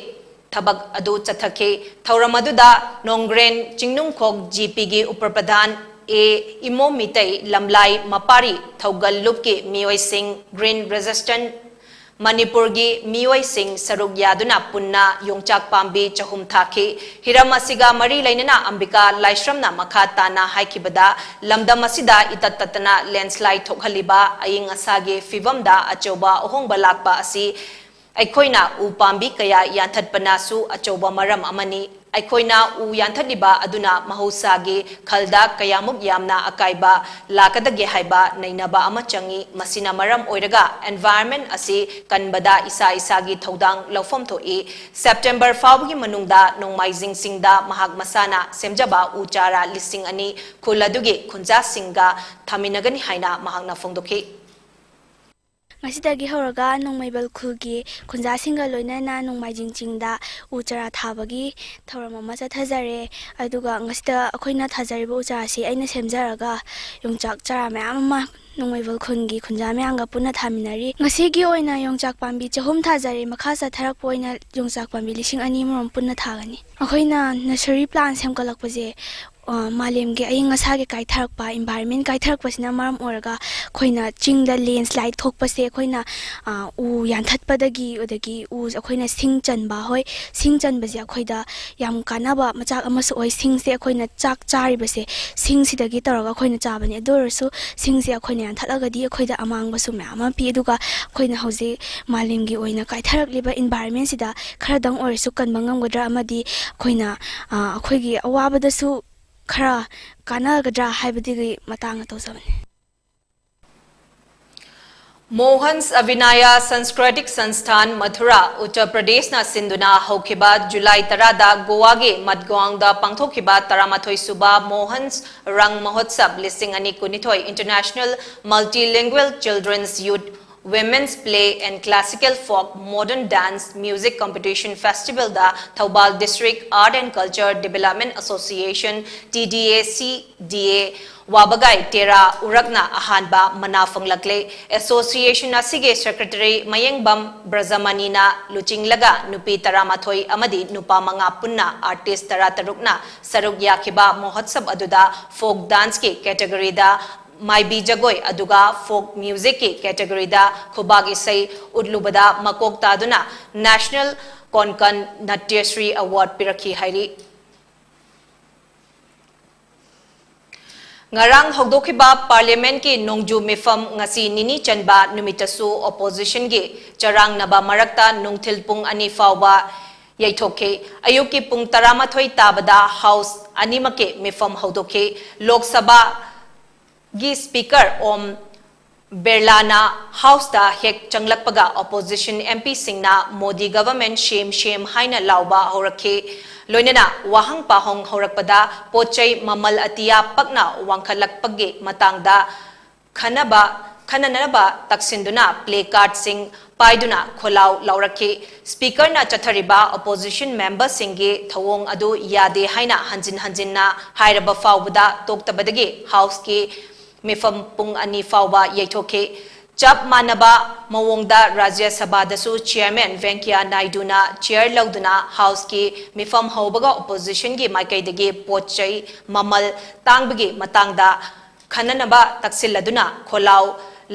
ꯊꯕꯛ ꯑꯗꯨ ꯆꯠꯊꯈꯤ꯫ ꯊꯧꯔꯝ ꯑꯗꯨꯗ ꯅꯣꯡꯒ꯭ꯔꯦꯟ ꯆꯤꯡꯅꯨꯡꯈꯣꯛ ꯖꯤꯄꯤꯒꯤ ꯎꯄ ꯄ꯭ꯔꯙꯥꯟ ꯑꯦ ꯏꯃꯣ ꯃꯤꯇꯩ, ꯂꯝꯂꯥꯏ ꯃꯄꯥꯔꯤ ꯊꯧꯒꯜ ꯂꯨꯞꯀꯤ ꯃꯤꯑꯣꯏꯁꯤꯡ, Green Resistance ꯃꯅꯤꯄꯨꯔꯒꯤ ꯃꯤꯑꯣꯏꯁꯤꯡ ꯁꯔꯨꯛ ꯌꯥꯗꯨꯅ ꯄꯨꯟꯅ ꯌꯣꯡꯆꯥꯛ ꯄꯥꯝꯕꯤ ꯆꯍꯨꯝ ꯊꯥꯈꯤ꯫ ꯍꯤꯔꯝ ꯑꯁꯤꯒ ꯃꯔꯤ ꯂꯩꯅꯅ ꯑꯝꯕꯤꯀꯥ ꯂꯥꯏꯁ꯭ꯔꯝꯅ ꯃꯈꯥ ꯇꯥꯅ ꯍꯥꯏꯈꯤꯕꯗ, ꯂꯝꯗꯝ ꯑꯁꯤꯗ ꯏꯇꯠ ꯇꯠꯇꯅ landslide ꯊꯣꯛꯍꯜꯂꯤꯕ ꯑꯏꯪ ꯑꯁꯥꯒꯤ ꯐꯤꯕꯝꯗ ꯑꯆꯧꯕ ꯑꯍꯣꯡꯕ ꯂꯥꯛꯄ ꯑꯁꯤ ꯑꯩꯈꯣꯏꯅ ꯎ ꯄꯥꯝꯕꯤ ꯀꯌꯥ ꯌꯥꯟꯊꯠꯄꯅꯁꯨ ꯑꯆꯧꯕ ꯃꯔꯝ ꯑꯃꯅꯤ꯫ ꯑꯩꯈꯣꯏꯅ ꯎ ꯌꯥꯟꯊꯠꯂꯤꯕ ꯑꯗꯨꯅ ꯃꯍꯧꯁꯥꯒꯤ ꯈꯜꯗ ꯀꯌꯥꯃꯨꯛ ꯌꯥꯝꯅ ꯑꯀꯥꯏꯕ ꯂꯥꯛꯀꯗꯒꯦ ꯍꯥꯏꯕ ꯅꯩꯅꯕ ꯑꯃ ꯆꯪꯏ꯫ ꯃꯁꯤꯅ ꯃꯔꯝ ꯑꯣꯏꯔꯒ environment ꯑꯁꯤ ꯀꯟꯕꯗ ꯏꯁꯥ ꯏꯁꯥꯒꯤ ꯊꯧꯗꯥꯡ ꯂꯧꯐꯝ ꯊꯣꯛꯏ꯫ ꯁꯦꯞꯇꯦꯝꯕꯔ ꯐꯥꯎꯕꯒꯤ ꯃꯅꯨꯡꯗ ꯅꯣꯡꯃꯥꯏꯖꯤꯡꯁꯤꯡꯗ ꯃꯍꯥꯛ ꯃꯁꯥꯅ ꯁꯦꯝꯖꯕ ꯎ ꯆꯥꯔꯥ ꯂꯤꯁꯤꯡ ꯑꯅꯤ ꯈꯨꯜ ꯑꯗꯨꯒꯤ ꯈꯨꯟꯖꯥꯁꯤꯡꯒ ꯊꯥꯃꯤꯟꯅꯒꯅꯤ ꯍꯥꯏꯅ ꯃꯍꯥꯛꯅ ꯐꯣꯡꯗꯣꯛꯈꯤ꯫ ꯉꯁꯤꯗꯒꯤ ꯍꯧꯔꯒ ꯅꯣꯡꯃꯩꯕꯜ ꯈꯨꯜꯒꯤ ꯈꯨꯟꯖꯥꯁꯤꯡꯒ ꯂꯣꯏꯅꯅ ꯅꯣꯡꯃꯥꯏꯖꯤꯡ ꯆꯤꯡꯗ ꯎ ꯆꯥꯔꯥ ꯊꯥꯕꯒꯤ ꯊꯧꯔꯝ ꯑꯃ ꯆꯠꯊꯖꯔꯦ꯫ ꯑꯗꯨꯒ ꯉꯁꯤꯗ ꯑꯩꯈꯣꯏꯅ ꯊꯥꯖꯔꯤꯕ ꯎ ꯆꯥꯔꯥꯁꯤ ꯑꯩꯅ ꯁꯦꯝꯖꯔꯒ ꯌꯣꯡꯆꯥꯛ ꯆꯥꯔꯥ ꯃꯌꯥꯝ ꯑꯃ ꯅꯣꯡꯃꯩꯕꯜ ꯈꯨꯟꯒꯤ ꯈꯨꯟꯖꯥ ꯃꯌꯥꯝꯒ ꯄꯨꯟꯅ ꯊꯥꯃꯤꯟꯅꯔꯤ꯫ ꯉꯁꯤꯒꯤ ꯑꯣꯏꯅ ꯌꯣꯡꯆꯥꯛ ꯄꯥꯝꯕꯤ ꯆꯍꯨꯝ ꯊꯥꯖꯔꯦ꯫ ꯃꯈꯥ ꯆꯠꯊꯔꯛꯄ ꯑꯣꯏꯅ ꯌꯣꯡꯆꯥꯛ ꯄꯥꯝꯕꯤ ꯂꯤꯁꯤꯡ ꯑꯅꯤ ꯑꯃꯔꯣꯝ ꯄꯨꯟꯅ ꯊꯥꯒꯅꯤ꯫ ꯑꯩꯈꯣꯏꯅ nursery plan ꯁꯦꯝꯒꯠꯂꯛꯄꯁꯦ ꯑ, ꯃꯥꯂꯦꯝꯒꯤ ꯑꯏꯪ ꯑꯁꯥꯒꯤ ꯀꯥꯏꯊꯔꯛꯄ, environment ꯀꯥꯏꯊꯔꯛꯄꯁꯤꯅ ꯃꯔꯝ ꯑꯣꯏꯔꯒ ꯑꯩꯈꯣꯏꯅ ꯆꯤꯡꯗ landslide ꯊꯣꯛꯄꯁꯦ, ꯑꯩꯈꯣꯏꯅ, ꯑ, ꯎ ꯌꯥꯟꯊꯠꯄꯗꯒꯤ, ꯑꯗꯒꯤ ꯎ, ꯑꯩꯈꯣꯏꯅ ꯁꯤꯡ ꯆꯟꯕ, ꯍꯣꯏ, ꯁꯤꯡ ꯆꯟꯕꯁꯦ ꯑꯩꯈꯣꯏꯗ ꯌꯥꯝ ꯀꯥꯟꯅꯕ ꯃꯆꯥꯛ ꯑꯃꯁꯨ ꯑꯣꯏ꯫ ꯁꯤꯡꯁꯦ ꯑꯩꯈꯣꯏꯅ ꯆꯥꯛ ꯆꯥꯔꯤꯕꯁꯦ ꯁꯤꯡꯁꯤꯗꯒꯤ ꯇꯧꯔꯒ ꯑꯩꯈꯣꯏꯅ ꯆꯥꯕꯅꯤ꯫ ꯑꯗꯨ ꯑꯣꯏꯔꯁꯨ ꯁꯤꯡꯁꯦ ꯑꯩꯈꯣꯏꯅ ꯌꯥꯟꯊꯠꯂꯒꯗꯤ ꯑꯩꯈꯣꯏꯗ ꯑꯃꯥꯡꯕꯁꯨ ꯃꯌꯥꯝ ꯑꯃ ꯄꯤ꯫ ꯑꯗꯨꯒ ꯑꯩꯈꯣꯏꯅ ꯍꯧꯖꯤꯛ ꯃꯥꯂꯦꯝꯒꯤ ꯑꯣꯏꯅ ꯀꯥꯏꯊꯔꯛꯂꯤꯕ environment ꯁꯤꯗ ꯈꯔꯗꯪ ꯑꯣꯏꯔꯁꯨ ꯀꯟꯕ ꯉꯝꯒꯗ꯭ꯔꯥ, ꯑꯃꯗꯤ ꯑꯩꯈꯣꯏꯅ, ꯑ, ꯑꯩꯈꯣꯏꯒꯤ ꯑꯋꯥꯕꯗꯁꯨ ꯈꯔ ꯀꯥꯟꯅꯒꯗ꯭ꯔꯥ ꯍꯥꯏꯕꯗꯨꯒꯤ ꯃꯇꯥꯡꯗ ꯇꯧꯖꯕꯅꯤ꯫ ꯃꯣꯍꯟꯁ ꯑꯚꯤꯅꯌ ꯁꯪꯁꯀ꯭ꯔꯤꯇꯤꯛ ꯁꯪꯁꯊꯥꯟ ꯃꯊꯨꯔꯥ, ꯎꯠꯇꯔ ꯄ꯭ꯔꯗꯦꯁꯅ ꯁꯤꯟꯗꯨꯅ ꯍꯧꯈꯤꯕ ꯖꯨꯂꯥꯏ ꯇꯔꯥꯗ ꯒꯣꯋꯥꯒꯤ ꯃꯠꯒꯥꯎꯟꯗ ꯄꯥꯡꯊꯣꯛꯈꯤꯕ ꯇꯔꯥꯃꯥꯊꯣꯏ ꯁꯨꯕ ꯃꯣꯍꯟꯁ ꯔꯪ ꯃꯍꯣꯠꯁꯕ ꯂꯤꯁꯤꯡ ꯑꯅꯤ ꯀꯨꯟꯅꯤꯊꯣꯏ International Multilingual Children's Youth Women's Play and Classical Folk Modern Dance Music Competition Festival the Thoubal District Art and Culture Development Association, T D A C D A, ꯋꯥꯕꯒꯥꯏ ꯇꯦꯔꯥ ꯎꯔꯛꯅ ꯑꯍꯥꯟꯕ ꯃꯅꯥ ꯐꯪꯂꯛꯂꯦ꯫ Association ꯑꯁꯤꯒꯤ Secretary ꯃꯌꯦꯡꯕꯝ ꯕ꯭ꯔꯖꯃꯅꯤꯅ ꯂꯨꯆꯤꯡꯂꯒ ꯅꯨꯄꯤ ꯇꯔꯥꯃꯥꯊꯣꯏ ꯑꯃꯗꯤ ꯅꯨꯄꯥ ꯃꯉꯥ ꯄꯨꯟꯅ artist ꯇꯔꯥꯇꯔꯨꯛꯅ ꯁꯔꯨꯛ ꯌꯥꯈꯤꯕ ꯃꯍꯣꯠꯁꯕ ꯑꯗꯨꯗ folk dance ꯀꯤ category ꯗ ꯃꯥꯏꯕꯤ ꯖꯒꯣꯏ, ꯑꯗꯨꯒ folk music ꯀꯤ category ꯗ ꯈꯨꯕꯥꯛ ꯏꯁꯩ ꯎꯠꯂꯨꯕꯗ ꯃꯀꯣꯛ ꯇꯥꯗꯨꯅ National Konkan Natya Shri Award ꯄꯤꯔꯛꯈꯤ ꯍꯥꯏꯔꯤ꯫ ꯉꯔꯥꯡ ꯍꯧꯗꯣꯛꯈꯤꯕ Parliament ꯀꯤ ꯅꯣꯡꯖꯨ ꯃꯤꯐꯝ ꯉꯁꯤ ꯅꯤꯅꯤ ꯆꯟꯕ ꯅꯨꯃꯤꯠꯇꯁꯨ opposition ꯒꯤ ꯆꯔꯥꯡꯅꯕ ꯃꯔꯛꯇ ꯅꯨꯡꯊꯤꯜ ꯄꯨꯡ ꯑꯅꯤ ꯐꯥꯎꯕ ꯌꯩꯊꯣꯛꯈꯤ꯫ ꯑꯌꯨꯛꯀꯤ ꯄꯨꯡ ꯇꯔꯥꯃꯥꯊꯣꯏ ꯇꯥꯕꯗ House ꯑꯅꯤꯃꯛꯀꯤ ꯃꯤꯐꯝ ꯍꯧꯗꯣꯛꯈꯤ꯫ ꯂꯣꯛ ꯁꯚꯥ ꯒꯤ Speaker ꯑꯣꯝ ꯕꯤꯔꯂꯥꯅ House ꯇ ꯍꯦꯛ ꯆꯪꯂꯛꯄꯒ opposition M P ꯁꯤꯡꯅ "ꯃꯣꯗꯤ government ꯁꯦꯝ ꯁꯦꯝ" ꯍꯥꯏꯅ ꯂꯥꯎꯕ ꯍꯧꯔꯛꯈꯤ꯫ ꯂꯣꯏꯅꯅ ꯋꯥꯍꯪ ꯄꯥꯎꯍꯪ ꯍꯧꯔꯛꯄꯗ ꯄꯣꯠ ꯆꯩ ꯃꯃꯜ ꯑꯇꯤꯌꯥ ꯄꯛꯅ ꯋꯥꯡꯈꯠꯂꯛꯄꯒꯤ ꯃꯇꯥꯡꯗ ꯈꯟꯅꯕ, ꯈꯟꯅꯅꯕ ꯇꯛꯁꯤꯟꯗꯨꯅ placard ꯁꯤꯡ ꯄꯥꯏꯗꯨꯅ ꯈꯣꯜꯂꯥꯎ ꯂꯥꯎꯔꯛꯈꯤ꯫ Speaker ꯅ ꯆꯠꯊꯔꯤꯕ opposition member ꯁꯤꯡꯒꯤ ꯊꯧꯑꯣꯡ ꯑꯗꯨ ꯌꯥꯗꯦ ꯍꯥꯏꯅ ꯍꯟꯖꯤꯟ ꯍꯟꯖꯤꯟꯅ ꯍꯥꯏꯔꯕ ꯐꯥꯎꯕꯗ ꯇꯣꯛꯇꯕꯗꯒꯤ House ꯀꯤ ꯃꯤꯐꯝ ꯄꯨꯡ ꯑꯅꯤ ꯐꯥꯎꯕ ꯌꯩꯊꯣꯛꯈꯤ꯫ ꯆꯞ ꯃꯥꯟꯅꯕ ꯃꯑꯣꯡꯗ ꯔꯥꯖ꯭ꯌ ꯁꯚꯥꯗꯁꯨ Chairman ꯚꯦꯡꯀꯌꯥ ꯅꯥꯏꯗꯨꯅ chair ꯂꯧꯗꯨꯅ Houseꯀꯤ ꯃꯤꯐꯝ ꯍꯧꯕꯒ oppositionꯒꯤ ꯃꯥꯏꯀꯩꯗꯒꯤ ꯄꯣꯠ ꯆꯩ ꯃꯃꯜ ꯇꯥꯡꯕꯒꯤ ꯃꯇꯥꯡꯗ ꯈꯟꯅꯅꯕ ꯇꯛꯁꯤꯜꯂꯗꯨꯅ ꯈꯣꯜꯂꯥꯎ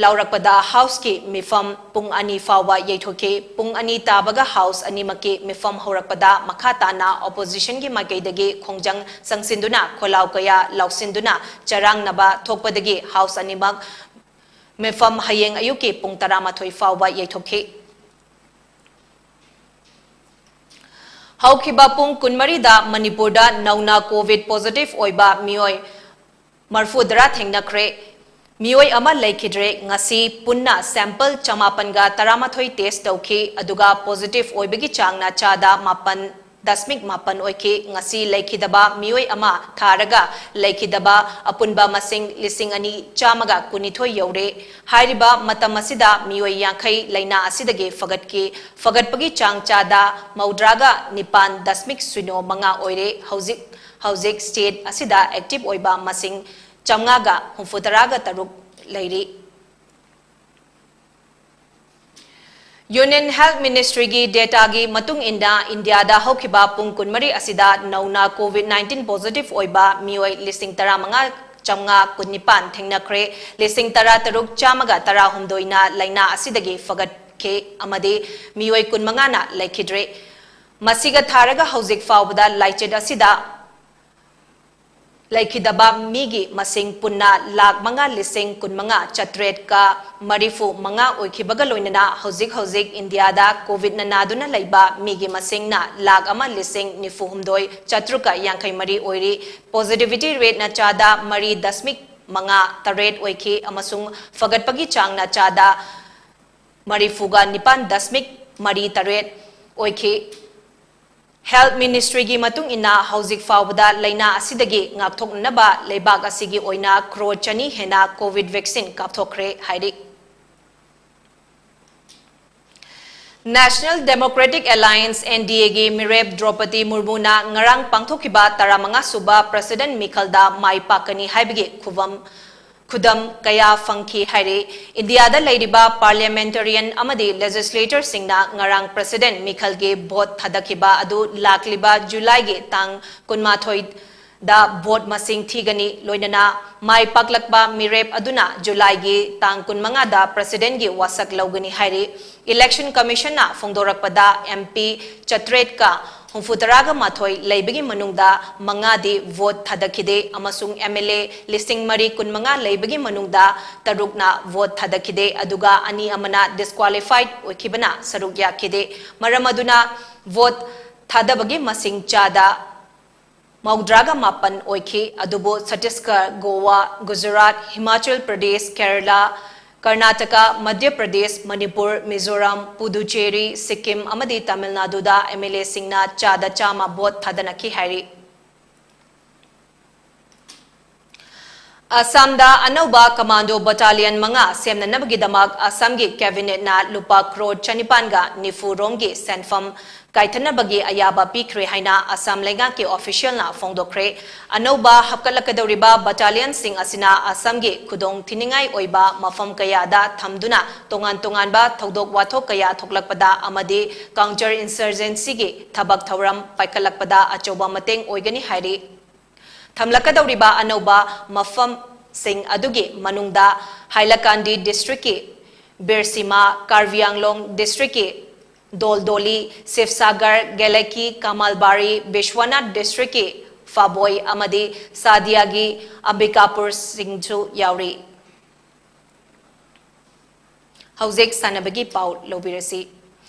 ꯂꯥꯎꯔꯛꯄꯗ Houseꯀꯤ ꯃꯤꯐꯝ ꯄꯨꯡ ꯑꯅꯤ ꯐꯥꯎꯕ ꯌꯩꯊꯣꯛꯈꯤ꯫ ꯄꯨꯡ ꯑꯅꯤ ꯇꯥꯕꯒ House ꯑꯅꯤꯃꯛꯀꯤ ꯃꯤꯐꯝ ꯍꯧꯔꯛꯄꯗ ꯃꯈꯥ ꯇꯥꯅ oppositionꯒꯤ ꯃꯥꯏꯀꯩꯗꯒꯤ ꯈꯣꯡꯖꯪ ꯆꯪꯁꯤꯟꯗꯨꯅ ꯈꯣꯜꯂꯥꯎ ꯀꯌꯥ ꯂꯥꯎꯁꯤꯟꯗꯨꯅ ꯆꯔꯥꯡꯅꯕ ꯊꯣꯛꯄꯗꯒꯤ House ꯑꯅꯤꯃꯛ ꯃꯤꯐꯝ ꯍꯌꯦꯡ ꯑꯌꯨꯛꯀꯤ ꯄꯨꯡ ꯇꯔꯥꯃꯥꯊꯣꯏ ꯐꯥꯎꯕ ꯌꯩꯊꯣꯛꯈꯤ꯫ ꯍꯧꯈꯤꯕ ꯄꯨꯡ ꯀꯨꯟꯃꯔꯤꯗ ꯃꯅꯤꯄꯨꯔꯗ ꯅꯧꯅ COVID positive ꯑꯣꯏꯕ ꯃꯤꯑꯣꯏ ꯃꯔꯐꯨꯇꯔꯥ ꯊꯦꯡꯅꯈ꯭ꯔꯦ꯫ ꯃꯤꯑꯣꯏ ꯑꯃ ꯂꯩꯈꯤꯗ꯭ꯔꯦ꯫ ꯉꯁꯤ ꯄꯨꯟꯅ sample ꯆꯃꯥꯄꯟꯒ ꯇꯔꯥꯃꯥꯊꯣꯏ test ꯇꯧꯈꯤ, ꯑꯗꯨꯒ positive ꯑꯣꯏꯕꯒꯤ ꯆꯥꯡꯅ ꯆꯥꯗ ꯃꯥꯄꯟ ꯗꯁꯃꯤꯛ ꯃꯥꯄꯟ ꯑꯣꯏꯈꯤ꯫ ꯉꯁꯤ ꯂꯩꯈꯤꯗꯕ ꯃꯤꯑꯣꯏ ꯑꯃ ꯊꯥꯔꯒ ꯂꯩꯈꯤꯗꯕ ꯑꯄꯨꯟꯕ ꯃꯁꯤꯡ ꯂꯤꯁꯤꯡ ꯑꯅꯤ ꯆꯥꯝꯃꯒ ꯀꯨꯟꯅꯤꯊꯣꯏ ꯌꯧꯔꯦ꯫ ꯍꯥꯏꯔꯤꯕ ꯃꯇꯝ ꯑꯁꯤꯗ ꯃꯤꯑꯣꯏ ꯌꯥꯡꯈꯩ ꯂꯥꯏꯅꯥ ꯑꯁꯤꯗꯒꯤ ꯐꯒꯠꯈꯤ꯫ ꯐꯒꯠꯄꯒꯤ ꯆꯥꯡ ꯆꯥꯗ ꯃꯧꯗ꯭ꯔꯥꯒ ꯅꯤꯄꯥꯟ ꯗꯁꯃꯤꯛ ꯁꯤꯅꯣ ꯃꯉꯥ ꯑꯣꯏꯔꯦ꯫ ꯍꯧꯖꯤꯛ, ꯍꯧꯖꯤꯛ state ꯑꯁꯤꯗ active ꯑꯣꯏꯕ ꯃꯁꯤꯡ ꯆꯥꯝꯃꯉꯥꯒ ꯍꯨꯝꯐꯨꯇꯔꯥꯒ ꯇꯔꯨꯛ ꯂꯩꯔꯤ꯫ Union Health Ministryꯒꯤ dataꯒꯤ ꯃꯇꯨꯡ ꯏꯟꯅ ꯏꯟꯗꯤꯌꯥꯗ ꯍꯧꯈꯤꯕ ꯄꯨꯡ ꯀꯨꯟꯃꯔꯤ ꯑꯁꯤꯗ ꯅꯧꯅ COVID nineteen positive ꯑꯣꯏꯕ ꯃꯤꯑꯣꯏ ꯂꯤꯁꯤꯡ ꯇꯔꯥꯃꯉꯥ ꯆꯥꯝꯃꯉꯥ ꯀꯨꯟꯅꯤꯄꯥꯟ ꯊꯦꯡꯅꯈ꯭ꯔꯦ꯫ ꯂꯤꯁꯤꯡ ꯇꯔꯥꯇꯔꯨꯛ ꯆꯥꯝꯃꯒ ꯇꯔꯥꯍꯨꯝꯗꯣꯏꯅ ꯂꯥꯏꯅꯥ ꯑꯁꯤꯗꯒꯤ ꯐꯒꯠꯈꯤ ꯑꯃꯗꯤ ꯃꯤꯑꯣꯏ ꯀꯨꯟꯃꯉꯥꯅ ꯂꯩꯈꯤꯗ꯭ꯔꯦ꯫ ꯃꯁꯤꯒ ꯊꯥꯔꯒ ꯍꯧꯖꯤꯛ ꯐꯥꯎꯕꯗ ꯂꯥꯏꯆꯠ ꯑꯁꯤꯗ ꯂꯩꯈꯤꯗꯕ ꯃꯤꯒꯤ ꯃꯁꯤꯡ ꯄꯨꯟꯅ ꯂꯥꯈ ꯃꯉꯥ ꯂꯤꯁꯤꯡ ꯀꯨꯟꯃꯉꯥ ꯆꯥꯇ꯭ꯔꯦꯠꯀ ꯃꯔꯤꯐꯨ ꯃꯉꯥ ꯑꯣꯏꯈꯤꯕꯒ ꯂꯣꯏꯅꯅ ꯍꯧꯖꯤꯛ ꯍꯧꯖꯤꯛ ꯏꯟꯗꯤꯌꯥꯗ COVIDꯅ ꯅꯥꯗꯨꯅ ꯂꯩꯕ ꯃꯤꯒꯤ ꯃꯁꯤꯡꯅ ꯂꯥꯈ ꯑꯃ ꯂꯤꯁꯤꯡ ꯅꯤꯐꯨ ꯍꯨꯝꯗꯣꯏ ꯆꯥꯇ꯭ꯔꯨꯛꯀ ꯌꯥꯡꯈꯩ ꯃꯔꯤ ꯑꯣꯏꯔꯤ꯫ Positivity rateꯅ ꯆꯥꯗ ꯃꯔꯤ ꯗꯁꯃꯤꯛ ꯃꯉꯥ ꯇꯔꯦꯠ ꯑꯣꯏꯈꯤ ꯑꯃꯁꯨꯡ ꯐꯒꯠꯄꯒꯤ ꯆꯥꯡꯅ ꯆꯥꯗ ꯃꯔꯤꯐꯨꯒ ꯅꯤꯄꯥꯟ ꯗꯁꯃꯤꯛ ꯃꯔꯤ ꯇꯔꯦꯠ ꯑꯣꯏꯈꯤ꯫ Health Ministryꯒꯤ ꯃꯇꯨꯡ ꯏꯟꯅ ꯍꯧꯖꯤꯛ ꯐꯥꯎꯕꯗ ꯂꯥꯏꯅꯥ ꯑꯁꯤꯗꯒꯤ ꯉꯥꯛꯊꯣꯛꯅꯅꯕ ꯂꯩꯕꯥꯛ ꯑꯁꯤꯒꯤ ꯑꯣꯏꯅ ꯀ꯭ꯔꯣꯔ ꯆꯅꯤ ꯍꯦꯟꯅ COVID vaccine ꯀꯥꯞꯊꯣꯛꯈ꯭ꯔꯦ ꯍꯥꯏꯔꯤ꯫ National Democratic Alliance, NDAꯒꯤ ꯃꯤꯔꯦꯞ ꯗ꯭ꯔꯧꯄꯗꯤ ꯃꯨꯔꯃꯨꯅ ꯉꯔꯥꯡ ꯄꯥꯡꯊꯣꯛꯈꯤꯕ ꯇꯔꯥꯃꯉꯥ ꯁꯨꯕ President ꯃꯤꯈꯜꯗ ꯃꯥꯏ ꯄꯥꯛꯀꯅꯤ ꯍꯥꯏꯕꯒꯤ ꯈꯨꯕꯝ ꯈꯨꯗꯝ ꯀꯌꯥ ꯐꯪꯈꯤ ꯍꯥꯏꯔꯤ꯫ ꯏꯟꯗꯤꯌꯥꯗ ꯂꯩꯔꯤꯕ parliamentarian ꯑꯃꯗꯤ legislatorꯁꯤꯡꯅ ꯉꯔꯥꯡ president ꯃꯤꯈꯜꯒꯤ vote ꯊꯥꯗꯈꯤꯕ ꯑꯗꯨ ꯂꯥꯛꯂꯤꯕ Julyꯒꯤ ꯇꯥꯡ ꯀꯨꯟꯃꯥꯊꯣꯏꯗ vote ꯃꯁꯤꯡ ꯊꯤꯒꯅꯤ꯫ ꯂꯣꯏꯅꯅ ꯃꯥꯏ ꯄꯥꯛꯂꯛꯄ ꯃꯤꯔꯦꯞ ꯑꯗꯨꯅ Julyꯒꯤ ꯇꯥꯡ ꯀꯨꯟꯃꯉꯥꯗ presidentꯒꯤ ꯋꯥꯁꯛ ꯂꯧꯒꯅꯤ ꯍꯥꯏꯔꯤ꯫ Election Commissionꯅ ꯐꯣꯡꯗꯣꯔꯛꯄꯗ, MP ꯆꯥꯇ꯭ꯔꯦꯠꯀ ꯍꯨꯝꯐꯨꯇꯔꯥꯒ ꯃꯥꯊꯣꯏ ꯂꯩꯕꯒꯤ ꯃꯅꯨꯡꯗ ꯃꯉꯥꯗꯤ vote ꯊꯥꯗꯈꯤꯗꯦ ꯑꯃꯁꯨꯡ MLA ꯂꯤꯁꯤꯡ ꯃꯔꯤ ꯀꯨꯟꯃꯉꯥ ꯂꯩꯕꯒꯤ ꯃꯅꯨꯡꯗ ꯇꯔꯨꯛꯅ vote ꯊꯥꯗꯈꯤꯗꯦ, ꯑꯗꯨꯒ ꯑꯅꯤ ꯑꯃꯅ disqualified ꯑꯣꯏꯈꯤꯕꯅ ꯁꯔꯨꯛ ꯌꯥꯈꯤꯗꯦ꯫ ꯃꯔꯝ ꯑꯗꯨꯅ vote ꯊꯥꯗꯕꯒꯤ ꯃꯁꯤꯡ ꯆꯥꯗ ꯃꯧꯗ꯭ꯔꯥꯒ ꯃꯥꯄꯟ ꯑꯣꯏꯈꯤ꯫ ꯑꯗꯨꯕꯨ ꯆꯇꯤꯁꯒꯔ, ꯒꯣꯋꯥ, ꯒꯨꯖꯔꯥꯠ, ꯍꯤꯃꯥꯆꯜ ꯄ꯭ꯔꯗꯦꯁ, ꯀꯦꯔꯂꯥ, ꯀꯔꯅꯥꯇꯀꯥ, ꯃꯙ꯭ꯌ ꯄ꯭ꯔꯗꯦꯁ, ꯃꯅꯤꯄꯨꯔ, ꯃꯤꯖꯣꯔꯥꯝ, ꯄꯨꯗꯨꯆꯦꯔꯤ, ꯁꯤꯛꯀꯤꯝ ꯑꯃꯗꯤ ꯇꯥꯃꯤꯜ ꯅꯥꯗꯨꯗ MLAꯁꯤꯡꯅ ꯆꯥꯗ ꯆꯥꯝꯃ vote ꯊꯥꯗꯅꯈꯤ ꯍꯥꯏꯔꯤ꯫ ꯑꯁꯥꯝꯗ ꯑꯅꯧꯕ commando battalion ꯃꯉꯥ ꯁꯦꯝꯅꯅꯕꯒꯤꯗꯃꯛ ꯑꯁꯥꯝꯒꯤ cabinetꯅ ꯂꯨꯄꯥ ꯀ꯭ꯔꯣꯔ ꯆꯅꯤꯄꯥꯟꯒ ꯅꯤꯐꯨ ꯔꯣꯝꯒꯤ ꯁꯦꯟꯐꯝ ꯀꯥꯏꯊꯅꯕꯒꯤ ꯑꯌꯥꯕ ꯄꯤꯈ꯭ꯔꯦ ꯍꯥꯏꯅ ꯑꯁꯥꯝ ꯂꯩꯉꯥꯛꯀꯤ officialꯅ ꯐꯣꯡꯗꯣꯛꯈ꯭ꯔꯦ꯫ ꯑꯅꯧꯕ ꯍꯥꯞꯀꯠꯂꯛꯀꯗꯧꯔꯤꯕ battalionꯁꯤꯡ ꯑꯁꯤꯅ ꯑꯁꯥꯝꯒꯤ ꯈꯨꯗꯣꯡ ꯊꯤꯅꯤꯡꯉꯥꯏ ꯑꯣꯏꯕ ꯃꯐꯝ ꯀꯌꯥꯗ ꯊꯝꯗꯨꯅ ꯇꯣꯉꯥꯟ ꯇꯣꯉꯥꯟꯕ ꯊꯧꯗꯣꯛ ꯋꯥꯊꯣꯛ ꯀꯌꯥ ꯊꯣꯛꯂꯛꯄꯗ ꯑꯃꯗꯤ counter insurgencyꯒꯤ ꯊꯕꯛ ꯊꯧꯔꯝ ꯄꯥꯏꯈꯠꯂꯛꯄꯗ ꯑꯆꯧꯕ ꯃꯇꯦꯡ ꯑꯣꯏꯒꯅꯤ ꯍꯥꯏꯔꯤ꯫ ꯊꯝꯂꯛꯀꯗꯧꯔꯤꯕ ꯑꯅꯧꯕ ꯃꯐꯝꯁꯤꯡ ꯑꯗꯨꯒꯤ ꯃꯅꯨꯡꯗ ꯍꯥꯏꯂꯥꯀꯥꯟꯗꯤ districtꯀꯤ ꯕꯤꯔꯁꯤꯃꯥ, ꯀꯥꯔꯕꯤ ꯑꯪꯂꯣꯡ districtꯀꯤ ꯗꯣꯜꯗꯣꯂꯤ, ꯁꯤꯕꯁꯥꯒꯔ, ꯒꯦꯂꯦꯀꯤ, ꯀꯃꯜꯕꯥꯔꯤ, ꯕꯤꯁ꯭ꯋꯥꯅꯥꯊ districtꯀꯤ ꯐꯥꯕꯣꯏ ꯑꯃꯗꯤ ꯁꯥꯗꯤꯌꯥꯒꯤ ꯑꯝꯕꯤꯀꯥꯄꯨꯔꯁꯤꯡꯁꯨ ꯌꯥꯎꯔꯤ꯫ ꯍꯧꯖꯤꯛ ꯁꯥꯟꯅꯕꯒꯤ ꯄꯥꯎ ꯂꯧꯕꯤꯔꯁꯤ꯫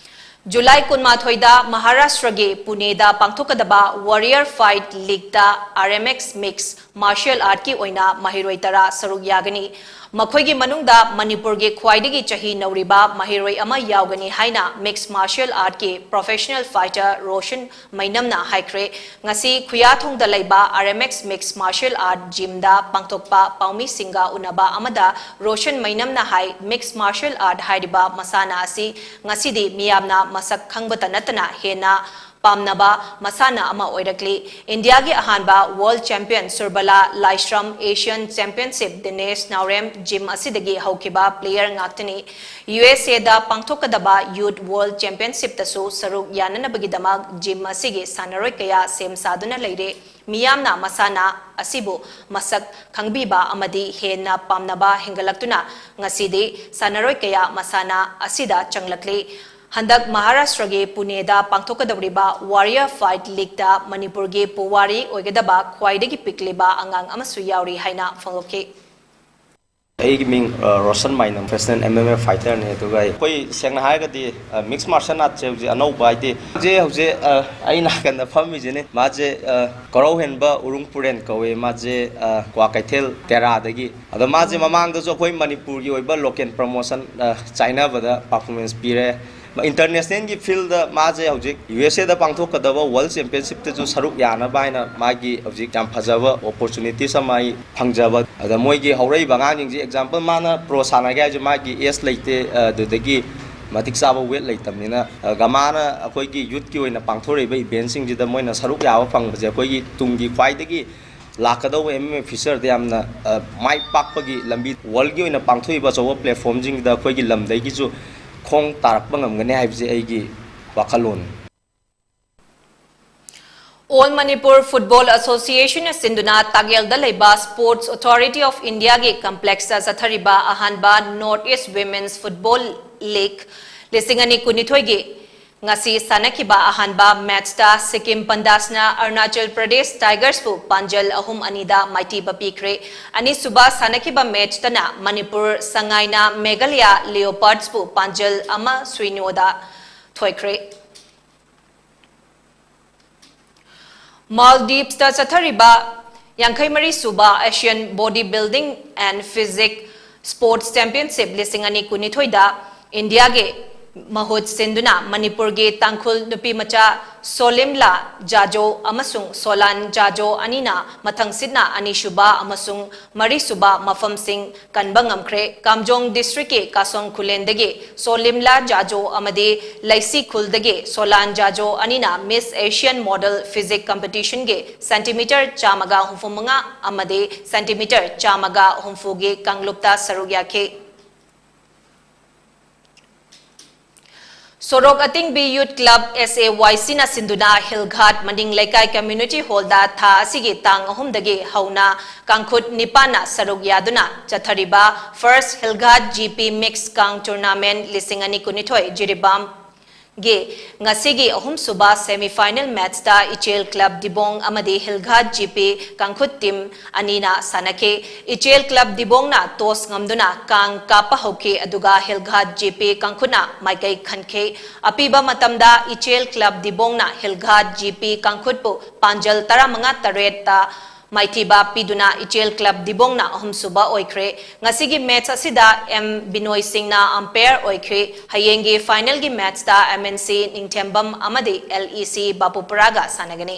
ꯖꯨꯂꯥꯏ ꯀꯨꯟꯃꯥꯊꯣꯏꯗ ꯃꯍꯥꯔꯥꯁꯇ꯭ꯔꯒꯤ ꯄꯨꯅꯦꯗ ꯄꯥꯡꯊꯣꯛꯀꯗꯕ Warrior Fight Leagueꯇ RMX Mixed Martial Artꯀꯤ ꯑꯣꯏꯅ ꯃꯍꯩꯔꯣꯏ ꯇꯔꯥ ꯁꯔꯨꯛ ꯌꯥꯒꯅꯤ꯫ ꯃꯈꯣꯏꯒꯤ ꯃꯅꯨꯡꯗ ꯃꯅꯤꯄꯨꯔꯒꯤ ꯈ꯭ꯋꯥꯏꯗꯒꯤ ꯆꯍꯤ ꯅꯧꯔꯤꯕ ꯃꯍꯩꯔꯣꯏ ꯑꯃ ꯌꯥꯎꯒꯅꯤ ꯍꯥꯏꯅ Mixed Martial Artꯀꯤ professional fighter Roshan ꯃꯩꯅꯝꯅ ꯍꯥꯏꯈ꯭ꯔꯦ꯫ ꯉꯁꯤ ꯈꯨꯌꯥꯊꯣꯡꯗ ꯂꯩꯕ RMX Mixed Martial Art Gymꯗ ꯄꯥꯡꯊꯣꯛꯄ ꯄꯥꯎꯃꯤꯁꯤꯡꯒ ꯎꯅꯕ ꯑꯃꯗ ꯔꯣꯁꯟ ꯃꯩꯅꯝꯅ ꯍꯥꯏ, Mixed Martial Art ꯍꯥꯏꯔꯤꯕ ꯃꯁꯥꯟꯅ ꯑꯁꯤ ꯉꯁꯤꯗꯤ ꯃꯤꯌꯥꯝꯅ ꯃꯁꯛ ꯈꯪꯕꯇ ꯅꯠꯇꯅ ꯍꯦꯟꯅ ꯄꯥꯝꯅꯕ ꯃꯁꯥꯟꯅ ꯑꯃ ꯑꯣꯏꯔꯛꯂꯤ꯫ ꯏꯟꯗꯤꯌꯥꯒꯤ ꯑꯍꯥꯟꯕ World Champion ꯁꯨꯔꯕꯂꯥ ꯂꯥꯏꯁ꯭ꯔꯝ Asian Championship Dinesh Naorem gym ꯑꯁꯤꯗꯒꯤ ꯍꯧꯈꯤꯕ player ꯉꯥꯛꯇꯅꯤ꯫ ꯌꯨ ꯑꯦꯁ ꯑꯦꯗ ꯄꯥꯡꯊꯣꯛꯀꯗꯕ Youth World Championshipꯇꯁꯨ ꯁꯔꯨꯛ ꯌꯥꯅꯅꯕꯒꯤꯗꯃꯛ gym ꯑꯁꯤꯒꯤ ꯁꯥꯟꯅꯔꯣꯏ ꯀꯌꯥ ꯁꯦꯝ ꯁꯥꯗꯨꯅ ꯂꯩꯔꯦ꯫ ꯃꯤꯌꯥꯝꯅ ꯃꯁꯥꯟꯅ ꯑꯁꯤꯕꯨ ꯃꯁꯛ ꯈꯪꯕꯤꯕ ꯑꯃꯗꯤ ꯍꯦꯟꯅ ꯄꯥꯝꯅꯕ ꯍꯦꯟꯒꯠꯂꯛꯇꯨꯅ ꯉꯁꯤꯗꯤ ꯁꯥꯟꯅꯔꯣꯏ ꯀꯌꯥ ꯃꯁꯥꯟꯅ ꯑꯁꯤꯗ ꯆꯪꯂꯛꯂꯤ꯫ ꯍꯟꯗꯛ ꯃꯍꯥꯔꯥꯁꯇ꯭ꯔꯒꯤ ꯄꯨꯅꯦꯗ ꯄꯥꯡꯊꯣꯛꯀꯗꯧꯔꯤꯕ Warrior Fight Leagueꯇ ꯃꯅꯤꯄꯨꯔꯒꯤ ꯄꯨꯋꯥꯔꯤ ꯑꯣꯏꯒꯗꯕ ꯈ꯭ꯋꯥꯏꯗꯒꯤ ꯄꯤꯛꯂꯤꯕ ꯑꯉꯥꯡ ꯑꯃꯁꯨ ꯌꯥꯎꯔꯤ ꯍꯥꯏꯅ ꯐꯣꯡꯗꯣꯛꯈꯤ꯫ ꯑꯩꯒꯤ ꯃꯤꯡ, ꯑ, Roshan ꯃꯥꯏꯅꯝ, professional M M A fighterꯅꯦ꯫ ꯑꯗꯨꯒ ꯑꯩꯈꯣꯏ ꯁꯦꯡꯅ ꯍꯥꯏꯔꯒꯗꯤ, ꯑ, mixed martial artsꯁꯦ ꯍꯧꯖꯤꯛ ꯑꯅꯧꯕ ꯍꯥꯏꯗꯤ ꯍꯧꯖꯤꯛ, ꯍꯧꯖꯤꯛ, ꯑ, ꯑꯩ ꯅꯥꯀꯟꯗ ꯐꯝꯃꯤꯁꯤꯅꯦ꯫ ꯃꯥꯁꯦ, ꯑ, ꯀꯣꯔꯧꯍꯦꯟꯕ ꯎꯔꯨꯡ ꯄꯨꯔꯦꯟ ꯀꯧꯋꯦ꯫ ꯃꯥꯁꯦ, ꯑ, ꯀ꯭ꯋꯥꯀꯩꯊꯦꯜ ꯇꯦꯔꯥꯗꯒꯤ꯫ ꯑꯗꯣ ꯃꯥꯁꯦ ꯃꯃꯥꯡꯗꯁꯨ ꯑꯩꯈꯣꯏ ꯃꯅꯤꯄꯨꯔꯒꯤ ꯑꯣꯏꯕ local promotion, ꯑ, ꯆꯥꯏꯅꯕꯗ performance ꯄꯤꯔꯦ꯫ Internationalꯒꯤ fieldꯗ ꯃꯥꯁꯦ ꯍꯧꯖꯤꯛ U S Aꯗ ꯄꯥꯡꯊꯣꯛꯀꯗꯕ World Championshipꯇꯁꯨ ꯁꯔꯨꯛ ꯌꯥꯅꯕ ꯍꯥꯏꯅ ꯃꯥꯒꯤ ꯍꯧꯖꯤꯛ ꯌꯥꯝ ꯐꯖꯕ opportunities ꯑꯃ ꯑꯩ ꯐꯪꯖꯕ꯫ ꯑꯗ ꯃꯣꯏꯒꯤ ꯍꯧꯔꯛꯏꯕ ꯑꯉꯥꯡꯁꯤꯡꯁꯦ, example, ꯃꯥꯅ pro ꯁꯥꯟꯅꯒꯦ ꯍꯥꯏꯁꯦ ꯃꯥꯒꯤ age ꯂꯩꯇꯦ, ꯑꯗꯨꯗꯒꯤ ꯃꯇꯤꯛ ꯆꯥꯕ weight ꯂꯩꯇꯕꯅꯤꯅ꯫ ꯑꯗꯨꯒ ꯃꯥꯅ ꯑꯩꯈꯣꯏꯒꯤ youthꯀꯤ ꯑꯣꯏꯅ ꯄꯥꯡꯊꯣꯔꯛꯏꯕ eventꯁꯤꯡꯁꯤꯗ ꯃꯣꯏꯅ ꯁꯔꯨꯛ ꯌꯥꯕ ꯐꯪꯕꯁꯦ ꯑꯩꯈꯣꯏꯒꯤ ꯇꯨꯡꯒꯤ ꯈ꯭ꯋꯥꯏꯗꯒꯤ ꯂꯥꯛꯀꯗꯧꯕ M M A futureꯗ ꯌꯥꯝꯅ, ꯑ, ꯃꯥꯏ ꯄꯥꯛꯄꯒꯤ ꯂꯝꯕꯤ, worldꯀꯤ ꯑꯣꯏꯅ ꯄꯥꯡꯊꯣꯛꯏꯕ ꯑꯆꯧꯕ platformꯁꯤꯡꯗ ꯑꯩꯈꯣꯏꯒꯤ ꯂꯝꯗꯒꯤꯁꯨ ꯈꯣꯡ ꯇꯥꯔꯛꯄ ꯉꯝꯒꯅꯤ ꯍꯥꯏꯕꯁꯦ ꯑꯩꯒꯤ ꯋꯥꯈꯜꯂꯣꯟꯅꯤ꯫ All Manipur Football Associationꯅ ꯁꯤꯟꯗꯨꯅ ꯇꯥꯛꯌꯦꯜꯗ ꯂꯩꯕ Sports Authority of Indiaꯒꯤ complexꯇ ꯆꯠꯊꯔꯤꯕ ꯑꯍꯥꯟꯕ North East Women's Football League ꯂꯤꯁꯤꯡ ꯑꯅꯤ ꯀꯨꯟꯅꯤꯊꯣꯏꯒꯤ ꯉꯁꯤ ꯁꯥꯟꯅꯈꯤꯕ ꯑꯍꯥꯟꯕ matchꯇ ꯁꯤꯛꯀꯤꯝ ꯄꯟꯗꯥꯁꯅ ꯑꯔꯨꯅꯥꯆꯜ ꯄ꯭ꯔꯗꯦꯁ ꯇꯥꯏꯒꯔꯁꯄꯨ ꯄꯥꯟꯖꯜ ꯑꯍꯨꯝ ꯑꯅꯤꯗ ꯃꯥꯏꯊꯤꯕ ꯄꯤꯈ꯭ꯔꯦ꯫ ꯑꯅꯤꯁꯨꯕ ꯁꯥꯟꯅꯈꯤꯕ matchꯇꯅ ꯃꯅꯤꯄꯨꯔ ꯁꯉꯥꯏꯅ ꯃꯦꯘꯥꯂꯌꯥ Leopardsꯄꯨ ꯄꯥꯟꯖꯜ ꯑꯃ ꯁꯤꯅꯣꯗ ꯊꯣꯏꯈ꯭ꯔꯦ꯫ Maldives ꯆꯠꯊꯔꯤꯕ ꯌꯥꯡꯈꯩ ꯃꯔꯤ ꯁꯨꯕ Asian Body Building and Physique Sports Championship ꯂꯤꯁꯤꯡ ꯑꯅꯤ ꯀꯨꯟꯅꯤꯊꯣꯏꯗ ꯏꯟꯗꯤꯌꯥꯒꯤ ꯃꯍꯨꯠ ꯁꯤꯟꯗꯨꯅ ꯃꯅꯤꯄꯨꯔꯒꯤ ꯇꯥꯡꯈꯨꯜ ꯅꯨꯄꯤꯃꯆꯥ ꯁꯣꯂꯤꯝꯂꯥ ꯖꯥꯖꯣ ꯑꯃꯁꯨꯡ ꯁꯣꯂꯥꯟ ꯖꯥꯖꯣ ꯑꯅꯤꯅ ꯃꯊꯪꯁꯤꯠꯅ ꯑꯅꯤꯁꯨꯕ ꯑꯃꯁꯨꯡ ꯃꯔꯤꯁꯨꯕ ꯃꯐꯝꯁꯤꯡ ꯀꯟꯕ ꯉꯝꯈ꯭ꯔꯦ꯫ ꯀꯥꯝꯖꯣꯡ districtꯀꯤ ꯀꯥꯁꯣꯡ ꯈꯨꯂꯦꯟꯗꯒꯤ ꯁꯣꯂꯤꯝꯂꯥ ꯖꯥꯖꯣ ꯑꯃꯗꯤ ꯂꯩꯁꯤ ꯈꯨꯜꯗꯒꯤ ꯁꯣꯂꯥꯟ ꯖꯥꯖꯣ ꯑꯅꯤꯅ Miss Asian Model Physique Competitionꯒꯤ centimetre ꯆꯥꯝꯃꯒ ꯍꯨꯝꯐꯨ ꯃꯉꯥ ꯑꯃꯗꯤ centimetre ꯆꯥꯝꯃꯒ ꯍꯨꯝꯐꯨꯒꯤ ꯀꯥꯡꯂꯨꯞꯇ ꯁꯔꯨꯛ ꯌꯥꯈꯤ꯫ ꯁꯣꯔꯣꯛ ꯑꯇꯤꯡꯕꯤ Youth Club, S A Y Cꯅ ꯁꯤꯟꯗꯨꯅ ꯍꯤꯜꯒꯥꯠ ꯃꯅꯤꯡ ꯂꯩꯀꯥꯏ Community Hallꯗ ꯊꯥ ꯑꯁꯤꯒꯤ ꯇꯥꯡ ꯑꯍꯨꯝꯗꯒꯤ ꯍꯧꯅ ꯀꯥꯡꯈꯨꯠ ꯅꯤꯄꯥꯟꯅ ꯁꯔꯨꯛ ꯌꯥꯗꯨꯅ ꯆꯠꯊꯔꯤꯕ First ꯍꯤꯜꯒꯥꯠ G P Mix ꯀꯥꯡ Tournament ꯂꯤꯁꯤꯡ ꯑꯅꯤ ꯀꯨꯟꯅꯤꯊꯣꯏ ꯖꯤꯔꯤꯕꯥꯝꯒꯤ ꯉꯁꯤꯒꯤ ꯑꯍꯨꯝꯁꯨꯕ semi final matchꯇ ꯏꯆꯦꯜ Club ꯗꯤꯕꯣꯡ ꯑꯃꯗꯤ ꯍꯤꯜꯒꯥꯠ G P ꯀꯥꯡꯈꯨꯠ team ꯑꯅꯤꯅ ꯁꯥꯟꯅꯈꯤ꯫ ꯏꯆꯦꯜ Club ꯗꯤꯕꯣꯡꯅ toss ꯉꯝꯗꯨꯅ ꯀꯥꯡ ꯀꯥꯞꯄ ꯍꯧꯈꯤ, ꯑꯗꯨꯒ ꯍꯤꯜꯒꯥꯠ G P ꯀꯥꯡꯈꯨꯠꯅ ꯃꯥꯏꯀꯩ ꯈꯟꯈꯤ꯫ ꯑꯄꯤꯕ ꯃꯇꯝꯗ ꯏꯆꯦꯜ Club ꯗꯤꯕꯣꯡꯅ ꯍꯤꯜꯒꯥꯠ G P ꯀꯥꯡꯈꯨꯠꯄꯨ ꯄꯥꯟꯖꯜ ꯇꯔꯥꯃꯉꯥ ꯇꯔꯦꯠꯇ ꯃꯥꯏꯊꯤꯕ ꯄꯤꯗꯨꯅ ꯏꯆꯦꯜ Club ꯗꯤꯕꯣꯡꯅ ꯑꯍꯨꯝꯁꯨꯕ ꯑꯣꯏꯈ꯭ꯔꯦ꯫ ꯉꯁꯤꯒꯤ match ꯑꯁꯤꯗ M ꯕꯤꯅꯣꯏ ꯁꯤꯡꯅ umpire ꯑꯣꯏꯈ꯭ꯔꯤ꯫ ꯍꯌꯦꯡꯒꯤ finalꯒꯤ matchꯇ M N C ꯅꯤꯡꯊꯦꯝꯕꯝ ꯑꯃꯗꯤ L E C ꯕꯥꯄꯨꯄꯔꯥꯒ ꯁꯥꯟꯅꯒꯅꯤ꯫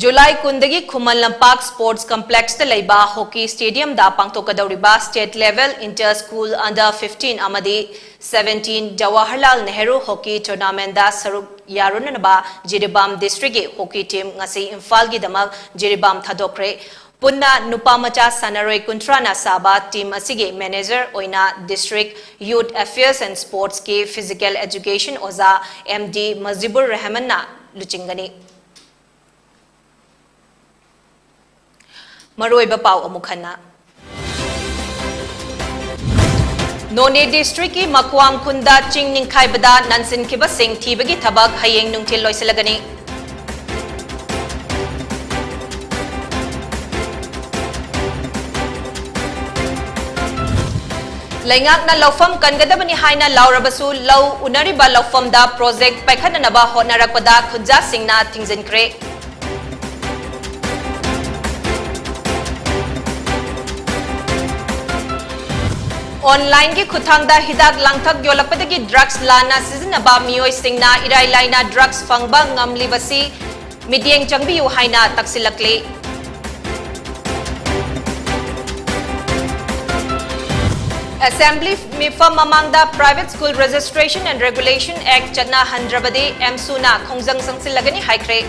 ꯖꯨꯂꯥꯏ ꯀꯨꯟꯗꯒꯤ ꯈꯨꯃꯟ ꯂꯝꯄꯥꯛ Sports Complexꯇ ꯂꯩꯕ hockey stadiumꯗ ꯄꯥꯡꯊꯣꯛꯀꯗꯧꯔꯤꯕ state level inter school under fifteen ꯑꯃꯗꯤ seventeen Jawaharlal Nehru Hockey Tournamentꯗ ꯁꯔꯨꯛ ꯌꯥꯔꯨꯅꯅꯕ ꯖꯤꯔꯤꯕꯥꯝ districtꯀꯤ hockey team ꯉꯁꯤ ꯏꯝꯐꯥꯜꯒꯤꯗꯃꯛ ꯖꯤꯔꯤꯕꯥꯝ ꯊꯥꯗꯣꯛꯈ꯭ꯔꯦ꯫ ꯄꯨꯟꯅ ꯅꯨꯄꯥ ꯃꯆꯥ ꯁꯥꯟꯅꯔꯣꯏ ꯀꯨꯟꯊ꯭ꯔꯥꯅ ꯁꯥꯕ team ꯑꯁꯤꯒꯤ manager ꯑꯣꯏꯅ District Youth Affairs and Sportsꯀꯤ Physical Education ꯑꯣꯖꯥ M D ꯃꯖꯤꯕꯨꯔ ꯔꯍꯃꯟꯅ ꯂꯨꯆꯤꯡꯒꯅꯤ꯫ ꯃꯔꯨꯑꯣꯏꯕ ꯄꯥꯎ ꯑꯃꯨꯛ ꯍꯟꯅ꯫ ꯅꯣꯅꯦ districtꯀꯤ ꯃꯈ꯭ꯋꯥꯝ ꯈꯨꯟꯗ ꯆꯤꯡ ꯅꯤꯡꯈꯥꯏꯕꯗ ꯅꯟꯁꯤꯟꯈꯤꯕꯁꯤꯡ ꯊꯤꯕꯒꯤ ꯊꯕꯛ ꯍꯌꯦꯡ ꯅꯨꯡꯊꯤꯜ ꯂꯣꯏꯁꯤꯜꯂꯒꯅꯤ꯫ ꯂꯩꯉꯥꯛꯅ ꯂꯧꯐꯝ ꯀꯟꯒꯗꯕꯅꯤ ꯍꯥꯏꯅ ꯂꯥꯎꯔꯕꯁꯨ, ꯂꯧ ꯎꯅꯔꯤꯕ ꯂꯧꯐꯝꯗ project ꯄꯥꯏꯈꯠꯅꯅꯕ ꯍꯣꯠꯅꯔꯛꯄꯗ ꯈꯨꯟꯖꯥꯁꯤꯡꯅ ꯊꯤꯡꯖꯤꯟꯈ꯭ꯔꯦ꯫ ꯑꯣꯟꯂꯥꯏꯟꯒꯤ ꯈꯨꯠꯊꯥꯡꯗ ꯍꯤꯗꯥꯛ ꯂꯥꯡꯊꯛ ꯌꯣꯜꯂꯛꯄꯗꯒꯤ ꯗ꯭ꯔꯒꯁ ꯂꯥꯟꯅ ꯁꯤꯖꯤꯟꯅꯕ ꯃꯤꯑꯣꯏꯁꯤꯡꯅ ꯏꯔꯥꯏ ꯂꯥꯏꯅ ꯗ꯭ꯔꯒꯁ ꯐꯪꯕ ꯉꯝꯂꯤꯕꯁꯤ ꯃꯤꯠꯌꯦꯡ ꯆꯪꯕꯤꯌꯨ ꯍꯥꯏꯅ ꯇꯛꯁꯤꯜꯂꯛꯂꯤ꯫ ꯑꯦꯁꯦꯝꯕ꯭ꯂꯤ ꯃꯤꯐꯝ ꯃꯃꯥꯡꯗ Private School Registration and Regulation Act ꯆꯠꯅꯍꯟꯗ꯭ꯔꯕꯗꯤ ꯑꯦꯝꯁꯨꯅ ꯈꯣꯡꯖꯪ ꯆꯪꯁꯤꯜꯂꯒꯅꯤ ꯍꯥꯏꯈ꯭ꯔꯦ꯫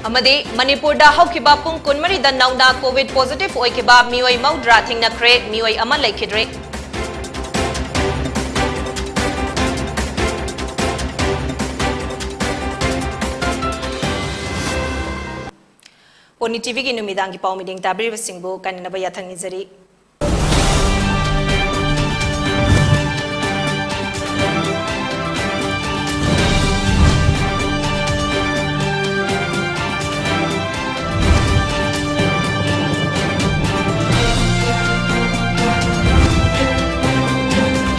ꯑꯃꯗꯤ ꯃꯅꯤꯄꯨꯔꯗ ꯍꯧꯈꯤꯕ ꯄꯨꯡ ꯀꯨꯟꯃꯔꯤꯗ ꯅꯧꯅ ꯀꯣꯚꯤꯗ ꯄꯣꯖꯤꯇꯤꯚ ꯑꯣꯏꯈꯤꯕ ꯃꯤꯑꯣꯏ ꯃꯧꯗ꯭ꯔꯥ ꯊꯦꯡꯅꯈ꯭ꯔꯦ, ꯃꯤꯑꯣꯏ ꯑꯃ ꯂꯩꯈꯤꯗ꯭ꯔꯦ꯫ ꯄꯣꯅꯤ ꯇꯤꯚꯤꯒꯤ ꯅꯨꯃꯤꯗꯥꯡꯒꯤ ꯄꯥꯎ ꯃꯤꯠꯌꯦꯡ ꯇꯥꯕꯤꯔꯤꯕꯁꯤꯡꯕꯨ ꯀꯥꯏꯅꯅꯕ ꯌꯥꯊꯪ ꯅꯤꯖꯔꯤ꯫